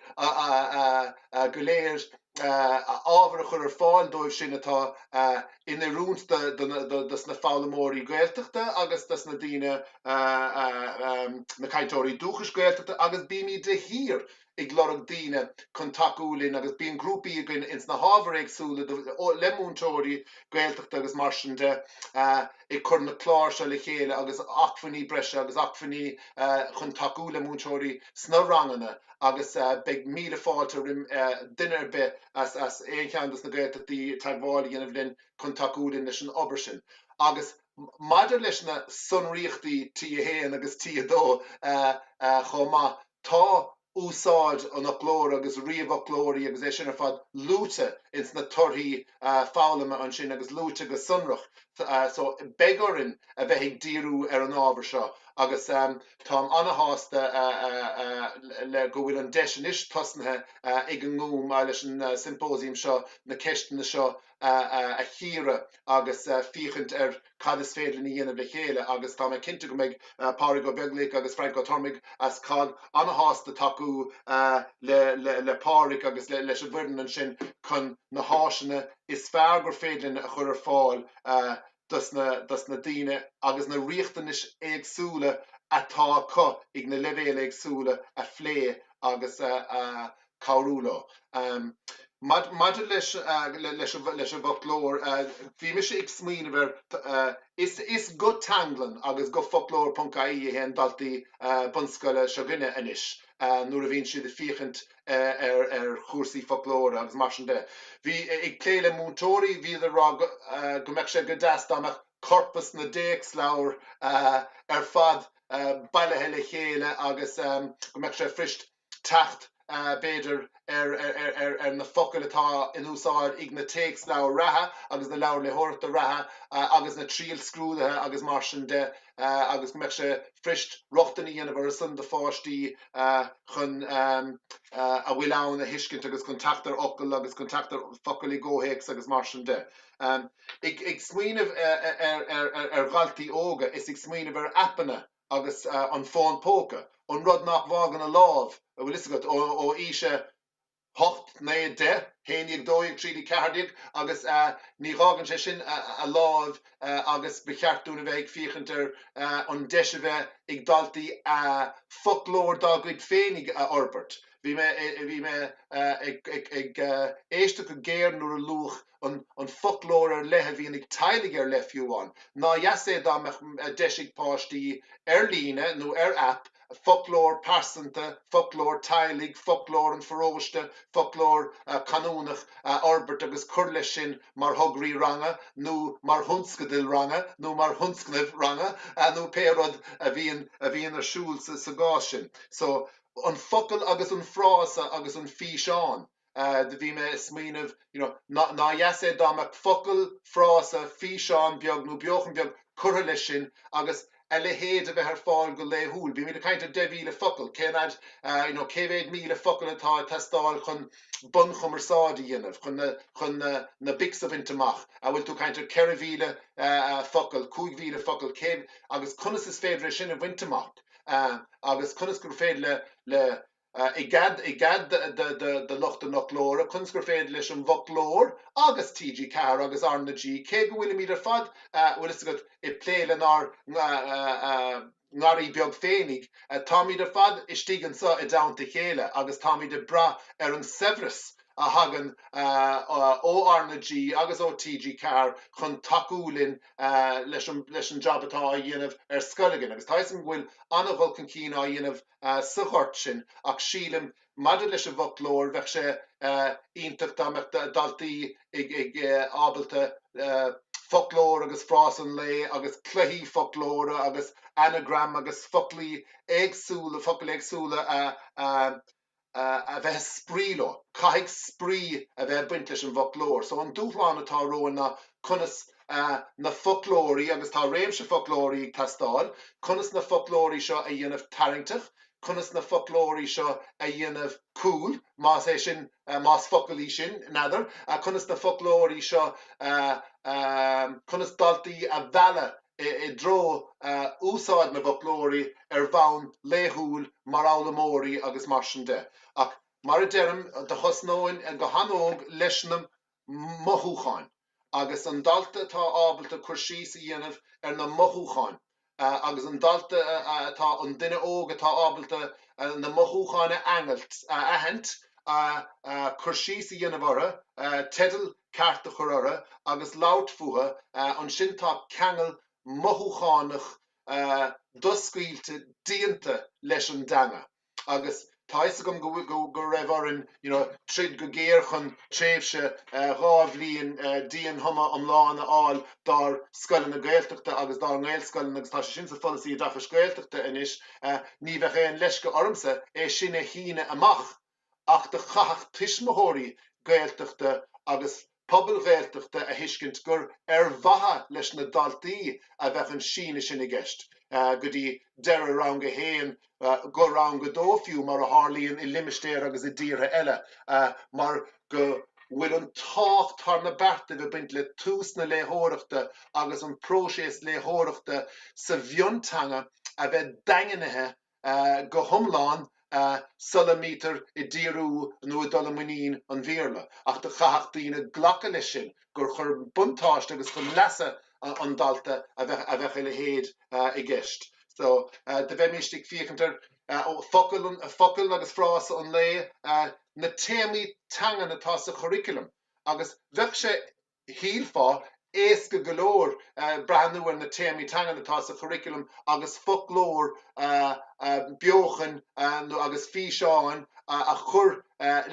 Speaker 7: go léir ábhar a chur ar fáil dóibh sin atá in oiriúint dos na foghlaimeoirí Gaeltachta agus dos na daoine, na cainteoirí dúchais Gaeltachta agus bímid de shíor ag lorg daoine chun tacú linn agus bíonn grúpaí againn ins na hábhair éagsúla le múinteoirí Gaeltachta agus mar sin de ag cur na cláir seo le chéile agus acmhainní breise agus acmhainní chun tacú le múinteoirí sna ranganna agus beidh míle fáilte roim duine ar bith as aon cheann dos na Gaeltachtaí teagmháil a dhéanamh linn chun tacú linn leis an obair sin. Agus maidir leis na sonraíochtaí T1 agus T2 chomh maith, tá. úsáid an fhoclóra agus ríomhfhoclóirí agus é sin ar fad luaite ins na torthaí foghlama ansin agus luaite go sonrach. So beidh orainn a bheith ag díriú ar an ábhar seo agus táim ana-shásta le go bhfuil an deis anois tosnaithe ag an nGúm leis an symposium seo na ceisteanna seo a chíoradh agus féachaint ar cad is féidir linn a dhéanamh le chéile agus tá mé cinnte go mbeidh Pádraig Ó Beaglaoich agus Frank Ó Tormaigh as COGG ana-shásta tacú le Pádraig agus leis an bhfoireann ansin chun na háiseanna is fearr gur féidir linn a chur ar fáil dos na daoine agus na riachtanais éagsúla atá acu ag na leibhéil éagsúla a phlé agus a cabhrú leo. Maidir leis leis an bhfoclóir, bhí mise ag smaoineamh ar, is is go teanglann agus go foclóir ponc ie a théann daltaí bunscoile seo againne anois nuair a bhíonn siad ag féachaint ar ar chúrsaí foclóra agus mar sin de. Bhí ag plé le múinteoirí, bhíodar ag rá go mbeadh sé go deas dá mbeadh corpas na dtéacsleabhar ar fad bailithe le chéile agus go mbeadh sé fuirist teacht, b'fhéidir, ar na focail atá in úsáid ag na téacsleabhair reatha agus na leabhair léitheoireachta reatha agus na triailscrúduithe agus mar sin de agus go mbeadh sé fuirist rochtain a dhéanamh orthu san do pháistí chun a bhfuil ann a thuiscint agus chun teacht ar fhocail agus chun teacht ar focail i gcomhthéacs agus mar sin de. Ag smaoineamh ar dhaltaí óga is ag smaoineamh ar aipeanna agus an fón póca, an rud nach bhfágann a lámh, a bhfuil fhios agat, ó aois a hocht, 9, 10, 11, 12, 13, 14 agus ní dh'fhágann sé sin a láimh agus ba cheart dúinn a bheith ag féachaint ar an deis a bheith ag daltaí foclóir dá gcuid féinig a fhorbairt. Bhí mé, bhí mé ag éisteacht go géar nuair a luadh an foclóir ar leith a bhíonn ag teaghlaigh ar leith fiú amháin. Nár dheas é dá mbeadh deis ag páistí ar líne nó ar aip foclóir pearsanta, foclóir teaghlaigh, foclóir an pharóiste, foclóir canúnach a fhorbairt agus cur leis sin mar thograí ranga nó mar thionscadail ranga nó mar thionscnaimh ranga nó pé rud a bhíonn a bhíonn ar siúl sa gcás sin. So, an focal agus an frása agus an físeán. Do bhí mé ag smaoineamh, you know, nár dheas é dá mbeadh focal, frása, físeán beag nó beochan beag curtha leis sin agus a leithéid a bheith ar fáil go laethúil. Bímid ag caint ar 10,000 focal, cén fhad, you know, cé mhéad míle focal atá ag teastáil chun bunchumarsáid a dhéanamh, chun na, chun na, na basics a bhaint amach? An bhfuil tú ag caint ar 4,000 focal, 5,000 focal, cé, agus conas is féidir é sin a bhaint amach? Agus conas gur féidir le, le, I gcead, i gcead do lucht an fhoclóra, conas gur féidir leis an bhfoclóir agus TG4 agus R na G, cé go bhfuilimid ar fad, bhfuil fhios agat, ag plé lenár ngarraí beag féinig, táimid ar fad istigh anseo i dteannta a chéile agus táimid ag brath ar an saibhreas a thagann ó R na G agus ó TG4 chun tacú linn leis an jab atá á dhéanamh ar scoil againn. Agus tá fhios agam go bhfuil an-dhul chun cinn á dhéanamh sa ghort sin ach sílim maidir leis an bhfoclóir bheadh sé iontach dá mbeadh daltaí ag ábalta foclóir agus frása an lae agus cluichí foclóra agus anagram agus foclaí éagsúla, focail éagsúla a a bheith ag spraoi leo. Caithfidh spraoi a bheith ag baint leis an bhfoclóir. So an dúshlán atá romhainn ná conas na foclóirí, agus tá réimse foclóirí ag teastáil, conas na foclóirí seo a dhéanamh tarraingteach, conas na foclóirí seo a dhéanamh cool, más é sin, más focal í sin, n'fheadar, conas na foclóirí seo, conas daltaí a mhealladh i dtreo úsáid na bhfoclóirí ar bhonn laethúil mar fhoghlaimeoirí agus mar sin de. Ach mar a deirim, do thosnóinn go han-óg leis na mothúcháin agus an dalta atá ábalta cur síos a dhéanamh ar na mothúcháin agus an dalta atá, an duine óg atá ábalta na mothúcháin a ainglt, a aithint, cur síos a dhéanamh orthu, teideal ceart a chur orthu agus labhairt fúthu, ansin tá ceangal mothúchánach doscaoilte déanta leis an dteanga. Agus. Tá fhios agam go go raibh orainn you know troid go géar chun tréimhse 2 bhliain dianthumadh iomlán a fháil dár scoileanna Gaeltachta agus dár nGaelscoileanna agus tá sé sin sa pholasaí oideachais Gaeltachta anois. Ní bheadh aon leisce ormsa é sin a shíneadh amach ach do chaithfeadh tuismitheoirí Gaeltachta agus pobail Ghaeltachta a thuiscint gur ar mhaithe leis na daltaí a bheadh an síneadh sin i gceist, go dtí deireadh rang a haon, go rang a dó fiú, mar a tharlaíonn i limistéir agus i dtíortha eile, mar go bhfuil an tábhacht thar na beartaibh ag baint le tús na léitheoireachta agus an próiseas léitheoireachta sa mhionteanga a bheith daingnithe go hiomlán sula mbítear ag díriú nó ag dul i muinín an Bhéarla, ach do chaithfeadh daoine glacadh leis sin, gur chun buntáiste agus chun leasa an dalta a bheadh a leithéid i gceist. So, do bheimíst ag féachaint ar focal, focal agus frása an lae, na téamaí teangan atá sa churriculum agus bheadh sé shílfeá, éasca go leor breathnú ar na téamaí teangan atá sa churriculum agus foclóir, beochan nó agus físeáin a chur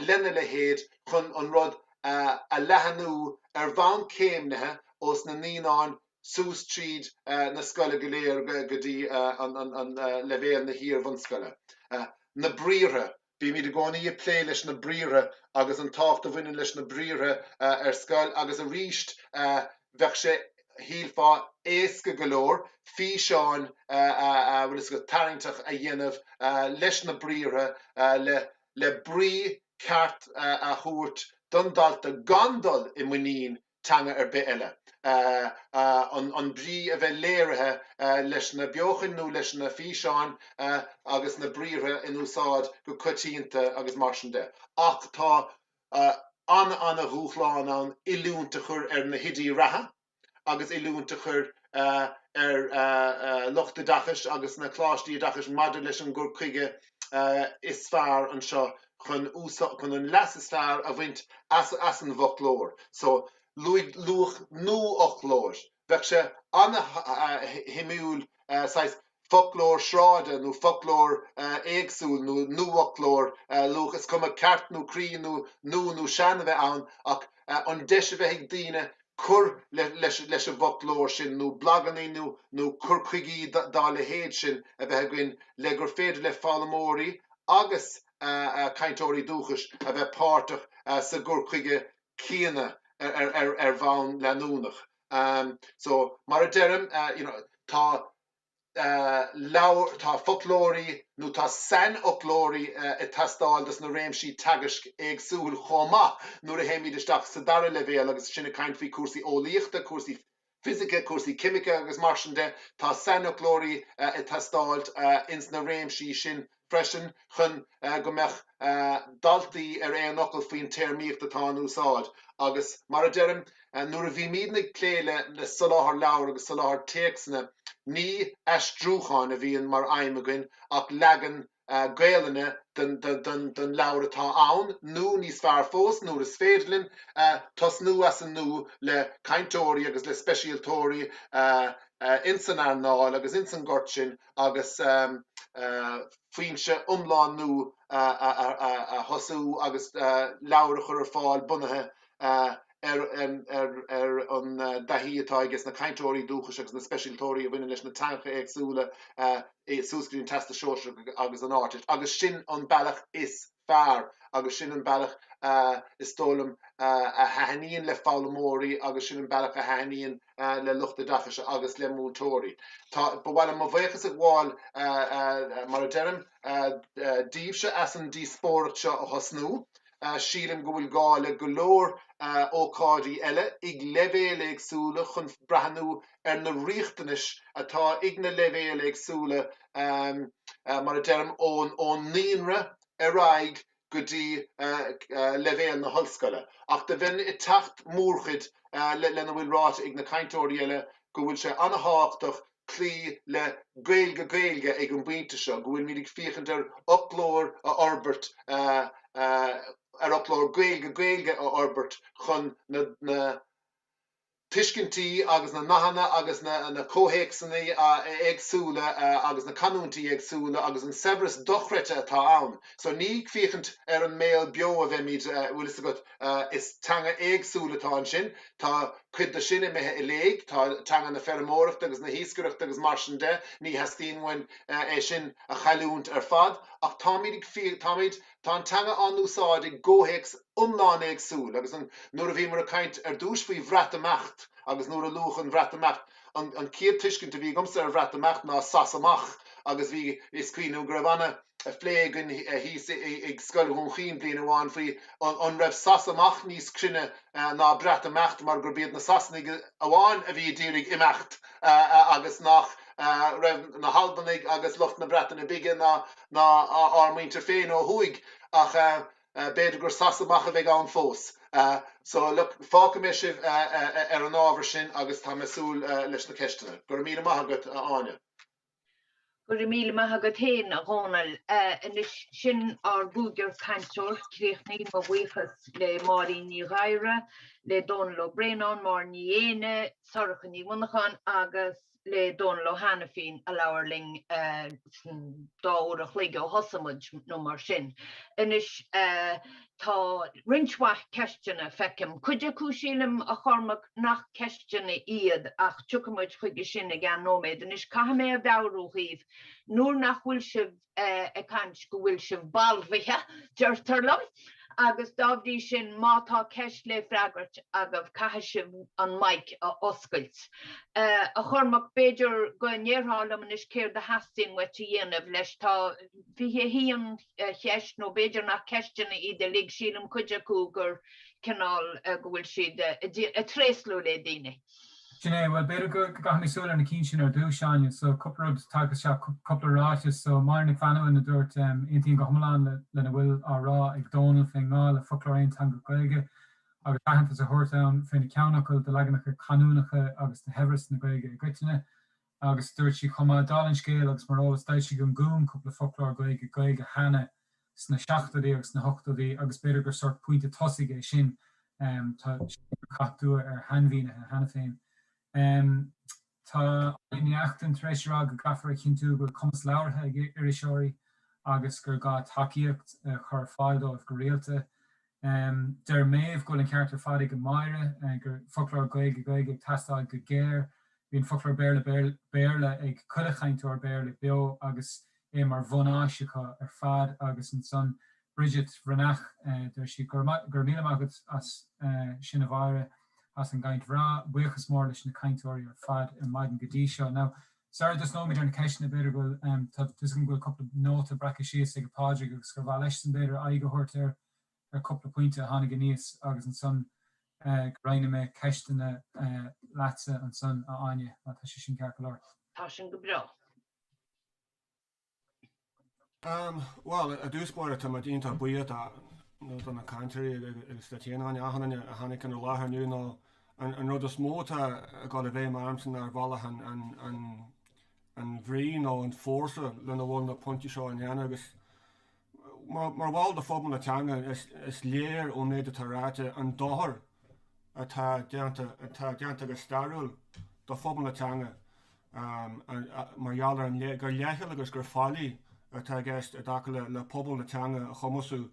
Speaker 7: lena leithéid chun an rud a leathnú ar bhonn céimnithe ós na naíonáin suas tríd na scoile go léir go dtí an leibhéal na hiar-bhunscoile. Na briathartha. Bímid i gcónaí ag plé leis na briathartha agus an tábhacht a bhaineann leis na briathartha ar scoil agus arís bheadh sé, shílfeá, éasca go leor físeáin bhfuil fhios agat, tarraingteach a dhéanamh leis na briathartha le le brí ceart a thabhairt don dalta gan dul i muinín teanga ar bith eile. An brí a bheith léirithe leis na beochain nó leis na físeáin agus na briathartha in úsáid go coitianta agus mar sin de. Ach tá an-an-dhúshlán ann oiliúint a chur ar na hoidí reatha agus oiliúint a chur ar lucht oideachais agus na coláistí oideachais maidir leis an gcur chuige is fearr anseo chun chun an leas is fearr a bhaint as as an bhfoclóir. So, luaigh luach nuafhoclóir. Bheadh sé an-shuimiúil saghas foclóir sráide nó foclóir éagsúil nó nuafhoclóir luach, is cuma ceart nó cruinn nó nua nó sean a bheith ann ach an deis a bheith ag daoine cur leis an bhfoclóir sin nó blaganna nó nó cur chuigí dá leithéid sin a bheith againn le gur féidir le foghlaimeoirí agus cainteoirí dúchais a bheith páirteach sa gcur chuige céanna ar bhonn leanúnach. So, mar a deirim, you know, tá leabhar, tá foclóirí nó tá sainfhoclóirí ag teastáil dos na réimsí teagaisc éagsúil chomh maith nuair a théimid isteach sa dara leibhéal agus sinn ag caint faoi cúrsaí eolaíochta, cúrsaí fisice, cúrsaí ceimice agus mar sin de. Tá sainfhoclóirí ag teastáilt ins na réimsí sin freisin chun go mbeadh daltaí ar aon fhocal faoin téarmaíocht atá in úsáid agus, mar a deirim, nuair a bhímidne ag plé le soláthar leabhar agus soláthar téacsanna, ní aistriúcháin a bhíonn mar aidhm againn ach leagan Gaelainne den leabhar atá ann nó, níos fearr fós, nuair is féidir linn, tosnú as an nua le cainteoirí agus le speisialtóirí ins an earnáil agus ins an gort sin agus foinse iomlán nua a thosú agus leabhair a chur ar fáil bunaithe ar an dtaithí atá aige sna cainteoirí dúchais agus na speisialtóirí a bhaineann leis na teangacha éagsúla suas go dtí an Teastas Sóisearach agus an Ardteist. Agus sin an bealach is fearr agus sin an bealach is dóigh liom a thaitníonn le foghlaimeoirí agus sin an bealach a thaitníonn le lucht oideachais agus le múinteoirí. Tá, ba mhaith liom mo bhuíochas a ghabháil, mar a deirim, daoibhse as an díospóireacht seo a thosnú. Sílim go bhfuil gá le go leor ócáidí eile ag leibhéil éagsúla chun breathnú ar na riachtanais atá ag na leibhéil éagsúla, mar a deirim, ón naíonra ar aghaidh go dtí leibhéal na hollscoile. Ach do bheinn ag teacht mórchuid lena bhfuil ráite ag na cainteoirí eile go bhfuil sé an-thábhachtach cloí le Gaeilge-Gaeilge ag an bpointe seo, go bhfuilimid ag féachaint ar fhoclóir a fhorbairt, ar fhoclóir Gaeilge-Gaeilge a fhorbairt chun na. tuiscintí agus na nathanna agus na comhthéacsanna éagsúla agus na canúintí éagsúla agus an saibhreas dochreidte atá ann. So ní ag féachaint ar an mbéal beo a bheimid, bhfuil fhios agat, is teanga éagsúil atá ansin, tá cuid de sin imithe i léig, tá teanga na feirmeoireachta agus na hiascaireachta agus mar sin de, ní theastaíonn uainn é sin a chailliúint ar fad ach táimid ag, táimid Tá an teanga á n-úsáid i gcomhthéacs iomlán éagsúil agus an, nuair a bhíomar ag caint ar dtús faoi Bhreatimeacht agus nuair a luadh an Bhreatimeacht, an, an chéad tuiscint a bhí agamsa ar Bhreatimeacht ná sos amach agus bhí, is cuimhin liom go raibh ana phlé againn thíos ag Scoil Dhún Chaoin bliain amháin faoi an, an raibh sos amach níos cruinne ná Breatimeacht mar gurb iad na Sasanaigh amháin a bhí a d'iarraidh imeacht agus nach raibh na hAlbanaigh agus lucht na Breataine Bige ná ná ár muintir féin ó thuaidh, ach b'fhéidir gur sos amach a bheidh ann fós. So, look, fágfaidh mé sibh ar an ábhar sin agus tá mé ag súil leis na ceisteanna. Go raibh míle maith agat, a Áine.
Speaker 2: Go raibh míle maith agat féin, a Dhónaill. Anois, sin ár gcúigear cainteoir críochnaithe. Mo bhuíochas le Máirín Ní Ghadhra, le Dónall Ó Braonáin, Máire Ní Éinne, Sorcha Ní Mhonacháin agus le Dónal Ó hAiniféin a labhair linn san dá uair a chloig ó thosaigh muid nó mar sin. Anois tá roinnt mhaith ceisteanna, feicim. Cuid acu sílim, a Chormaic, nach ceisteanna iad ach tiocfaidh muid chuige sin i gceann nóiméad. Anois caithfidh mé a mheabhrú dhaoibh nuair nach bhfuil sibh ag caint go bhfuil sibh balbhaithe, deirtear liom, agus dá bhrí sin má tá ceist le freagairt agaibh caithfidh sibh an mic a oscailt. A Chormaic, b'fhéidir go ndéarfá liom anois céard a theastaíonn uait a dhéanamh leis. Tá 21 cheist, nó b'fhéidir nach ceisteanna iad uilig, sílim cuid acu gur cineál go bhfuil siad ag tréaslú le daoine.
Speaker 4: Sin é. Bhuel, b'fhéidir go gcaithfidh mé súil ar na cinn sin ar dtús, Áine. So, cúpla rud tagtha isteach, cúpla ráiteas. So, Máire Nic Mheanúin a dúirt, Aontaím go hiomlán lena bhfuil á rá ag Dónal fén ngá le foclóir aonteangach Gaeilge agus aitheantas a thabhairt ann fé na ceannfhocail do leaganacha canúnacha agus do shaibhreas na Gaeilge i gcoitinne. Agus dúirt sí chomh maith, dála an scéil agus mar eolas, d'fhoilsigh an Gúm cúpla foclóir Gaeilge-Gaeilge cheana sna seachtóidí agus sna hochtóidí agus b'fhéidir gur sórt pointe tosaigh é sin. Tá siad ag cath dua ar shainmhínithe cheana féin. Tá Áine Ní Neachtain tar éis a rá go gcaithfear a chinntiú go bhfuil cumas labhartha ag iriseoirí agus gur gá tacaíocht a chur ar fáil dóibh go rialta. Deir Méabh go bhfuil an ceart ar fad ag Máire, gur foclóir Gaeilge-Gaeilge ag teastáil go géar. Bíonn foclóir Béarla-Béarla ag chuile chainteoir Béarla beo agus é mar bhun-áis acu ar fad agus ansan Bridget Bhreathnach, deir sí, Go raibh míle maith agat as sin a Mháire, as an gcaint bhreá. Buíochas mór leis na cainteoirí ar fad ar maidin go dtí seo. Now, sara dtosnóimid ar na ceisteanna, b'fhéidir go bhfuil, tá fhios agam go bhfuil cúpla nóta breactha síos ag Pádraig agus gur mhaith leis-san b'fhéidir aghaidh a thabhairt ar ar cúpla pointe a tháinig aníos agus ansan go roinnfidh mé ceisteanna leatsa ansan, a Áine, má tá sé sin ceart go leor.
Speaker 2: Tá sin go breá.
Speaker 8: Bhuel, i dtús báire tá muid iontach buíoch do na cainteoirí agus duit féin, Áine, achan duine a tháinig chun na láthair inniu nó an rud is mó atá ag dul i bhfeidhm ormsa ná ar bhealach an bhrí nó an fórsa lena bhfuil na pointí seo á ndéanamh agus Mar bhall de phobal na teanga, is léir ón méid atá ráite an dochar atá déanta, atá déanta go stairiúil do phobal na teanga mar gheall ar an gur leithcheal agus gur faillí atá i gceist i dtaca le le pobal na teanga a chumasú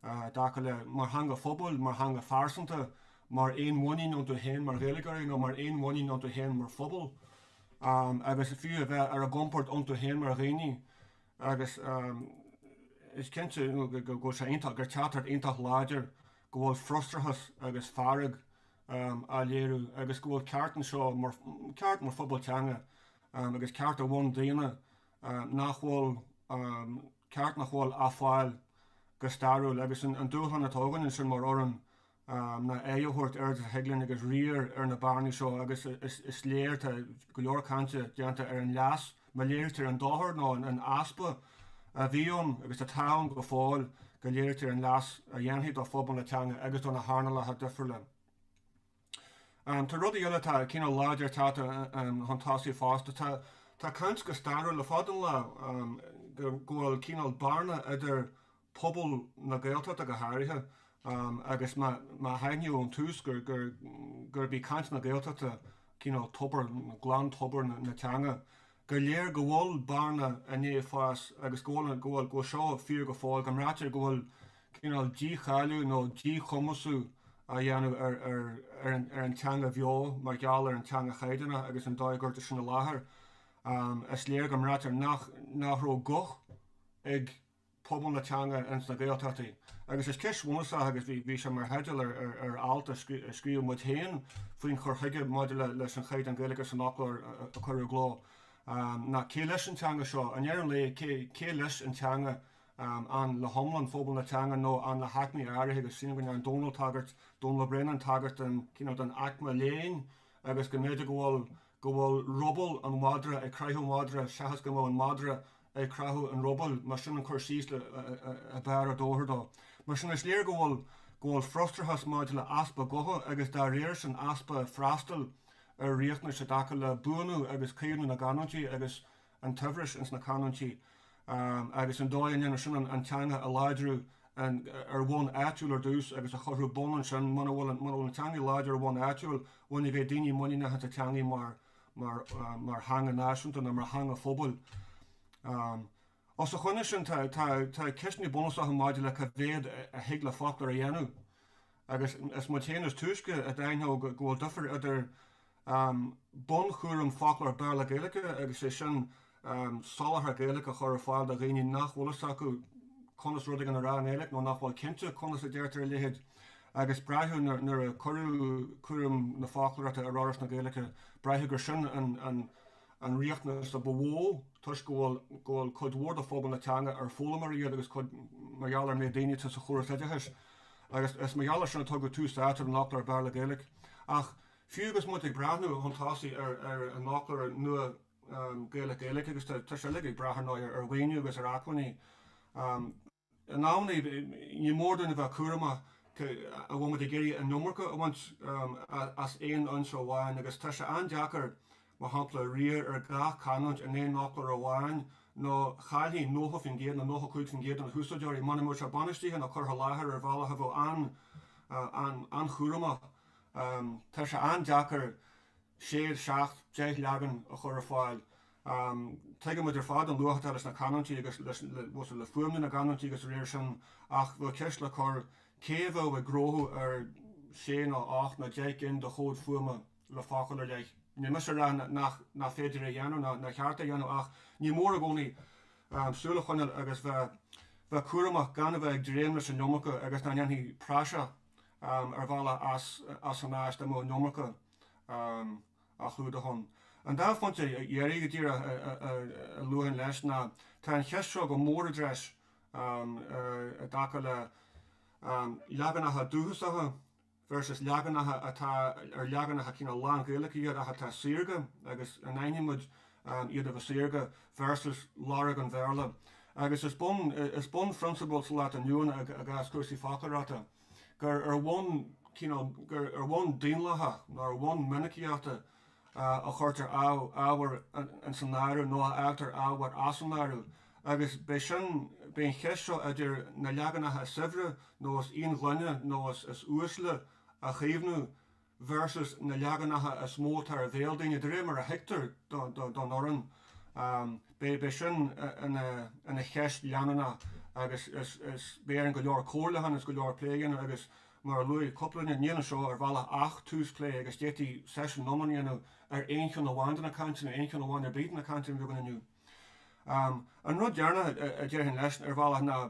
Speaker 8: i dtaca le mar theanga phobail, mar theanga phearsanta, mar aon mhuinín iontu féin mar Ghaeilgeoirí nó mar aon mhuinín iontu féin mar phobal agus fiú a bheith ar a gcompord iontu féin mar dhaoine. Agus is cinnte go bhfuil sé iontach, gur teachtaireacht iontach láidir go bhfuil frustrachas agus fearg á léiriú agus go bhfuil ceart anseo, mar, ceart mar phobal teanga agus ceart ar bhonn daonna nach bhfuil, ceart nach bhfuil á fáil go stairiúil. Agus an dúshlán atá againn ansin mar fhoireann ná aghaidh a thabhairt oiread is a thig linn agus riar ar na bearnaí seo agus is léir, tá go leor cainte déanta ar an leas, má léirítear an dochar nó an easpa a bhí ann agus atá ann go fóill, go léirítear an leas a dhéanfaí do phobal na teanga agus do na hearnálacha difriúla. Tá rudaí eile atá cineál láidir tagtha chun tosaigh fosta. Tá tá caint go stairiúil le fada an lá go bhfuil cineál bearna idir pobal na Gaeltachta go háirithe. Agus má aithníodh ón tús gurb í caint na Gaeltachta cineál tobar, glantobar na teanga, gur léir go bhfuil bearna i ndiaidh fás agus go bhfuil, go bhfuil, go bhfuil seo fíor go fóill, go mbraitear go bhfuil cineál dícháiliú nó díchumasú á dhéanamh ar, ar, ar an, ar an teanga bheo mar gheall ar an teanga chaighdeánach agus an dóigh a gcuirtear sin i láthair. Is léir go mbraitear nach, nach raibh guth ag pobal na teanga ins na Gaeltachtaí. Agus is ceist bhunúsach agus bhí bhí sé mar theideal ar ar ar alt a a scríobh muid féin faoin chur chuige maidir le leis an chaighdeán Gaeilge san fhoclóir a a cuireadh i gcló ná cé leis an teanga seo? I ndeireadh an lae cé cé leis an teanga an le hiomlán phobal na teanga nó an le haicmí áirithe agus sílim go ndearna Dónal tagairt, Dónal Ó Braonáin tagairt don cineál don aicme léinn agus go mb'fhéidir go bhfuil go bhfuil ruball an mhadra ag croitheadh an mhadra seachas go mbeadh an madra ag croitheadh an rubaill, mar sin an cur síos ab fhearr a d'fhóir dó. Mar sin is léir go bhfuil go bhfuil frustrachas maidir le easpa gutha agus dá réir sin easpa freastail ar riachtanais i dtaca le buanú agus caomhnú na gcanúintí agus an tsaibhris ins na canúintí agus an dóigh a ndéantar sin an teanga a láidriú ar bhonn áitiúil ar dtús agus a chothú bun ansin muna bhfuil an muna bhfuil an teanga láidir ar bhonn áitiúil bhuel ní bheidh daoine muiníneach as an teangaidh mar mar mar theanga náisiúnta nó mar theanga phobail. Os a choinne sin tá tá tá ceisteanna bunúsacha maidir le cá mhéad a thig le foclóir a dhéanamh agus is muid féin is túisce a d'aithneodh go bhfuil difear idir bunchúram foclóir Béarla-Gaeilge agus é sin soláthar Gaeilge a chur ar fáil do dhaoine nach bhfuil fhios acu conas rud éigin a rá i nGaeilge nó nach bhfuil cinnte conas a deirtear a leithéid. Agus braitheadh nuair a cuireadh cúram na foclóireachta ar Fhoras na Gaeilge, braitheadh gur sin an riachtanas a ba mhó toisc go bhfuil go bhfuil cuid mhór de phobal na teanga ar foghlaimeoirí iad agus cuid mar gheall ar an méid daoine atá sa chóras oideachais. Agus is mar gheall ar sin a tugadh tús áite don fhoclóir Béarla-Gaeilge. Ach fiú agus muid ag breathnú chun tosaigh ar ar an fhoclóir nua Gaeilge-Gaeilge agus tá sé uilig ag brath ar ndóigh ar mhaoiniú agus ar acmhainní. In amanna ní mór dúinn a bheith cúramach an bhfuil muid ag iarraidh an iomarca a bhaint as aon fhoinse amháin agus tá sé an-deacair mar shampla riar ar gach canúint in aon fhoclóir amháin nó chaillfí 90% nó 95% de na húsáideoirí muna mbeadh sé bainistithe nó curtha i láthair ar bhealach a bheadh an-chúramach. Tá sé an-deacair sé, seacht, 10 leagan a chur ar fáil. Tuigimid ar fad an luach atá leis na canúintí agus leis, le fuaimniú na gcanúintí agus a réir sin ach bheadh ceist le cur, cé a bheadh ag gnóthú ar sé nó 8 nó 10 gcinn de chomhaid fuaime le focal ar leith? Níl mise ag rá nach nach féidir é a dhéanamh ná nár cheart é a dhéanamh ach ní mór i gcónaí súil a choinneáil agus bheith bheith cúramach gan a bheith ag dréim leis an iomarca agus nach ndéanfaí praiseach ar bhealach as as an áis dá mbeadh an iomarca á chlúdach ann. An dá phointe dheiridh go díreach a luafainn leis ná tá an cheist seo go mór i dtreis i dtaca le leaganacha dúchasacha versus leaganacha atá ar leaganacha cineál lán-Ghaeilge iad ach atá saorga agus an aithníonn muid iad a bheith saorga versus lorg an Bhéarla. Agus is bun is bunphrionsabal sa lá atá inniu ann i gcás cúrsaí foclóireachta. gur ar bhonn cineál, gur ar bhonn daonlathach nó ar bhonn minicíochta a chuirtear ábhar ins an áireamh nó a fhágtar ábhar as an áireamh agus beidh sin, beidh an cheist seo idir na leaganacha is saibhre nó is íonghloine nó is uaisle a chaomhnú versus na leaganacha is mó atá ar bhéal daoine, de réir mar a thuigtear don fhoireann. Beidh sin ina cheist leanúnach agus beidh orainn go leor comhairliúcháin agus go leor plé a dhéanamh agus mar a luaigh cúpla duine, níl anseo ar bhealach ach tús plé agus d'fhéadfaí seisiún iomlán a dhéanamh ar aon cheann amháin de na cainteanna, aon cheann amháin ar bith de na cainteanna a bhí againn inniu. An rud deireanach a déarfainn leis ar bhealach ná,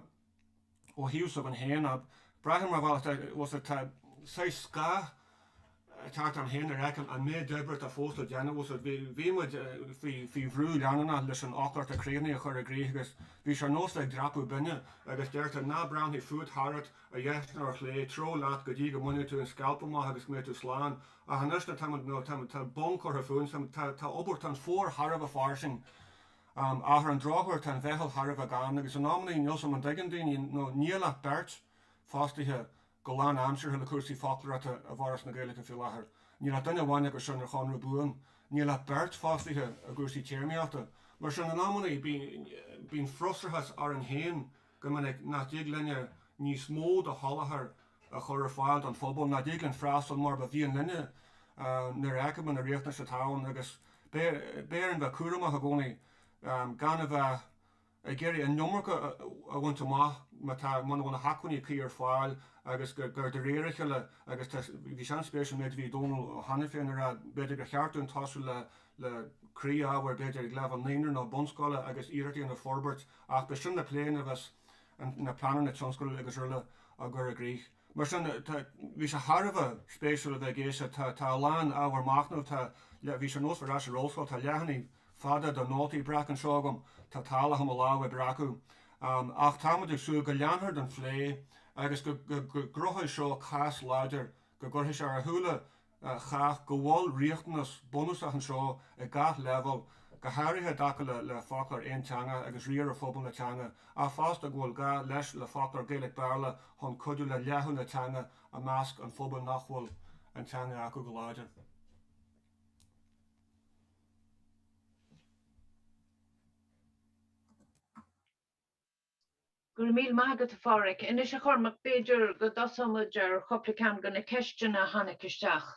Speaker 8: ó thaobh s'againn féin, ná braithim ar bhealach bhfuil tá saghas scáth ag teacht orm féin nuair a fheicim an méid oibre atá fós le déanamh bhfuil bhí bhí muid faoi faoi bhrú leanúnach leis an fhoclóir atá críochnaithe a chur i gcrích agus bhí sé ar nós ag dreapadh binne agus deirtear ná breathnaigh fút tharat ar dheis ná ar chlé treo leat go dtí go mbainfidh tú an scailp amach agus go mbeidh tú slán ach anois nuair tá muid nó tá tá bonn curtha fúinn tá tá obair tá an fómhar thar a bheith fairsing Ach ar an drochuair tá an mheitheal thar a bheith gann agus in amannaí níl 's a'm an dtuigeann daoine nó níl ach beirt fostaithe go lán-aimseartha le cúrsaí foclóireachta i bhForas na Gaeilge faoi láthair. Níl ach duine amháin acu sin ar chonradh buan. Níl ach beirt fostaithe i gcúrsaí téarmaíochta. Mar sin in amannaí bíonn frustrachas orainn féin go minic nach dtig linne níos mó de sholáthar. a chur ar fáil don phobal, nach dtig linn freastal mar ba mhian linne nuair a fheicimid na riachtanais atá ann agus beidh orainn bheith cúramach i gcónaí gan a bheith ag iarraidh an iomarca a bhaint amach má tá, muna bhfuil na hacmhainní cuí ar fáil agus gur de réir a chéile agus tá, bhí sé an-spéisiúil an méid a bhí Dónal cheana féin a rá, b'fhéidir gur cheart dúinn tosú le le croí-ábhair b'fhéidir ag leibhéal naíonra nó bunscoile agus iarracht a dhéanamh forbairt ach beidh sin le plé nuair a bheas na pleananna tionscadail agus araile á gcur i gcrích. Mar sin, tá, bhí sé thar a bheith spéisiúil a bheith ag éisteacht, tá, tá a lán ábhar machnaimh, tá, bhí sé ar nós ar ais ar ollscoil, tá leathanaigh fada de nótaí breactha anseo agam, tá tadhlach i mo lámh ag breacadh. Ach táimid ag súil go leanfar den phlé agus go, go, go gcruthóidh seo cás láidir, go gcuirfidh sé ar shúile chách go bhfuil riachtanas bunúsach anseo ag gach leibhéal, go háirithe i dtaca le foclóir aonteangach agus riar ar phobal na teanga, ach fosta go bhfuil gá leis le foclóir Gaeilge-Béarla chun cuidiú le leathadh na teanga i measc an phobail nach bhfuil an teanga acu go láidir.
Speaker 2: Go raibh míle maith agat, a Pháraic. Anois, a Chormaic, b'fhéidir go dtosóidh muid ar chúpla ceann de na ceisteanna a tháinig isteach.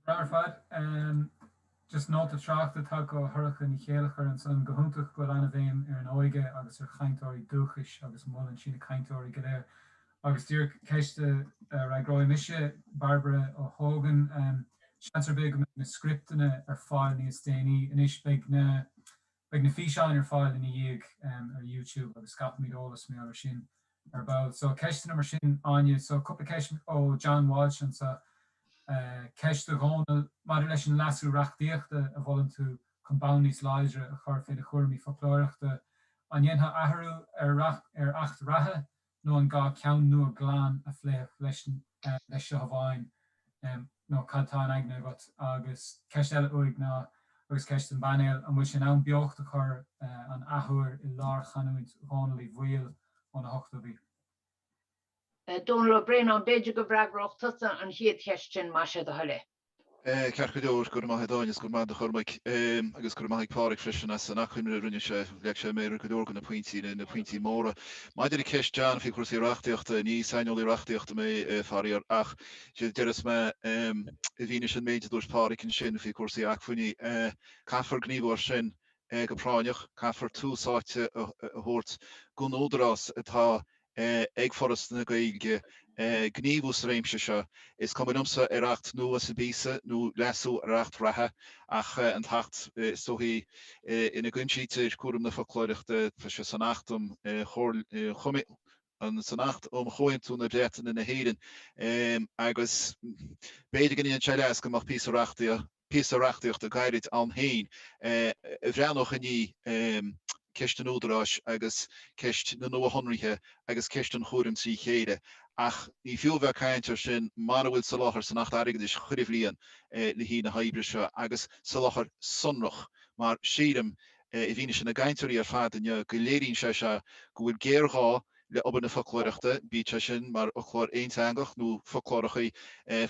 Speaker 4: Go breá ar fad. Just nóta tráchta tagtha ó Shorcha Ní Chéilleachair ansan. Go hiontach go bhfuil an-bhéim ar an óige agus ar chainteoirí dúchais agus molann sí na cainteoirí go léir. Agus díreach ceist a fhreagróidh mise, Bairbre Ó hÓgáin, seans ar bith go mbeidh na scripteanna ar fáil níos déanaí. Anois beidh na Beidh na físeáin ar fáil ina dhiaidh ar YouTube agus scaipfimid eolas mar gheall air sin ar ball. So, ceisteanna mar sin, Áine. So, cúpla ceist ó John Walsh anseo. Ceist do Dhónal maidir leis an leasú reachtaíochta a mholann tú chun bonn níos láidre a chur fé do chúraimí foclóireachta. An ndéanfá athrú ar ar acht reatha nó an gá ceann nua glan a phléifeadh leis leis seo amháin nó cad tá in aigne agat? Agus ceist eile uaidh ná, agus ceist don bpainéal, an bhfuil sé in am beocht a chur an athuair i lárchanúint Dhónaill Uí Bhaoill ó na hochtóidí?
Speaker 2: Dónall Ó Braonáin, b'fhéidir go bhfreagródh tusa an chéad cheist sin, más é do thoil é.
Speaker 3: Ceart go leor, go raibh maith agat Áine agus go raibh maith agat a Chormaic agus go raibh maith ag Páraic freisin as an achoimre a rinne sé. Leag sé an méar ar go leor de na pointí, na pointí móra. Maidir le ceist John faoi chúrsaí reachtaíochta, ní saineolaí reachtaíochta mé, faraor, ach sé a déarfas mé i bhfianaise an méid a dúirt Páraic ansin faoi chúrsaí acmhainní, caithfear gníomhú air sin go práinneach, caithfear tús áite a thabhairt don údarás atá ag Foras na Gaeilge gníomhú sa réimse seo. Is cuma liomsa ar Acht nua sa bpíosa nó leasú ar Acht reatha, ach an tAcht is dóichí ina gcuimsítear cúram na foclóireachta, tá sé san Acht um san Acht um Chomhaontú na Breataine na hÉireann agus b'fhéidir go ndéanfadh sé leas go mbeadh píosa reachtaíochta píosa reachtaíochta gairid ann féin a bhreathnódh i ndiaidh ceist an údaráis agus ceist na nuashonruithe agus ceist an chúraim trí chéile. Ach ní fiú a bheith ag caint air sin mara bhfuil soláthar san Acht Airgeadais chuile bhliain le haghaidh na hoibre seo agus soláthar sonrach mar sílim, i bhfianaise na gcainteoirí ar fad inniu, go léiríonn sé seo go bhfuil géarghá le obair na foclóireachta, bíodh sé sin mar fhoclóir aonteangach nó foclóireachaí,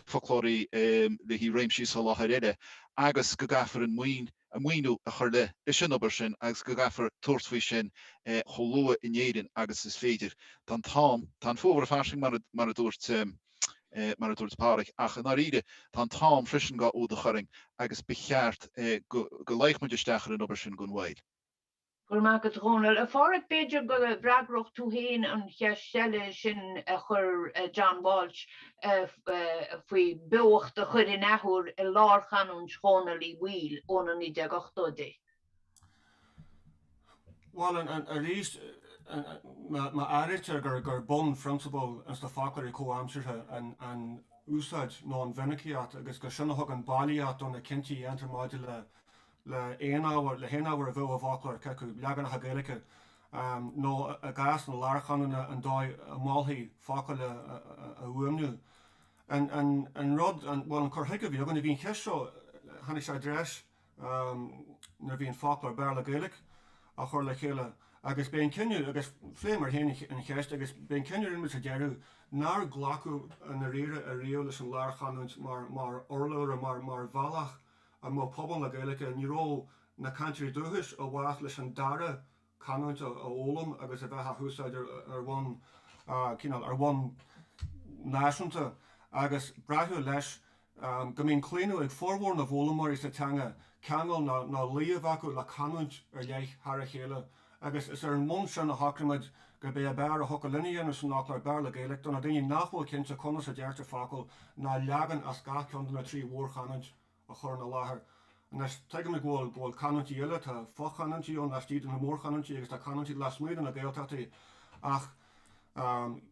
Speaker 3: foclóirí le haghaidh réimsí soláthair eile, agus go gcaithfear an maoiniú a chur leis an obair sin agus go gcaithfear tabhairt faoi sin chomh luath in Éirinn agus is féidir. Tá an t-am, tá an fómhar fairsing mar a dúirt mar a dúirt Páraic, ach i ndáiríre tá an t-am freisin dhá fhuadach orainn agus ba cheart go luífeadh muid isteach ar an obair sin gan mhoill.
Speaker 2: Go raibh maith agat, a Dhónaill. A Pháraic, b'fhéidir go bhfreagródh tú féin an cheist eile sin a chuir John Walsh faoi beocht a chur in athuair i lárchanúint Dhónaill Uí Bhaoill ó na 1980idí.
Speaker 8: Bhuel, arís, má áirítear gur bunphrionsabal ins na foclóirí comhaimseartha an úsáid nó an mhinicíocht agus gur sin a thugann bailíocht do na cinntí a dhéantar maidir le le haon ábhar, le haon ábhar a bheadh i bhfoclóir, cé acu leaganacha Gaeilge nó i gcás na lárchanúna an dóigh a molfaí focail a fhuaimniú. An rud, bhuel an cur chuige a bhí againn, bhí an cheist seo, tháinig sé i dtreis nuair a bhí an foclóir Béarla-Gaeilge á chur le chéile agus b'é an cinneadh, agus phléamar féin an cheist, agus b'é an cinneadh a rinne muid sa deireadh nár glacadh i ndáiríre ariamh leis an lárchanúint mar mar urlabhra, mar mar bhealach a mbeadh pobal na Gaeilge, ní raibh na cainteoirí dúchais i bhfách leis an dara canúint a fhoghlaim agus a bheith á húsáid ar bhonn, cineál, ar bhonn. náisiúnta agus braitheadh leis go mbíonn claonadh ag formhór na bhfoghlaimeoirí sa teanga ceangal nó luí a bheith acu le canúint ar leith thar a chéile agus is ar an mbonn sin a shocraigh muid gurb é ab fhearr a thiocfadh linn a dhéanamh san fhoclóir Béarla-Gaeilge do na daoine nach bhfuil cinnte conas a deirtear focal ná leagan as gach ceann de na 3 mhórchanúint a chur ina láthair. Anois, tuigimid go bhfuil, go bhfuil canúintí eile, tá fo-chanúintí ann laistigh de na mórchanúintí agus tá canúintí lasmuigh de na Gaeltachtaí ach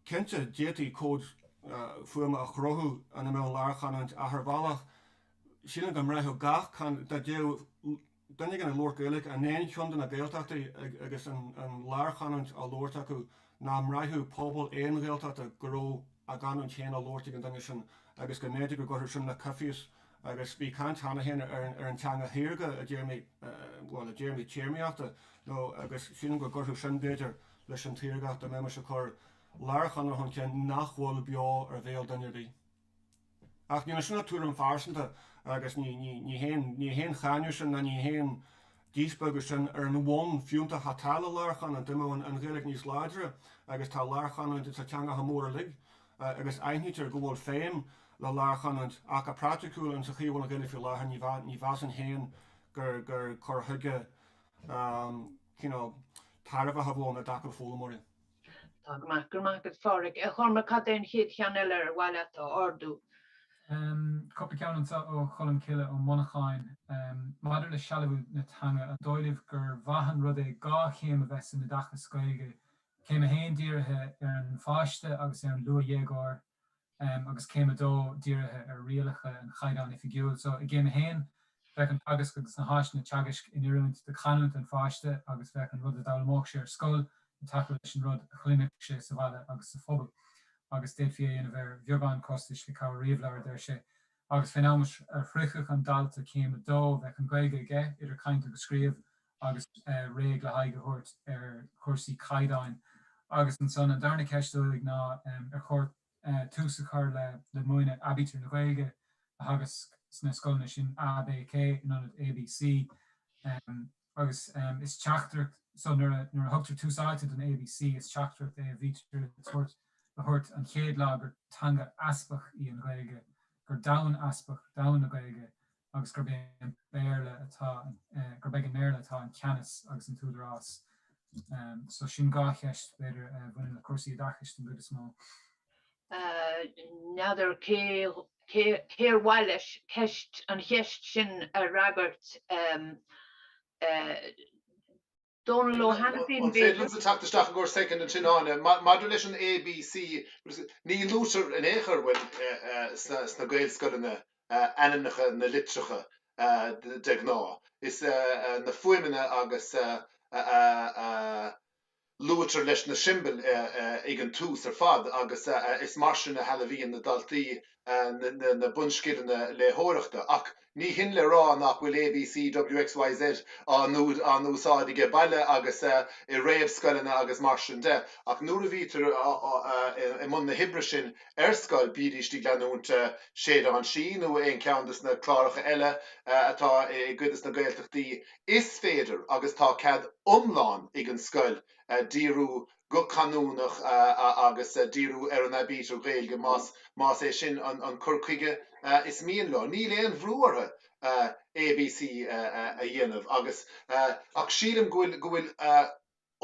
Speaker 8: cinnte d'fhéadfaí comhad fuaime a chruthú ina mbeadh an lárchanúint ach ar bhealach sílim go mbraithfeadh gach, dá dtéadh duine éigin ag labhairt Gaeilge in aon cheann de na Gaeltachtaí agus an lárchanúint á labhairt acu, nach mbraithfeadh pobal aon Ghaeltachta go raibh a gcanúint féin á labhairt ag an duine sin agus go mb'fhéidir go gcuirfeadh sin le coimhthíos agus bhí caint cheana féin ar an teanga shaorga i dtéarmaí, bhuel, i dtéarmaí téarmaíochta nó agus sílim go gcuirfeadh sin, b'fhéidir, leis an tsaorgacht dá mbeimis ag cur lárchanúint chun cinn nach bhfuil beo ar bhéal duine ar bith. Ach níl sin ach tuairim phearsanta agus ní, ní, ní haon, ní haon cháineadh sin ná ní haon díspeagadh sin ar an bhonn fiúntach atá le lárchanúint. Dá mbeadh an Ghaeilge níos láidre agus tá lárchanúint ins na teangacha móra uilig agus aithnítear go bhfuil feidhm le lárchanúint ach go praiticiúil ins an chaoi a bhfuil an Ghaeilge faoi láthair ní ní mheasainn féin gur gur cur chuige cineál tairbheach a bheadh ann i dtaca le foghlaimeoirí.
Speaker 2: Tá go maith, go raibh maith agat a Phádraig. A Chormaic, cad é an chéad cheann eile ar mhaith leat a ardú?
Speaker 4: Cúpla ceann anseo ó Cholm Cille Ó Monacháin. Maidir le sealbhú na teanga, an dóigh libh gur mhaith an rud é 2 chéim a bheith san oideachas Gaeilge, céim 1 dírithe ar an pháiste agus ar an luathdhéagóir, agus céim 2 dírithe ar rialacha an Chaighdeáin Oifigiúil. So, i gcéim 1, bheadh an teagasc agus na háiseanna teagaisc in oiriúint do chanúint an pháiste agus bheadh an rud a d'fhoghlaimeodh sé ar scoil ag tacú leis an rud a chluinfeadh sé sa bhaile agus sa phobal. Agus d'fhéadfaí é a dhéanamh ar bheagán costais le cabhair ríomhleabhar, a deir sé. Agus fén am a shroichfeadh an dalta céim 2, bheadh an Ghaeilge aige, idir caint agus scríobh, agus réidh le haghaidh a thabhairt ar chúrsaí caighdeáin. Agus ansan an darna ceist uaidh ná ar chóir tús a chur le múineadh aibítir na Gaeilge a theagasc sna scoileanna sin A, B, C in ionad A, B, C. Agus is teachtaireacht so nuair a nuair a thugtar tús áite don A, B, C is teachtaireacht é a bhítear a tabhairt a thabhairt an chéad lá gur teanga easpach í an Ghaeilge, gur domhan easpach domhan na Gaeilge agus gurb é an Béarla atá, gurb ag an mBéarla atá an ceannas agus an t-údarás. So sin 2 cheist, b'fhéidir, a bhaineann le cúrsaí oideachais den gcuid is mó.
Speaker 2: N'fheadar cé cé ar mhaith leis ceist, an cheist sin a fhreagairt. Dónal Ó hAiniféin,
Speaker 7: An féidir liomsa teacht isteach i gcomhair soicind ansin, Áine? Maidir leis an ABC, ní luaitear in aon chor, bhuel, sna Gaelscoileanna ainmneacha na litreacha de ghnáth. Is na fuaimeanna agus a luaitear leis na siombail ag an tús ar fad agus is mar sin a shealbhaíonn na daltaí na bunscileanna léitheoireachta. Ach ní hin le rá nach bhfuil A, B, C, W, X, Y, Z á n-úsáid aige baile agus i réamhscoileanna agus mar sin de. Ach nuair a bhítear i mbun na hoibre sin ar scoil, bídíst ag leanúint Séideán Sí nó aon cheann de na cláracha eile atá i gcuid de na Gaeltachtaí, is féidir agus tá cead iomlán ag an scoil díriú go canúnach agus díriú ar an aibítir Ghaeilge más más é sin an cur chuige is mian leo. Níl aon bhrú orthu ABC a dhéanamh agus ach sílim go bhfuil go bhfuil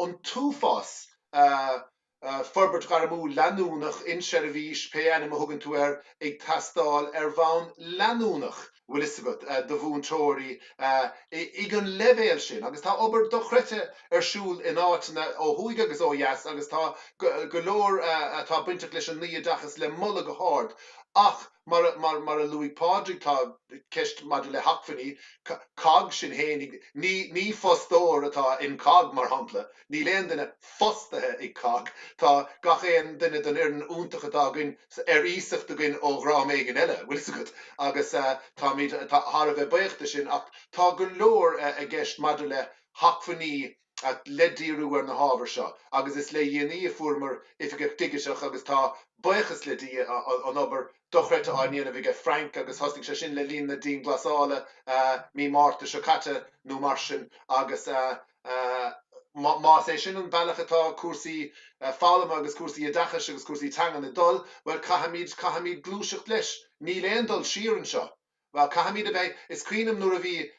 Speaker 7: an t-uafás forbairt ghairmiúil leanúnach, inseirbhís, pé ainm a thugann tú air, ag teastáil ar bhonn leanúnach, bhfuil fhios agat, do mhúinteoirí ag an leibhéal sin. Agus tá obair dochreidte ar siúl in áiteanna ó thuaidh agus ó dheas agus tá go leor atá bainteach leis an naí-oideachas le moladh go hard. Ach mar mar a luaigh Pádraig, tá ceist maidir le hacmhainní, cogg sin fhéinig, ní ní fostóir atá in cogg, mar shampla. Níl aon duine fostaithe ag cogg. Tá gach aon duine den fhoireann iontach atá againn ar iasacht againn ó dhream éigin eile, bhfuil fhios agat, agus táimid thar a bheith buíoch de sin. Ach tá go leor i gceist maidir le hacmhainní le díriú ar na hábhair seo agus is le déanaí a fuaireamar Oifigeach Digiteach agus tá, buíochas le Dia, an obair dochreidte á ndéanamh aige Frank agus thosnaigh sé sin le linn na dianghlasála mí Márta seo caite nó mar sin agus. Más é sin an bealach atá cúrsaí foghlama agus cúrsaí oideachais agus cúrsaí teangan ag dul, bhuel, caithfimid, caithfimid gluaiseacht leis. Níl aon dul siar anseo. Bhuel, caithfimid a bheith, is cuimhin liom nuair a bhí,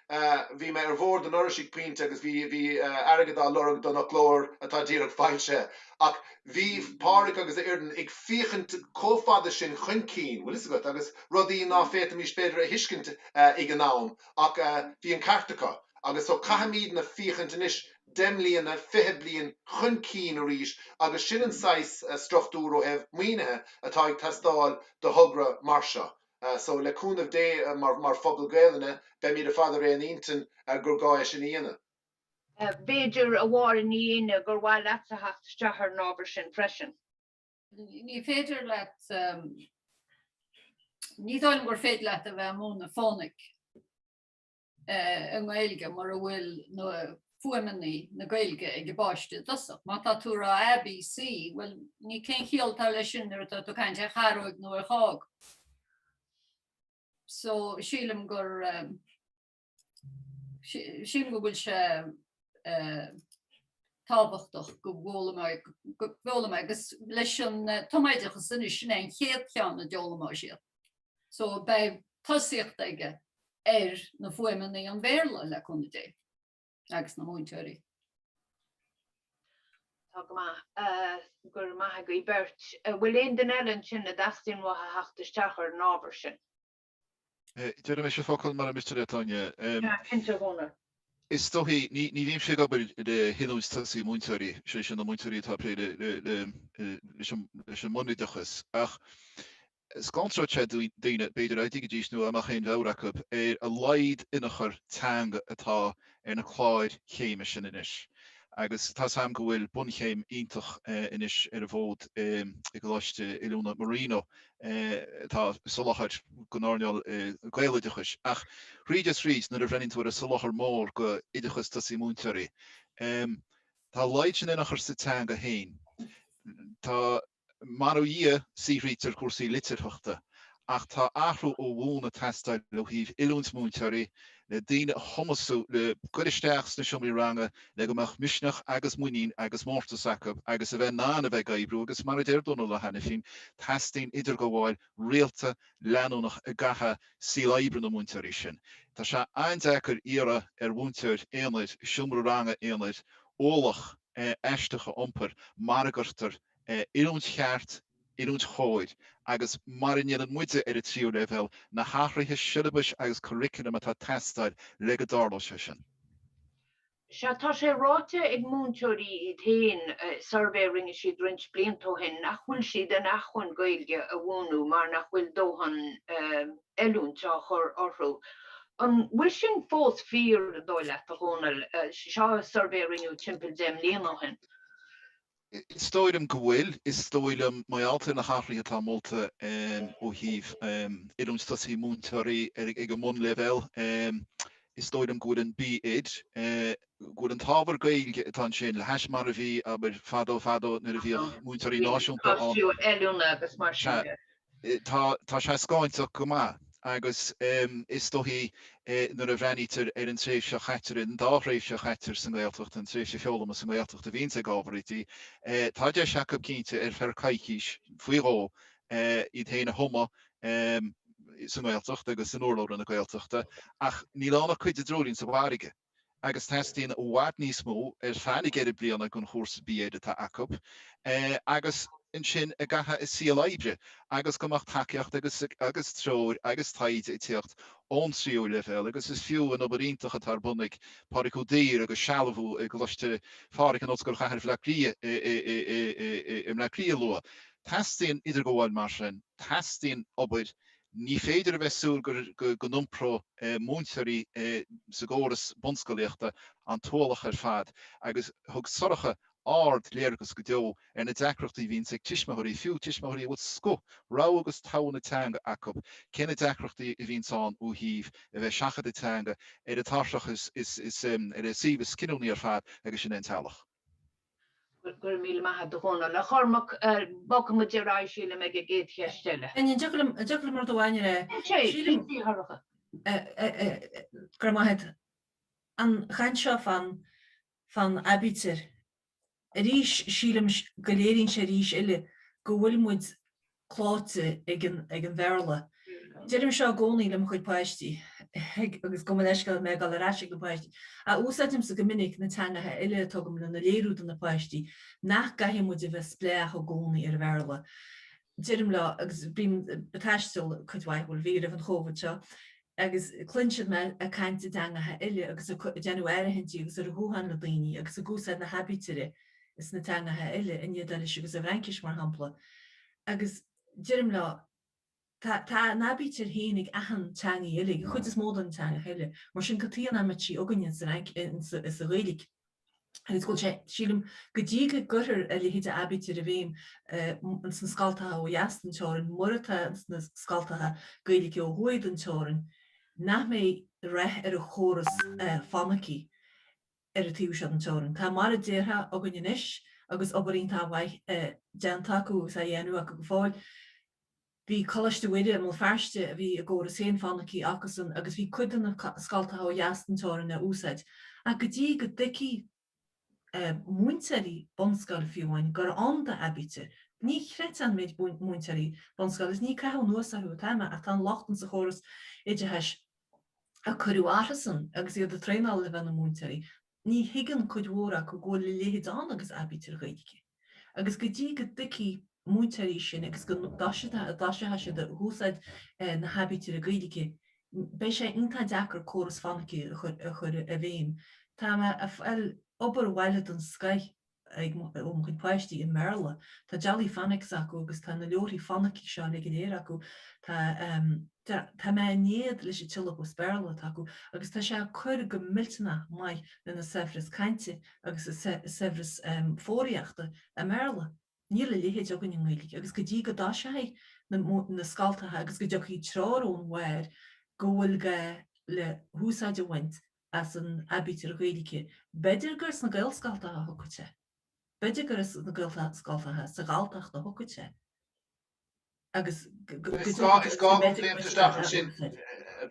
Speaker 7: bhí mé ar bhord an Fhorais ag pointe agus bhí, bhí airgead á lorg don fhoclóir atá díreach foilsithe ach bhí Pádraic agus a fhoireann ag féachaint chomh fada sin chun cinn, bhfuil fhios agat, agus rudaí ná féadfaimis b'fhéidir a thuiscint ag an am ach bhí an ceart acu agus so caithfimidne féachaint anois 10 mbliana, 20 bliain chun cinn arís agus sin an saghas struchtúr ó thaobh maoinithe atá ag teastáil do thogra mar seo. So, le cúnamh Dé, mar phobal Gaelainne, beimid ar fad ar aon intinn gur gá é sin a dhéanamh.
Speaker 2: B'fhéidir, a Mháire Ní Fhinne, gur mhaith leatsa theacht isteach ar an ábhar sin freisin.
Speaker 5: Ní féidir leat, ní dóigh liom gur féidir leat a bheith ag múineadh fónaic. i nGaeilge mura bhfuil na fuaimeanna na Gaeilge ag an bpáiste i dtosach. Má tá tú ag rá A, B, C, bhuel ní cén chiall atá leis sin nuair atá tú ag caint ar charóg nó ar chág. So sílim gur sílim go bhfuil sé tábhachtach go bhfoghlaimeoidh agus leis an tumoideachas anois sin é an chéad cheann a d'fhoghlaimeoidh siad. So beidh tosaíocht aige ar na fuaimeanna an Bhéarla le cúnamh Dé agus na múinteoirí.
Speaker 2: Tá go maith. Go raibh maith agaibh beirt. Bhfuil aon duine eile ansin a dteastaíonn uathu a theacht isteach ar an ábhar sin?
Speaker 3: Déarfaidh mise focal mura miste leat, Áine.
Speaker 2: Sea, cinnte, a Dhónaill.
Speaker 3: Is dóichí, ní bhímse ag obair le hoiliúint tosaigh múinteoirí, sé sin na múinteoirí atá ag plé leis an mbunoideachas, ach scanródh sé daoine, b'fhéidir, dá dtuigfidís nó dá mbeadh aon mheabhair acu ar a laghad inneachar teanga atá ar na cláir chéime sin anois. Agus tá's a'm go bhfuil bunchéim iontach anois ar an bhfód i gColáiste Oiliúna Marino atá ag soláthar don earnáil Gaeloideachais. Ach thríd is thríd, nuair a bhreathnaíonn tú ar an soláthar mór d'oideachas tosaigh múinteoirí, tá a laghad sin inneachar sa teanga féin. Tá. Mar a dhia, saothraítear cúrsaí litearthachta, ach tá athrú ó bhun ag teastáil ó thaobh oiliúint múinteoirí, le daoine a chumasú le goil isteach sna seomraí ranga le go mbeadh misneach agus muinín agus mórtas acu agus a bheith in ann a bheith ag oibriú agus mar a deir Dónal Ó hAiniféin, teastaíonn idirghabháil rialta leanúnach i gcaitheamh saol oibre na múinteoirí sin. Tá sé an-deacair iarraidh ar mhúinteoir aonair i seomra ranga aonair ualach aisteach a iompar mara gcuirtear oiliúint cheart, oiliúint chóir agus mara ndéanann muide ar an tríú leibhéal na hathruithe siollabais agus curriculum atá ag teastáil le go dtarlódh sé sin.
Speaker 2: Sea, tá sé ráite ag múinteoirí iad féin, i suirbhé a rinne siad roinnt blianta ó shin, nach bhfuil siad in acmhainn Gaeilge a mhúineadh mar nach bhfuil dóthain oiliúint á chur orthu. An bhfuil sin fós fíor, an dóigh leat, a Dhónaill? Seo suirbhé a rinneadh timpeall 10 mbliana ó shin.
Speaker 3: Is dóigh liom go bhfuil. Is dóigh liom, mar gheall ar na hathruithe atá molta ó thaobh oiliúint tosaigh múinteoirí ag an mbunleibhéal, is dóigh liom go bhfuil an B.Ed, go bhfuil an t-ábhar Gaeilge atá ansin le hais mar a bhí, abair, fadó fadó nuair a bhíodh múinteoirí náisiúnta ann.
Speaker 2: Oiliúna agus mar sin de.
Speaker 3: Tá, tá sé scáinteach go maith agus is dóichí nuair a bhreathnaítear ar an tréimhse a chaitear, an dá thréimhse a chaitear sa nGaeltacht, an tréimhse foghlama sa nGaeltacht a bhíonns ag ábhar oidí, tá deis acu cinnte ar feadh coicís faoi dhó iad féin a thumadh sa nGaeltacht agus in urlabhra na Gaeltachta ach níl ann ach cuid de dreoilín sa bhfarraige. agus teastaíonn i bhfad níos mó ar feadh na gceithre bliana den chúrsa B.Ed atá acu, agus ansin i gcaitheamh a saol oibre, agus go mbeadh tacaíocht agus agus treoir agus taighde ag tíocht ón tríú leibhéal, agus is fiú an obair iontach atá ar bun ag Pádraig Ó Duibhir agus Sealbhú i gColáiste Phádraig in Ollscoil Chathair Bhaile Átha Cliath i mBleá Cliath a lua. Teastaíonn idirghabháil mar sin, teastaíonn obair Ní féidir a bheith ag súil go n-iompródh múinteoirí sa gcóras bunscolaíochta an t-ualach ar fad agus thug Sorcha ard-léargas go deo ar na deacrachtaí a bhíonns ag tuismitheoirí, fiú tuismitheoirí a bhfuil scoth, rogha agus togha na teanga acu, cé na deacrachtaí a bhíonns ann ó thaobh a bheith ag seachadadh teanga ar an tairseach is, ar an suíomh is cinniúnaí ar fad agus sin é an teaghlach.
Speaker 2: Go raibh míle maith agat a Dhónaill. A Chormaic, bogfaidh muid ar aghaidh, sílim, ag an gcéad cheist eile.
Speaker 6: An dtiocfadh liom, an dtiocfadh liom rud amháin a rá?
Speaker 2: Cinnte, a Shorcha.
Speaker 6: Go raibh maith agat. An chaint seo fán. Fán aibítir. Arís, sílim go léiríonn sé arís eile go bhfuil muid clóite ag an ag an Bhéarla. Deirim seo i gcónaí le mo chuid páistí, agus gabh mo leithscéal mé ag dul ar ais ag na páistí, ach úsáidimse go minic na teangacha eile atá agam lena léiriú do na páistí nach gcaithfidh muid a bheith spleách i gcónaí ar an Bhéarla. Deirim leo, agus bím ag taisteal cuid mhaith, bhuel bhí roimh an Chóvid seo, agus cluineann siad mé ag caint i dteangacha eile agus ag déanamh áirithintí agus ar an ghuthán le daoine agus ag úsáid na haibítire sna teangacha eile, in Iodáilis agus i bhFraincis mar shampla. Agus deirim leo, tá tá an aibítir féin ag achan teangaidh eile, ag an chuid is mó de na teangacha eile, mar sin cad chuige nach mbeadh sí againne sa Ghaeilge? Agus go bhfuil sé, sílim, go dtí go gcuirfear a leithéid de aibítir i bhfeidhm ins na scoltacha ó dheas den teorainn, mar atá ins na scoltacha Gaeilge ó thuaidh den teorainn, nach mbeidh rath ar an chóras fonaicí ar an taobh seo den teorainn. Tá mar a déarfá againn anois agus obair iontach mhaith déanta acu agus á dhéanamh acu go fóill. Bhí Coláiste Mhuire i mBéal Feirste a bhí a gcóras féin fonaicí acusan agus bhí cuid de na scoltacha ó dheas den teorainn á úsáid. Ach go dtí go dtuigfidh múinteoirí bunscoile fiú amháin gur ann d'aibítir, ní chreidfeá an méid múinteoirí bunscoile, agus ní caitheamh anuas orthu atá mé ach tá an locht insa chóras oideachais a cuireadh orthusan agus iad ag traenáil le bheith ina múinteoirí. Ní thuigeann cuid mhór acu go bhfuil a leithéid ann agus aibítir Ghaeilge. Agus go dtí go dtuigfidh múinteoirí sin agus go dtoiseoidh siad ag úsáid na haibítire Gaeilge, beidh sé iontach deacair córas fonaicí a chur i bhfeidhm. Tá mé ag fáil obair bhaile den scoith ag ó mo chuid páistí i mBéarla. Tá Jolly Phonics acu agus tá na leabharthaí fonaicí seo uilig go léir acu. Tá tá mé in éad leis an tsiollabas Béarla atá acu agus tá sé ag cur go millteanach maith lena saibhreas cainte agus a saibhreas foghraíochta i mBéarla. Níl a leithéid againn i nGaeilge agus go dtí go dtoiseoidh na scoltacha agus go dtiocfaidh treoir ón bharr go bhfuil gá le húsáid a bhaint as an aibítir Ghaeilge. B'fhéidir gur sna Gaelscoltacha a thiocfadh sé. B'fhéidir gur sna Gaelscoltacha sa Ghalltacht a thiocfadh sé. Agus go
Speaker 7: Is gá is gá dom léimt isteach ansin.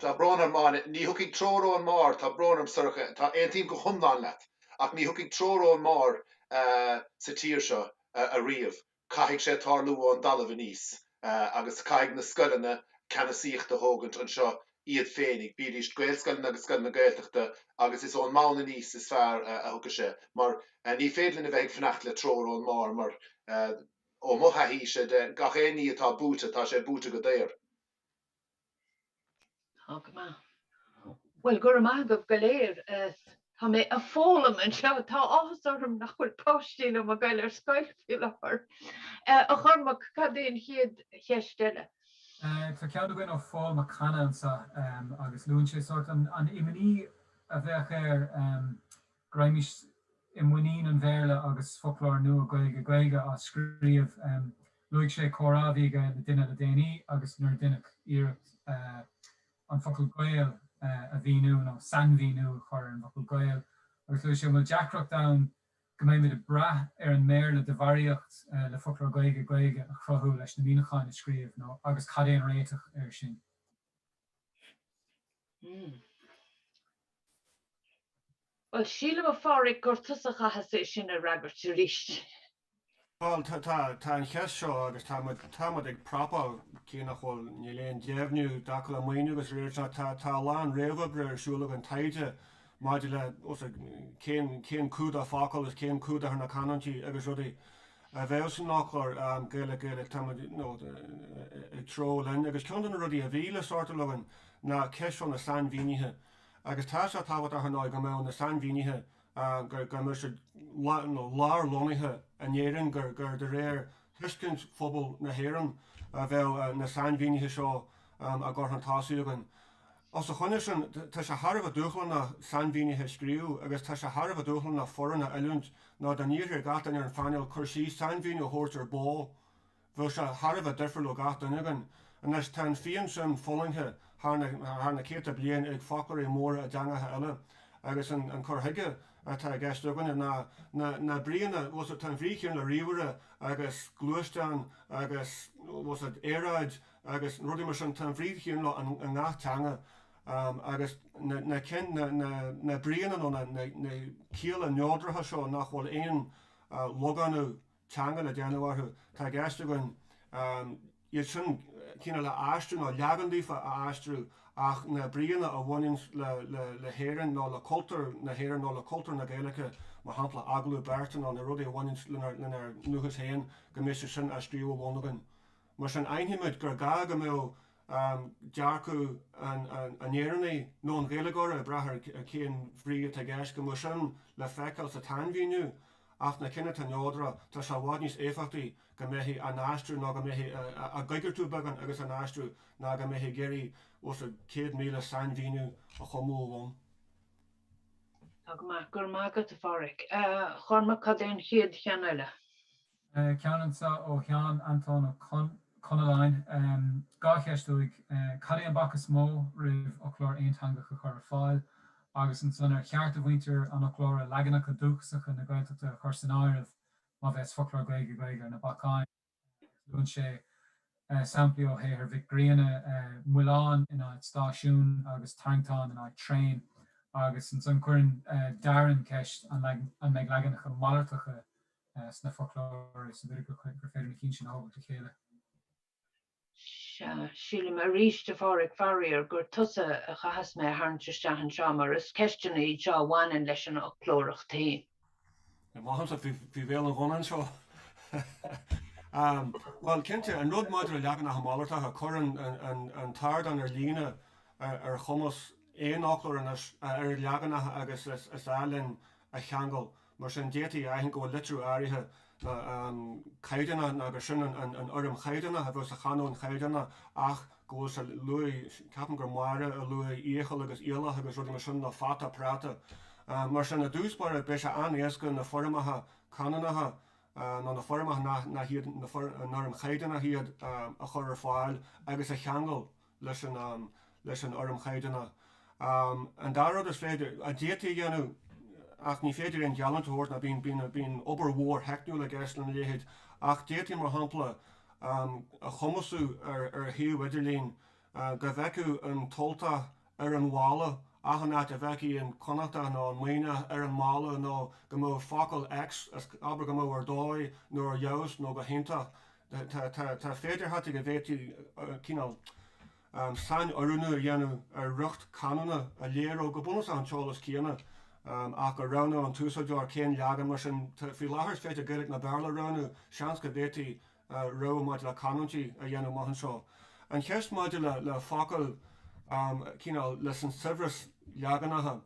Speaker 7: Tá brón orm, Áine. Ní thiocfaidh treoir ón mbarr, tá brón orm, Sorcha. Tá aontaím go hiomlán leat. Ach ní thiocfaidh treoir ón mbarr sa tír seo ariamh. Caithfidh sé tarlú ón dtalamh aníos agus caithfidh na scoileanna ceannasaíocht a thógaint anseo iad féinig, bídís Gaelscoileanna agus scoileanna Gaeltachta agus is ón mbonn aníos is fearr a thiocfaidh sé mar ní féidir linn a bheith ag fanacht le treoir ón mbarr mar ó mo thaithíse de, gach aon ní atá buaite, tá sé buaite go daor.
Speaker 2: Tá go maith. Bhuel, go raibh maith agaibh go léir. Tá mé ag foghlaim anseo. Tá áthas orm nach bhfuil páistí liom ag goil ar scoil faoi láthair. A Chormaic, cad é an chéad cheist eile?
Speaker 4: Tá ceann againn ó Phól Mac Cana anseo agus luann sé sórt an imní a bheadh air go raghaimís i muinín an Bhéarla agus foclóir nua Gaeilge-Gaeilge á scríobh. Luaigh sé comhrá a bhí aige le duine le déanaí agus nuair a deineadh iarracht an focal 'gaol' a mhíniú nó sainmhíniú a chur ar an bhfocal 'gaol' agus luaigh sé an bhfuil deacracht ann go mbeimid ag brath ar an mBéarla de bharraíocht le foclóir Gaeilge-Gaeilge a chruthú leis na míniúcháin a scríobh nó agus cad é an réiteach air sin?
Speaker 2: Bhuel, sílim, a Pháraic, gur tusa a chaithfeas é sin a fhreagairt arís.
Speaker 8: Bhuel, tá, tá, tá an cheist seo agus tá muid, tá muid ag prapáil, cé nach bhfuil, níl aon deimhniú i dtaca le maoiniú agus réir seo, tá, tá a lán réamhoibre ar siúl againn, taighde maidir le, cén, cén cumhdach focal agus cén cumhdach ar na canúintí agus rudaí a bheadh san fhoclóir Gaeilge-Gaeilge, tá muid, nó, ag treo linn. Agus ceann de na rudaí a bhí le sortáil againn ná ceist seo na sainmhínithe. Agus tá sé tábhachtach ar ndóigh go mbeadh na sainmhínithe, go mbeadh siad lár-lonnaithe in Éirinn, gur de réir thuiscint phobal na hÉireann a bheadh na sainmhínithe seo á gcur chun tosaigh againn. Os a choinne sin, tá sé thar a bheith dúshlánach sainmhínithe a scríobh agus tá sé thar a bheith dúshlánach foireann a oiliúint nó dá n-iarrfaí ar gach duine ar an phainéal cur síos, sainmhíniú a thabhairt ar bó, Bheadh sé thar a bheith difriúil ó gach duine againn. Anois, tá an phian sin fulaingthe thar na thar na céadta bliain ag foclóirí móra i dteangacha eile agus an an cur chuige atá i gceist againne ná na na bríonna, bhfuil 's agat, tá an bhrí chéanna le ríomhaire agus gluaisteán agus, bhfuil 's agat, aeráid agus rudaí mar sin, tá an bhrí chéanna leo i ngach teanga. Agus na cinn, na bríonna nó na cialla neodracha seo nach bhfuil aon logánú teanga le déanamh orthu, tá i gceist againn iad sin cineál a aistriú nó leagan daofa a aistriú ach na bríonna a bhaineann le hÉirinn nó le cultúr na hÉireann nó le cultúr na Gaeilge, mar shampla agallamh beirte nó na rudaí a bhaineann lenár ndúchas féin, go mbeidh sé sin á scríobh ó bhun againn. Mar sin, aithnímid gur gá go mbeadh dearcadh an Éireannaigh nó an Ghaeilgeora, ag brath ar cén bhrí atá i gceist, go mbeadh sin le feiceáil sa tsainmhíniú ach na cinn atá neodrach, tá sé i bhfad níos éifeachtaí go mbeifí á n-aistriú nó go mbeifí á gcoigeartú beagán agus á n-aistriú ná go mbeifí ag iarraidh os a 100,000 sainmhíniú a chumadh ó bhun.
Speaker 2: Tá go maith. Go raibh maith agat, a Pháraic. A Chormaic, cad é an chéad cheann eile?
Speaker 4: Ceann anseo ó Sheán Antóin Ó Conalláin. 2 cheist uaidh. Cad é an bac is mó roimh fhoclóir aonteangach a chur ar fáil? Agus ansan, ar cheart do mhuintir an fhoclóra leaganacha dúchasacha na Gaeltachta a chur san áireamh má bheas foclóir Gaeilge-Gaeilge ar na bacáin? Luann sé samplaí ó shaothar Mhic Grianna, muileann in áit stáisiún agus tarraingteán in áit traein. Agus ansan cuireann Darren ceist an mbeidh leaganacha malartacha sna foclóirí so b'fhéidir gur féidir na cinn sin a thabhairt le chéile.
Speaker 2: Sea, sílim arís, a Pháraic, faraor, gur tusa a chaithfeas mé a tharraingt isteach anseo mar is ceisteanna iad seo a bhaineann leis an fhoclóireacht féin.
Speaker 8: Maith agamsa faoi bhéal an ghunna anseo. Bhuel, cinnte, an rud maidir le leaganacha malartacha, cuireann an t-ardán ar líne ar chumas aon fhoclóir anois a oiread leaganacha agus is áil linn a cheangal. Mar sin, d'fhéadfaí a aithint go bhfuil litriú áirithe caighdeánach nó gur sin an fhoirm chaighdeánach a bheadh sa chanúint chaighdeánach ach go bhfuil sé, luaigh, ceapaim gur Máire a luaigh iachall agus iallach agus rudaí mar sin nó fata práta. Mar sin, i dtús báire, beidh sé an-éasca na foirmeacha canúnacha nó na foirmeacha nach iad an fhoirm chaighdeánach iad a chur ar fáil agus a cheangal leis an leis an fhoirm chaighdeánach. An dara rud is féidir, a d'fhéadfaí a dhéanamh, ach ní féidir aon gheallúint a thabhairt ná bíonn bíonn bíonn obair mhór theicniúil i gceist lena leithéid, ach d'fhéadfaí mar shampla a chumasú ar ar shuíomh idirlín go bhfeicfeadh an tUltach ar an bhalla achan áit a bhfeicfí an Connachtach nó an Muimhneach ar an mballa nó go mbeadh focal X, abair go mbeadh ar dóigh nó ar fheabhas nó go hiontach Tá féidearthachtaí go bhféadfaí cineál sainoiriúnú a dhéanamh ar riocht canúna a léireodh go bunúsach an t-eolas céanna ach go roghnódh an t-úsáideoir cén leagan. Mar sin, faoi láthair is féidir Gaeilge nó Béarla a roghnú, seans go bhféadfaí rogha maidir le canúintí a dhéanamh amach anseo. An cheist maidir le focail, cineál leis an saibhreas leaganacha,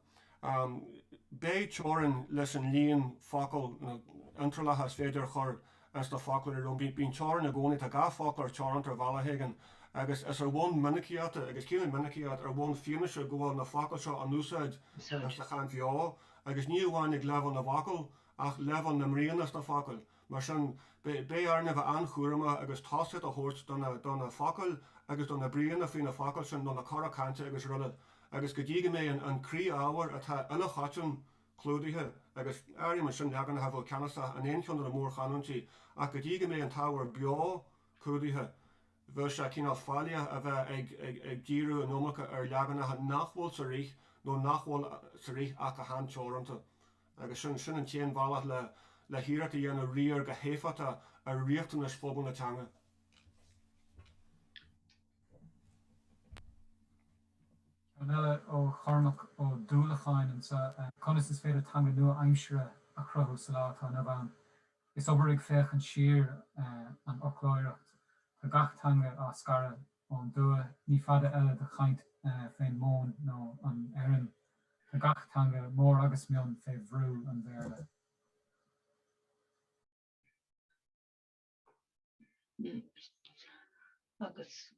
Speaker 8: beidh teorainn leis an líon focal nó iontrálacha is féidir a chur ins na foclóirí romhainn. Bíonn teorainn i gcónaí, tá gach foclóir teoranta ar bhealach éigin agus is ar bhonn minicíochta, agus ciallaíonn minicíocht ar bhonn fianaise go bhfuil na focail seo á n-úsáid sa chaint bheo agus ní amháin ag leibhéal na bhfocal ach leibhéal na mbríonna sna focail. Mar sin, beidh orainn a bheith an-chúramach agus tosaíocht a thabhairt do na do na focail agus do na bríonna faoi na focail sin nó na cora cainte agus araile agus go dtí go mbeidh an croí-ábhar atá uile-choiteann clúdaithe, agus áirím ansin leaganacha a bheadh ceannasach in aon cheann de na mórchanúintí, ach go dtí go mbeidh an t-ábhar beo cumhdaithe, bheadh sé cineál faillíoch a bheith ag díriú an iomarca ar leaganacha nach bhfuil sa rith nó nach bhfuil sa rith ach go han-teoranta. Agus sin, sin an t-aon bhealach le, le hiarracht a dhéanamh riar go héifeachtach ar riachtanais phobal na teanga.
Speaker 4: Ceann eile ó Chormac Ó Dúlacháin anseo, Conas is féidir teanga nua-aimseartha a chruthú sa lá atá inniu ann? Is obair ag féachaint siar an fhoclóireacht. Tá gach teanga á scaradh ón dtuath. Ní fada eile do chaint fén móin nó an fheirm. Tá gach teanga, mór agus mion, fé bhrú an Bhéarla.
Speaker 2: Agus.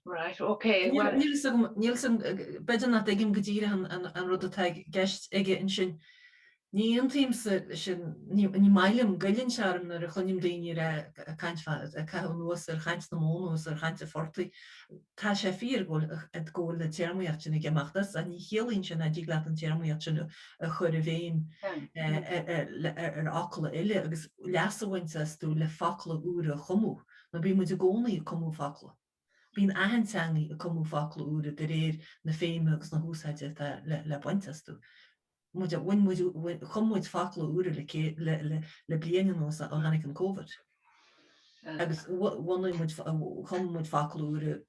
Speaker 2: Right, okay,
Speaker 6: well. Níl 'fhios agam, níl 'fhios agam, b'fhéidir nach dtuigim go díreach an rud atá i gceist aige ansin. Ní aontaímse leis sin, ní maith liom, goilleann sé orm nuair a chluinim daoine ag rá, ag caint, ag caitheamh anuas ar chaint na móna agus ar chaint an phortaigh. Tá sé fíor go bhfuil, go bhfuil na téarmaíocht sin ag imeacht as ach ní chiallaíonn sé nach dtig leat an téarmaíocht sin a chur i bhfeidhm ar fhocla eile agus leas a bhaint astu le focla úra a chumadh. Nó bíonn muid i gcónaí ag cumadh focla. Bíonn achan teangaidh ag cumadh focla úra de réir na feidhme agus na húsáide atá le baint astu. Muid, bhain muid, chum muid focla úra le le bliain anuas ó tháinig an Covid. Agus bhunaigh muid, chum muid focla úra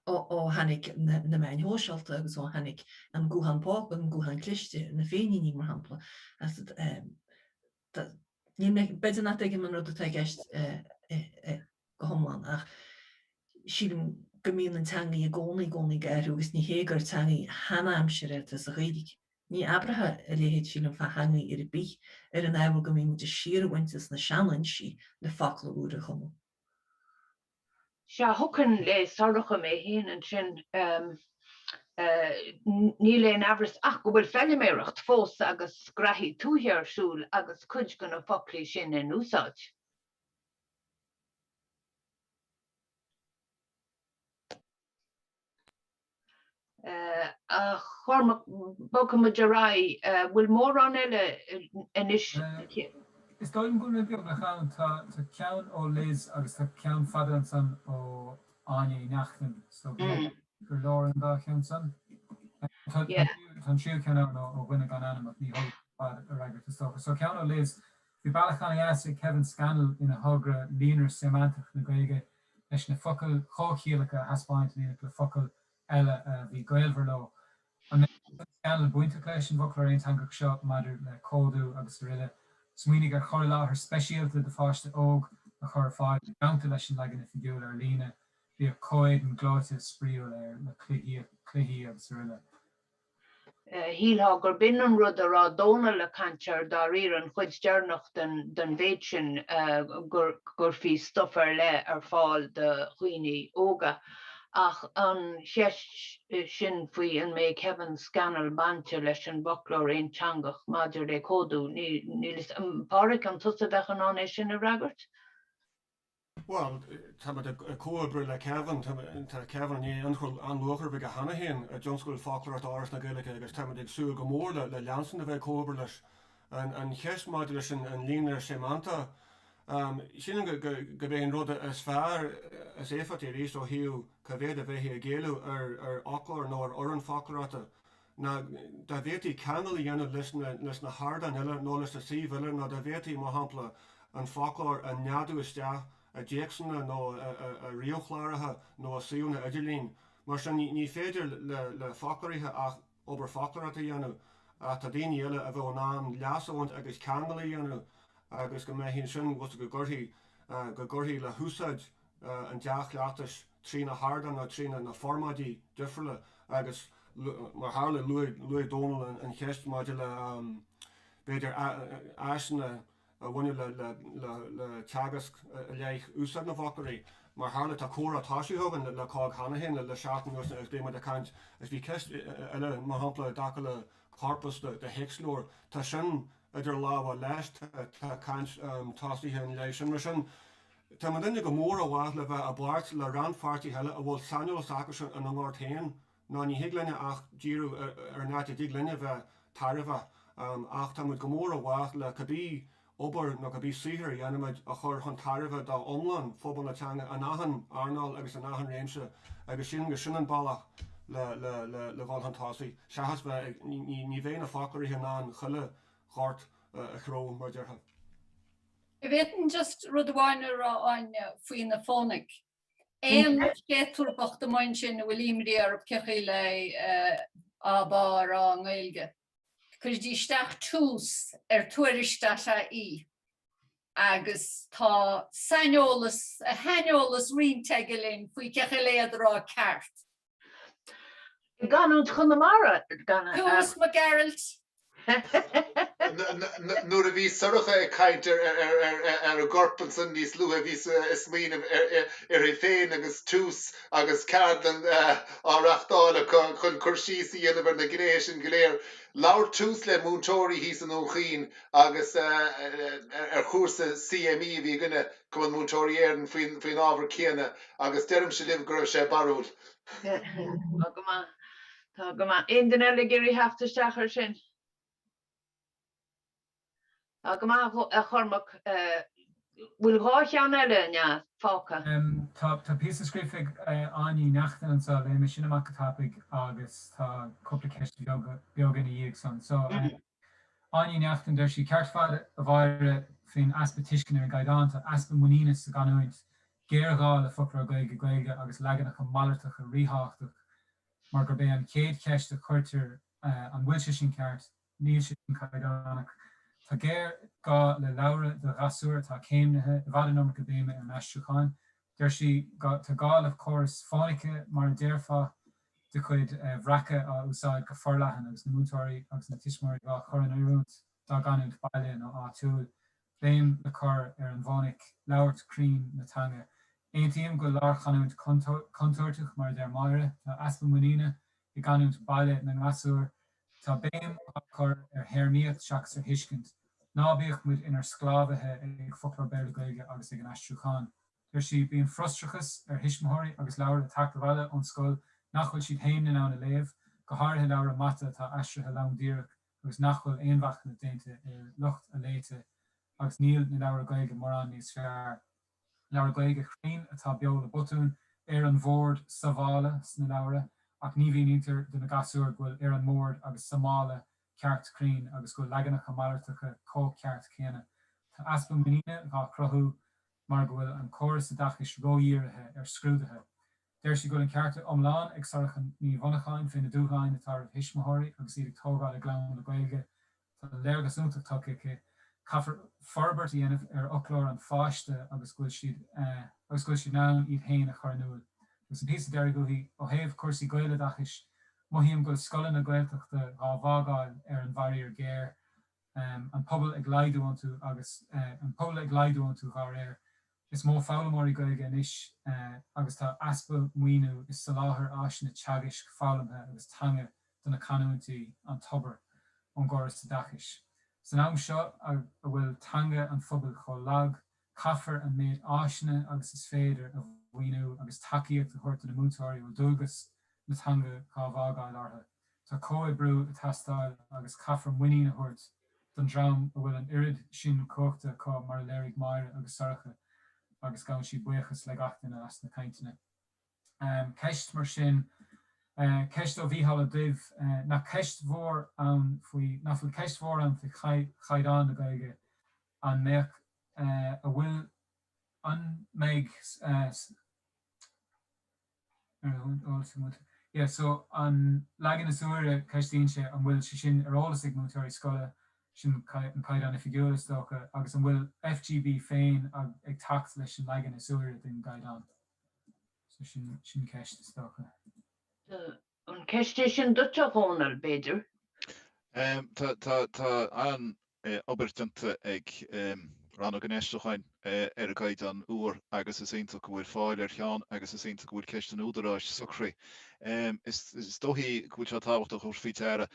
Speaker 6: ó tháinig na meáin shóisialta agus ó tháinig an guthán póca, an guthán cliste, na féiníní mar shampla. Níl mé, b'fhéidir nach dtuigim an rud atá i gceist go hiomlán ach sílim go mbíonn an teangaidh i gcónaí, i gcónaí ag athrú agus ní hé gur teangaidh sheana-aimsire atá sa Ghaeilge. Ní abrathá a leithéid sílim fá theangaidh ar bith ar an ábhar go mbíonn muid ag síorbhaint as na seanfhoinsí le focla úra a chumadh.
Speaker 2: Sea, thiocfainn le Sorcha mé féin ansin. Níl aon amhras ach go bhfuil feiliméaracht fós agus graithí tuaithe ar siúl agus cuid de na foclaí sin in úsáid. A Chormaic, bogfaidh muid ar aghaidh. Bhfuil mórán eile anois?
Speaker 4: Is dóigh liom go bhfuil mé beagnach ann. Tá ceann ó Liz agus tá ceann fada ansan ó Áine Uí Neachtain, so b'fhéidir gur leor an dá cheann san. Tá an tríú ceann ann ó dhuine gan ainm ach ní thógfaidh sé i bhfad a fhreagairt is dócha. So ceann ó Liz, bhí bealach an-dheas ag Kevin Scannell ina thogra Líonra Séimeantach na Gaeilge leis na focail chomhchiallacha a thaispeáint in éineacht le focail eile a bhí gaolmhar leo. An mbeidh Kevin Scannell bainteach leis an bhfoclóir aonteangach seo maidir le códú agus aroile? Smaoinigh ar chur i láthair speisialta do pháiste óg a chur ar fáil i dteannta leis an leagan oifigiúil ar líne. Bíodh comhéadan gleoite spraíúil air le cluichí agus aroile.
Speaker 2: Shílfeá gurb in an rud a raibh Dónall ag caint air dáiríre, an chuid deireanach den mhéid sin, go gcuirfí stuif ar leith ar fáil do dhaoine óga. Ach an cheist sin faoi an mbeidh Kevin Scannell bainte leis an bhfoclóir aonteangach maidir le códú, níl fhios. Pádhraic, an tusa a bheadh in ann é sin a fhreagairt?
Speaker 8: Bhuel, tá muid ag comhoibriú le Kevin, tá Kevin i ndiaidh ionchur an-luachmhar a bheith aige cheana féin i dtionscadal foclóireachta Fhoras na Gaeilge agus tá muid ag súil go mór le leanstan de bheith ag comhoibriú leis. An cheist maidir leis an líonra séimeantach, sílim gurb é an rud is fearr, is éifeachtaí arís ó thaobh cá mhéad a bheifí ag éileamh ar fhoclóir nó ar fhoireann foclóireachta, ná dá bhféadfaí ceangal a dhéanamh leis na leis na hardáin eile nó leis na suímh eile nó dá bhféadfaí, mar shampla, an foclóir a neadú isteach i dtéacsanna nó i ríomhchláracha nó i suíomhanna idirlín. Mar sin, ní féidir le le foclóirithe ach obair foclóireachta a dhéanamh ach tá daoine eile a bheadh in ann leas a bhaint agus ceangal a dhéanamh agus go mbeidh ansin, go gcuirfí go gcuirfí le húsáid an dea-chleachtais trí na hardáin nó trí na formáidí difriúla agus mar tharla luaigh Dónal an cheist maidir le b'fhéidir áiseanna a bhaineann le teagasc i leith úsáid na bhfoclóirí. Mar tharla tá comhrá tosaithe againn le cogg cheana féin le seachtain anuas agus beidh muid ag caint agus bhí ceist eile mar shampla i dtaca le corpas de théacsleabhair, tá sin idir lámha leis, tá caint tosaithe ina leith sin. Mar sin Tá muidinne go mór i bhfách le bheith i bpáirt le rannpháirtithe eile a bhfuil saineolas acusan ina ngort féin, nó ní thig linne ach díriú ar an áit a dtig linne bheith tairbheach. Ach tá muid go mór i bhfách le cibé obair nó cibé saothar a dhéanaimid a chur chun tairbhe d'iomlán phobal na teanga in achan earnáil agus in achan réimse agus sílim gur sin an bealach le le dhul chun tosaigh seachas bheith ag, ní bheidh na foclóirithe in ann chuile ghort a chró, mar a déarfá.
Speaker 5: An bhféadfainn just rud amháin a rá Áine faoi na fónaic. Aon chéatúr bocht amuigh ansin a bhfuil imní orthu cén chaoi le ábá a rá i nGaeilge. Cuiridí isteach tús ar tuairisc dot ie agus tá saineolas, a shaineolas roinnte aige linn faoi cén chaoi le iad a rá ceart.
Speaker 2: I gcanúint Chonamara,
Speaker 5: gan a. Tús Mac Gearailt.
Speaker 7: Nuair a bhí Sorcha ag caint ar an gcorp ansan níos luaithe bhíos ag smaoineamh uirthi féin agus Tús agus ceardlann á reachtáil acu chun cur síos a dhéanamh ar na gnéithe sin go léir. Labhair Tús le múinteoirí thíos i nDún Chaoin agus ar chúrsa CME a bhí againne, Cumann Múinteoirí Éireann, faoin ábhar céanna agus deirimse libh go raibh sé barrúil.
Speaker 2: Tá go maith. Tá go maith. Aon duine eile ag iarraidh theacht isteach ar sin? Tá go maith, a Chormaic. Bhfuil 2 cheann eile, an ea, fágtha?
Speaker 4: Tá, tá píosa scríofa ag Áine Ní Neachtain anseo, léifidh mé sin amach go tapaidh agus tá cúpla ceist bheag ina dhiaidh san. So, Áine Ní Neachtain, deir sí, Ceart ar fad a Mháire faoin easpa tuisceana ar an gcaighdeán, tá easpa muiníne sa gcanúint, géarghá le foclóir Gaeilge-Gaeilge agus leaganacha malartacha ríthábhachtach mar gurb é an chéad cheist a chuirtear an bhfuil sé sin ceart, níl sé sin caighdeánach. Tá géarghá le leabhra do ghasúir atá céimnithe, i bhfad an iomarca béime ar an aistriúchán. Deir sí, tá gá le córas fónaice mar a déarfá. de chuid Bhreaca á úsáid go forleathan agus na múinteoirí agus na tuismitheoirí dhá chur in oiriúint dá gcanúint baile nó áitiúil. Béim le cur ar an bhfónaic, labhairt cruinn na teanga. Aontaím go bhfuil lárchanúint contúirteach, mar a deir Máire. Tá easpa muiníne i gcanúint baile na ngasúr. Tá béim á cur ar théarmaíocht seachas ar thuiscint. Ná bíodh muid inár sclábhaithe ag foclóir Béarla-Gaeilge agus ag an aistriúchán. Deir sí, Bíonn frustrachas ar thuismitheoirí agus leabhair ag teacht abhaile ón scoil nach bhfuil siad féin in ann a léamh, go háirithe leabhra mata atá aistrithe lom díreach agus nach bhfuil aon mhachnamh déanta ar lucht a léite agus níl na leabhra Gaeilge mórán níos fearr. Leabhra Gaeilge chruinn atá beo le botúin, ar an bhord, sa mhála sna leabhra ach ní mhínítear do na gasúir go bhfuil ar an mbord agus sa mála ceart cruinn agus go bhfuil leaganacha malartacha chomh ceart céanna. Tá easpa muiníne dhá chruthú mar go bhfuil an córas oideachais ródhírithe ar scrúduithe. Deir sí go bhfuil an ceart iomlán ag Sorcha Ní Mhonacháin fé na dúshláin atá roimh thuismitheoirí agus iad ag tógáil a gclann le Gaeilge. Tá léargas iontach tugtha aici. Caithfear forbairt a dhéanamh ar fhoclóir an pháiste agus go bhfuil siad agus go bhfuil siad in ann iad féin a chur in iúl. Agus an píosa deiridh uaithi, ó thaobh cúrsaí Gaeloideachais, mothaím go bhfuil scoileanna Gaeltachta dhá bhfágáil ar an bhfaraor géar. an pobal ag laghdú iontu agus an pobal ag laghdú iontu dhá réir. Is mó foghlaimeoirí Gaeilge anois agus tá easpa maoiniú i soláthar áiseanna teagaisc, foghlamtha agus teanga do na canúintí, an tobar ón gcóras oideachais. San am seo a bhfuil teanga an phobail chomh lag, caithfear an méid áiseanna agus is féidir a mhaoiniú agus tacaíocht a thabhairt do na múinteoirí a bhfuil dualgas na teanga dhá bhfágáil orthu. Tá comhoibriú ag teastáil agus caithfear muinín a thabhairt don dream a bhfuil an oiread sin cumhachta acu mar a léirigh Máire agus Sorcha agus gabhann sí buíochas le gach duine as na cainteanna. Ceist mar sin, ceist ó Mhícheál Ó Duibh, nach ceist mhór ann faoi, nach bhfuil ceist mhór ann faoi chaighdeán na Gaeilge, an mbeadh, a bhfuil, an mbeidh, Yeah, so an leagan is úire, ceistíonn sé an bhfuil sé sin ar eolas ag múinteoirí scoile, sin an caighdeán oifigiúil is dócha, agus an bhfuil FGB féin ag teacht leis an leagan is úire den gcaighdeán? So sin, sin ceist is dócha.
Speaker 2: An ceist é sin duit, a Dhónaill, b'fhéidir?
Speaker 3: Tá, tá, tá an obair déanta ag Rannóg an Aistriúcháin ar an gcaighdeán úr agus is iontach go bhfuil fáil ar cheann agus is iontach go bhfuil ceist an údaráis socraithe. Is dóichí go bhfuil sé tábhachtach a thabhairt faoi deara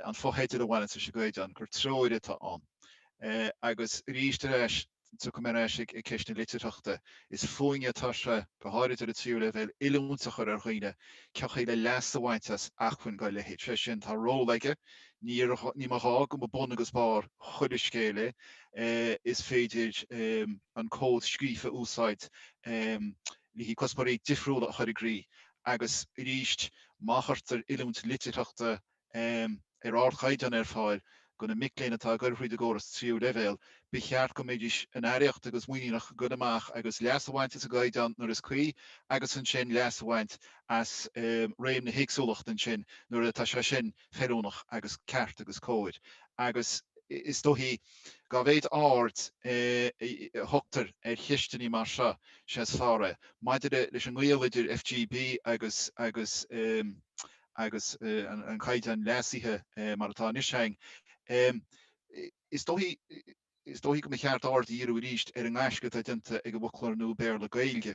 Speaker 3: an fotheideal a bhaineanns leis an gcaighdeán, gur treoir atá ann. Agus arís ar ais Tiocfaidh mé ar ais ag ceist na litearthachta. Is fúinne atá sé, go háirid ar an tríú leibhéal, oiliúint a chur ar dhaoine cén chaoi le leas a bhaint as acmhainn dá leithéid. Sé sin, tá ról aige, ní mba ghá go mba bun agus barr chuile scéal é, is féidir an cód scríofa a úsáid le haghaidh cuspóirí difriúla a chur i gcrích agus arís, má chuirtear oiliúint litearthachta ar ardchaighdeán ar fáil do na mic léinn atá ag goil thríd an gcóras tríú leibhéal, ba cheart go mbeidís in aireacht agus muiníneach goil amach agus leas a bhaint as an gcaighdeán nuair is cuí agus ansin leas a bhaint as réim na héagsúlachta ansin nuair atá sé sin feiliúnach agus ceart agus cóir. Agus is dóichí, dá mhéid aird a thugtar ar cheisteanna mar seo, sé is fearr é. Maidir leis an ngaol idir FGB agus agus agus an caighdeán leasaithe mar atá anois againn. Is dóichí is dóichí go mba cheart aird a dhíriú arís ar an ngaisce atá déanta ag an bhfoclóir nua Béarla-Gaeilge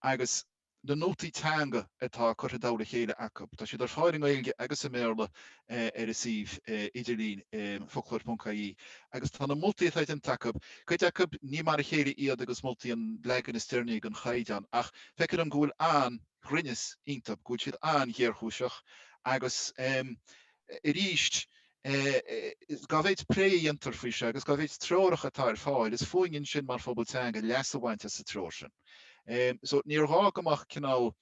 Speaker 3: agus na nótaí teanga atá curtha i dtoll a chéile acu. Tá siad ar fáil i nGaeilge agus i mBéarla ar a suíomh idirlín, foclóir.ie, agus tá na moltaí atá déanta acu, cuid acu ní mar a chéile iad agus moltaí an leagain is deireanaí den chaighdeán, ach feictear dom go bhfuil an. ghrinneas iontu, go bhfuil siad an-ghéarchúiseach agus arís. Dá mhéid plé a dhéantar faoi seo agus dá mhéid treorach atá ar fáil, is fúinn ansin mar phobal teanga leas a bhaint as an treoir sin. So níor ghá go mbeadh cineál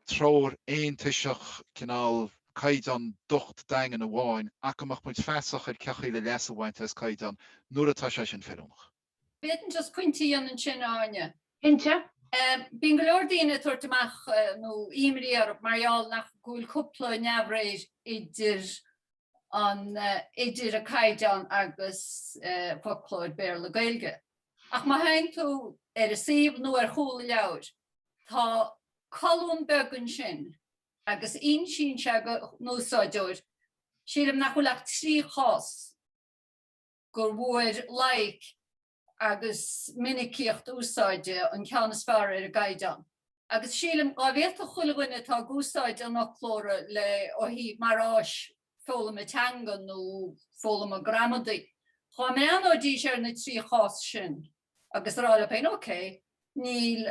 Speaker 3: treoir aontoiseach, cineál caighdeán docht daingean amháin ach go mbeadh muid feasach ar cé chaoi le leas a bhaint as caighdeán nuair atá sé sin feiliúnach.
Speaker 5: B'fhéidir just pointe a dhéanamh ansin, a Áine.
Speaker 2: Cinnte.
Speaker 5: Bíonn go leor daoine ag tabhairt amach nó imní orthu mar gheall nach go bhfuil cúpla neamhréir idir an idir an caighdeán agus foclóir Béarla-Gaeilge. Ach má théann tú ar an suíomh nó ar chúl an leabhair, tá colún beag ansin agus insíonn sé don úsáideoir, sílim nach bhfuil ach 3 chás, go bhfuair loighic agus minicíocht úsáide an ceann is fearr ar an gcaighdeán. Agus sílim, dhá bhféadfadh chuile dhuine atá ag úsáid an fhoclóra le ó thaobh mar áis foghlama teanga nó foghlama gramadaí, dhá mbreathnóidís ar na 3 chás sin agus a rá leo féin, ok, níl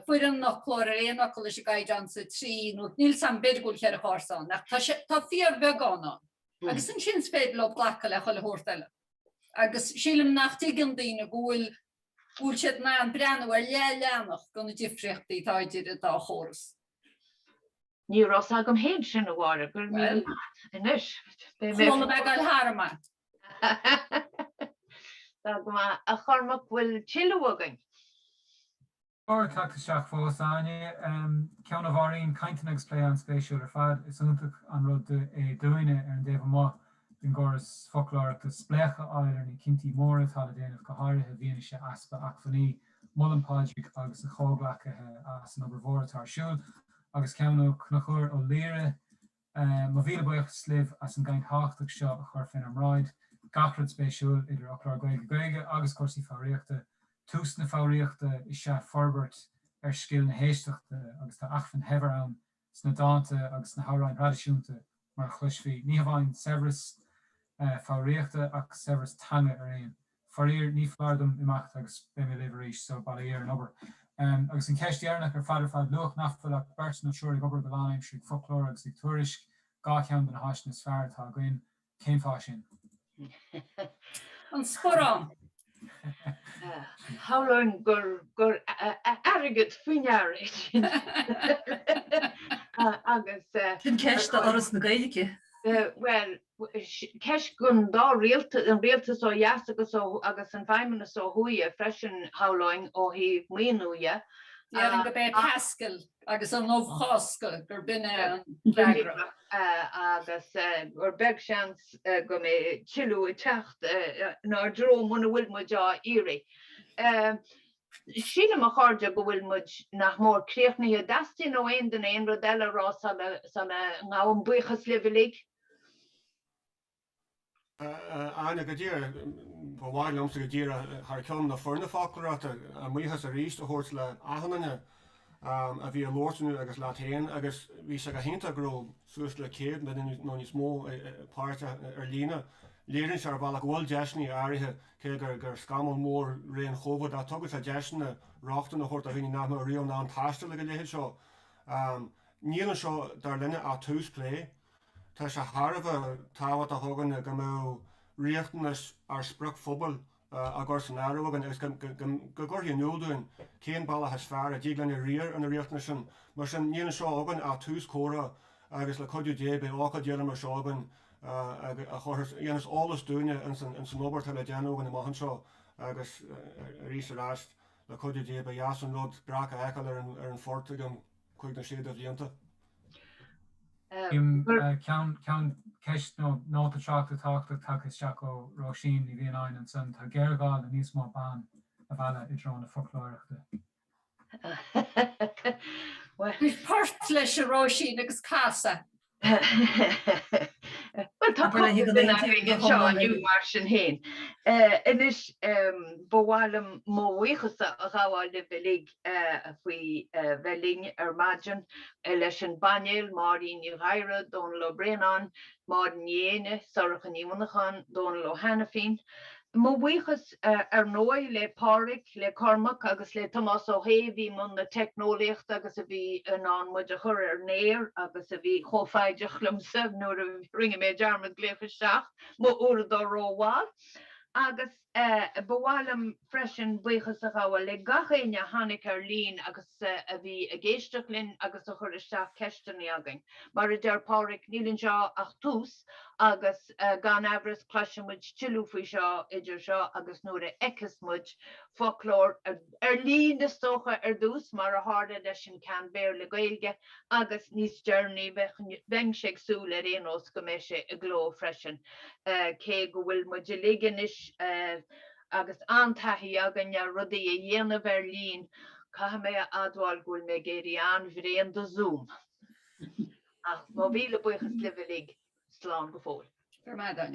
Speaker 5: fuair an foclóir ar aon fhocal leis an gcaighdeán sa 3 nó níl 's a'm, b'fhéidir go bhfuil 4 chás ann ach tá sé, tá fíorbheagán ann. Agus ansin is féidir leo glacadh le chuile shórt eile. Agus sílim nach dtuigeann daoine go bhfuil, go bhfuil siad in ann breathnú ar leath-leathanach de na difríochtaí atá idir an dá chóras.
Speaker 2: Ní raibh 's agam féin sin, a Mháire, go raibh míle maith agat. Anois,
Speaker 5: beidh mé. Chuala mé ag goil tharam é.
Speaker 2: Tá go maith. A Chormaic, bhfuil tuilleadh againn?
Speaker 4: Leor teacht isteach fós, a Áine. Ceann ó Mháirín, cainteanna agus plé an-spéisiúil ar fad. Is iontach an rud é dúinne ar an dtaobh amuigh den gcóras foclóireachta spléachadh a fháil ar na cinntí móra atá le déanamh, go háirithe i bhfianaise easpa acmhainní. Molaim Pádraig agus a chomhghleacaithe as an obair mhór atá ar siúl. Agus ceann ó Chonchúr Ó Laoire, Mo mhíle buíochas libh as an gcaint thábhachtach seo a chur fénár mbráid. Gach rud spéisiúil, idir fhoclóir Gaeilge-Gaeilge agus cúrsaí foghraíochta. Tús na foghraíochta is ea forbairt ar scil na héisteachta agus tá acmhainn shaibhir ann sna dánta agus sna hamhráin thraidisiúnta mar a chloisfí. Ní hamháin saibhreas foghraíochta ach saibhreas teanga ar aon. Faraor, ní foláir dom imeacht agus beidh mé libh arís, so bail ó Dhia ar an obair. Agus an cheist dheireanach ar fad ar fad, luadh nach bhfuil ach beirt nó triúr ag obair go lánaimseartha ag foclóir agus ag Tuairisc, 2 cheann de na háiseanna is fearr atá againn. Cén fáth sin?
Speaker 5: An sparán!
Speaker 2: Shamhlóinn gur airgead faoi ndeara é sin. Agus.
Speaker 6: Sin ceist do Fhoras na Gaeilge.
Speaker 2: Bhuel, ceist don dá rialtas, an rialtas ó dheas agus ó agus an Feidhmeannas ó thuaidh freisin, shamhlóinn, ó thaobh maoiniú dhe.
Speaker 5: Déarfainn gurb é Pascal agus an ubh Chásca gurb in é an freagra.
Speaker 2: Agus gur beag seans go mbeidh tuilleadh ag teacht inár dtreo muna bhfuil muid á iarraidh. Sílim, a chairde, go bhfuil muid nach mór críochnaithe. An dteastaíonn ó aon duine aon rud eile a rá sula ngabhaim buíochas libh uilig?
Speaker 8: Áine, go díreach, ba mhaith liomsa go díreach thar ceann na foirne foclóireachta, a mbuíochas arís a thabhairt le achan duine a bhí ag labhairt inniu agus leat féin agus bhí sé go hiontach go raibh suas le 100 duine nó níos mó páirteach ar líne. Léiríonn sé ar bhealach go bhfuil deiseanna áirithe Cé gur scamall mór ré an Chóivid ach tugann sé deiseanna rochtain a thabhairt do dhaoine nach mbeadh riamh in ann taisteal ag a leithéid seo. Níl anseo, dar linne, ach tús plé. Tá sé thar a bheith tábhachtach againne go mbeadh riachtanais ár spriocphobail á gcur san áireamh againn agus go gcuirfí in iúl dúinn cén bealach is fearr a dtig linn riar ar na riachtanais sin. Mar sin, níl anseo againn ach tús comhrá agus le cuidiú Dé beidh ócáidí eile mar seo againn a chuirfeas, a dhéanfas eolas dúinne ins an obair atá le déanamh againn amach anseo agus arís ar ais, le cuidiú Dé, ba dheas an rud breac a fheiceáil ar an phort i gceann 5 nó 6 de bhlianta.
Speaker 4: Ceann, ceann, ceist nó nóta tráchta tábhachtach tagtha isteach ó Róisín Ní Mhianáin ansan, tá géarghá le níos mó ban a mhealladh i dtreo na foclóireachta.
Speaker 5: Bhí port leis a Róisín agus cas é.
Speaker 2: Bhuel tá cúpla duine againn anseo inniu mar sin féin. Anois ba mhaith liom mo bhuíochas a ghabháil libh uilig faoi bheith linn ar maidin leis an bpainéal, Máirín Ní Ghadhra, Dónall Ó Braonáin, Máire Ní Éinne, Sorcha Ní Mhonacháin, Dónall Ó hAiniféin. Mo bhuíochas, ar ndóigh, le Pádraig, le Cormac agus le Tomás Ó hAodha a bhí i mbun na teicneolaíochta agus a bhí in ann muid a chur ar an aer agus a bhí chomh foighdeach liomsa nuair a rinne mé dearmad glaoch isteach m'uaireadóir rómhall. Agus. Ba mhaith liom freisin buíochas a ghabháil le gach éinne a tháinig ar líne agus a bhí ag éisteacht linn agus a chuir isteach ceisteanna againn. Mar a deir Pádraig, níl anseo ach tús agus gan amhras cloisfidh muid tuilleadh faoi seo idir seo agus nuair a fheicfeas muid foclóir ar líne is dócha ar dtús, mar a tharla leis an ceann Béarla-Gaeilge, agus níos deireanaí bheinnse ag súil ar aon nós go mbeidh sé i gcló freisin, cé go bhfuil muid uilig anois agus an-taithí againn ar rudaí a dhéanamh ar líne, caithfidh mé a admháil go bhfuil mé ag éirí an-bhréan de Zoom. Ach mo mhíle buíochas libh uilig, slán go fóill.
Speaker 5: Go raibh maith agat.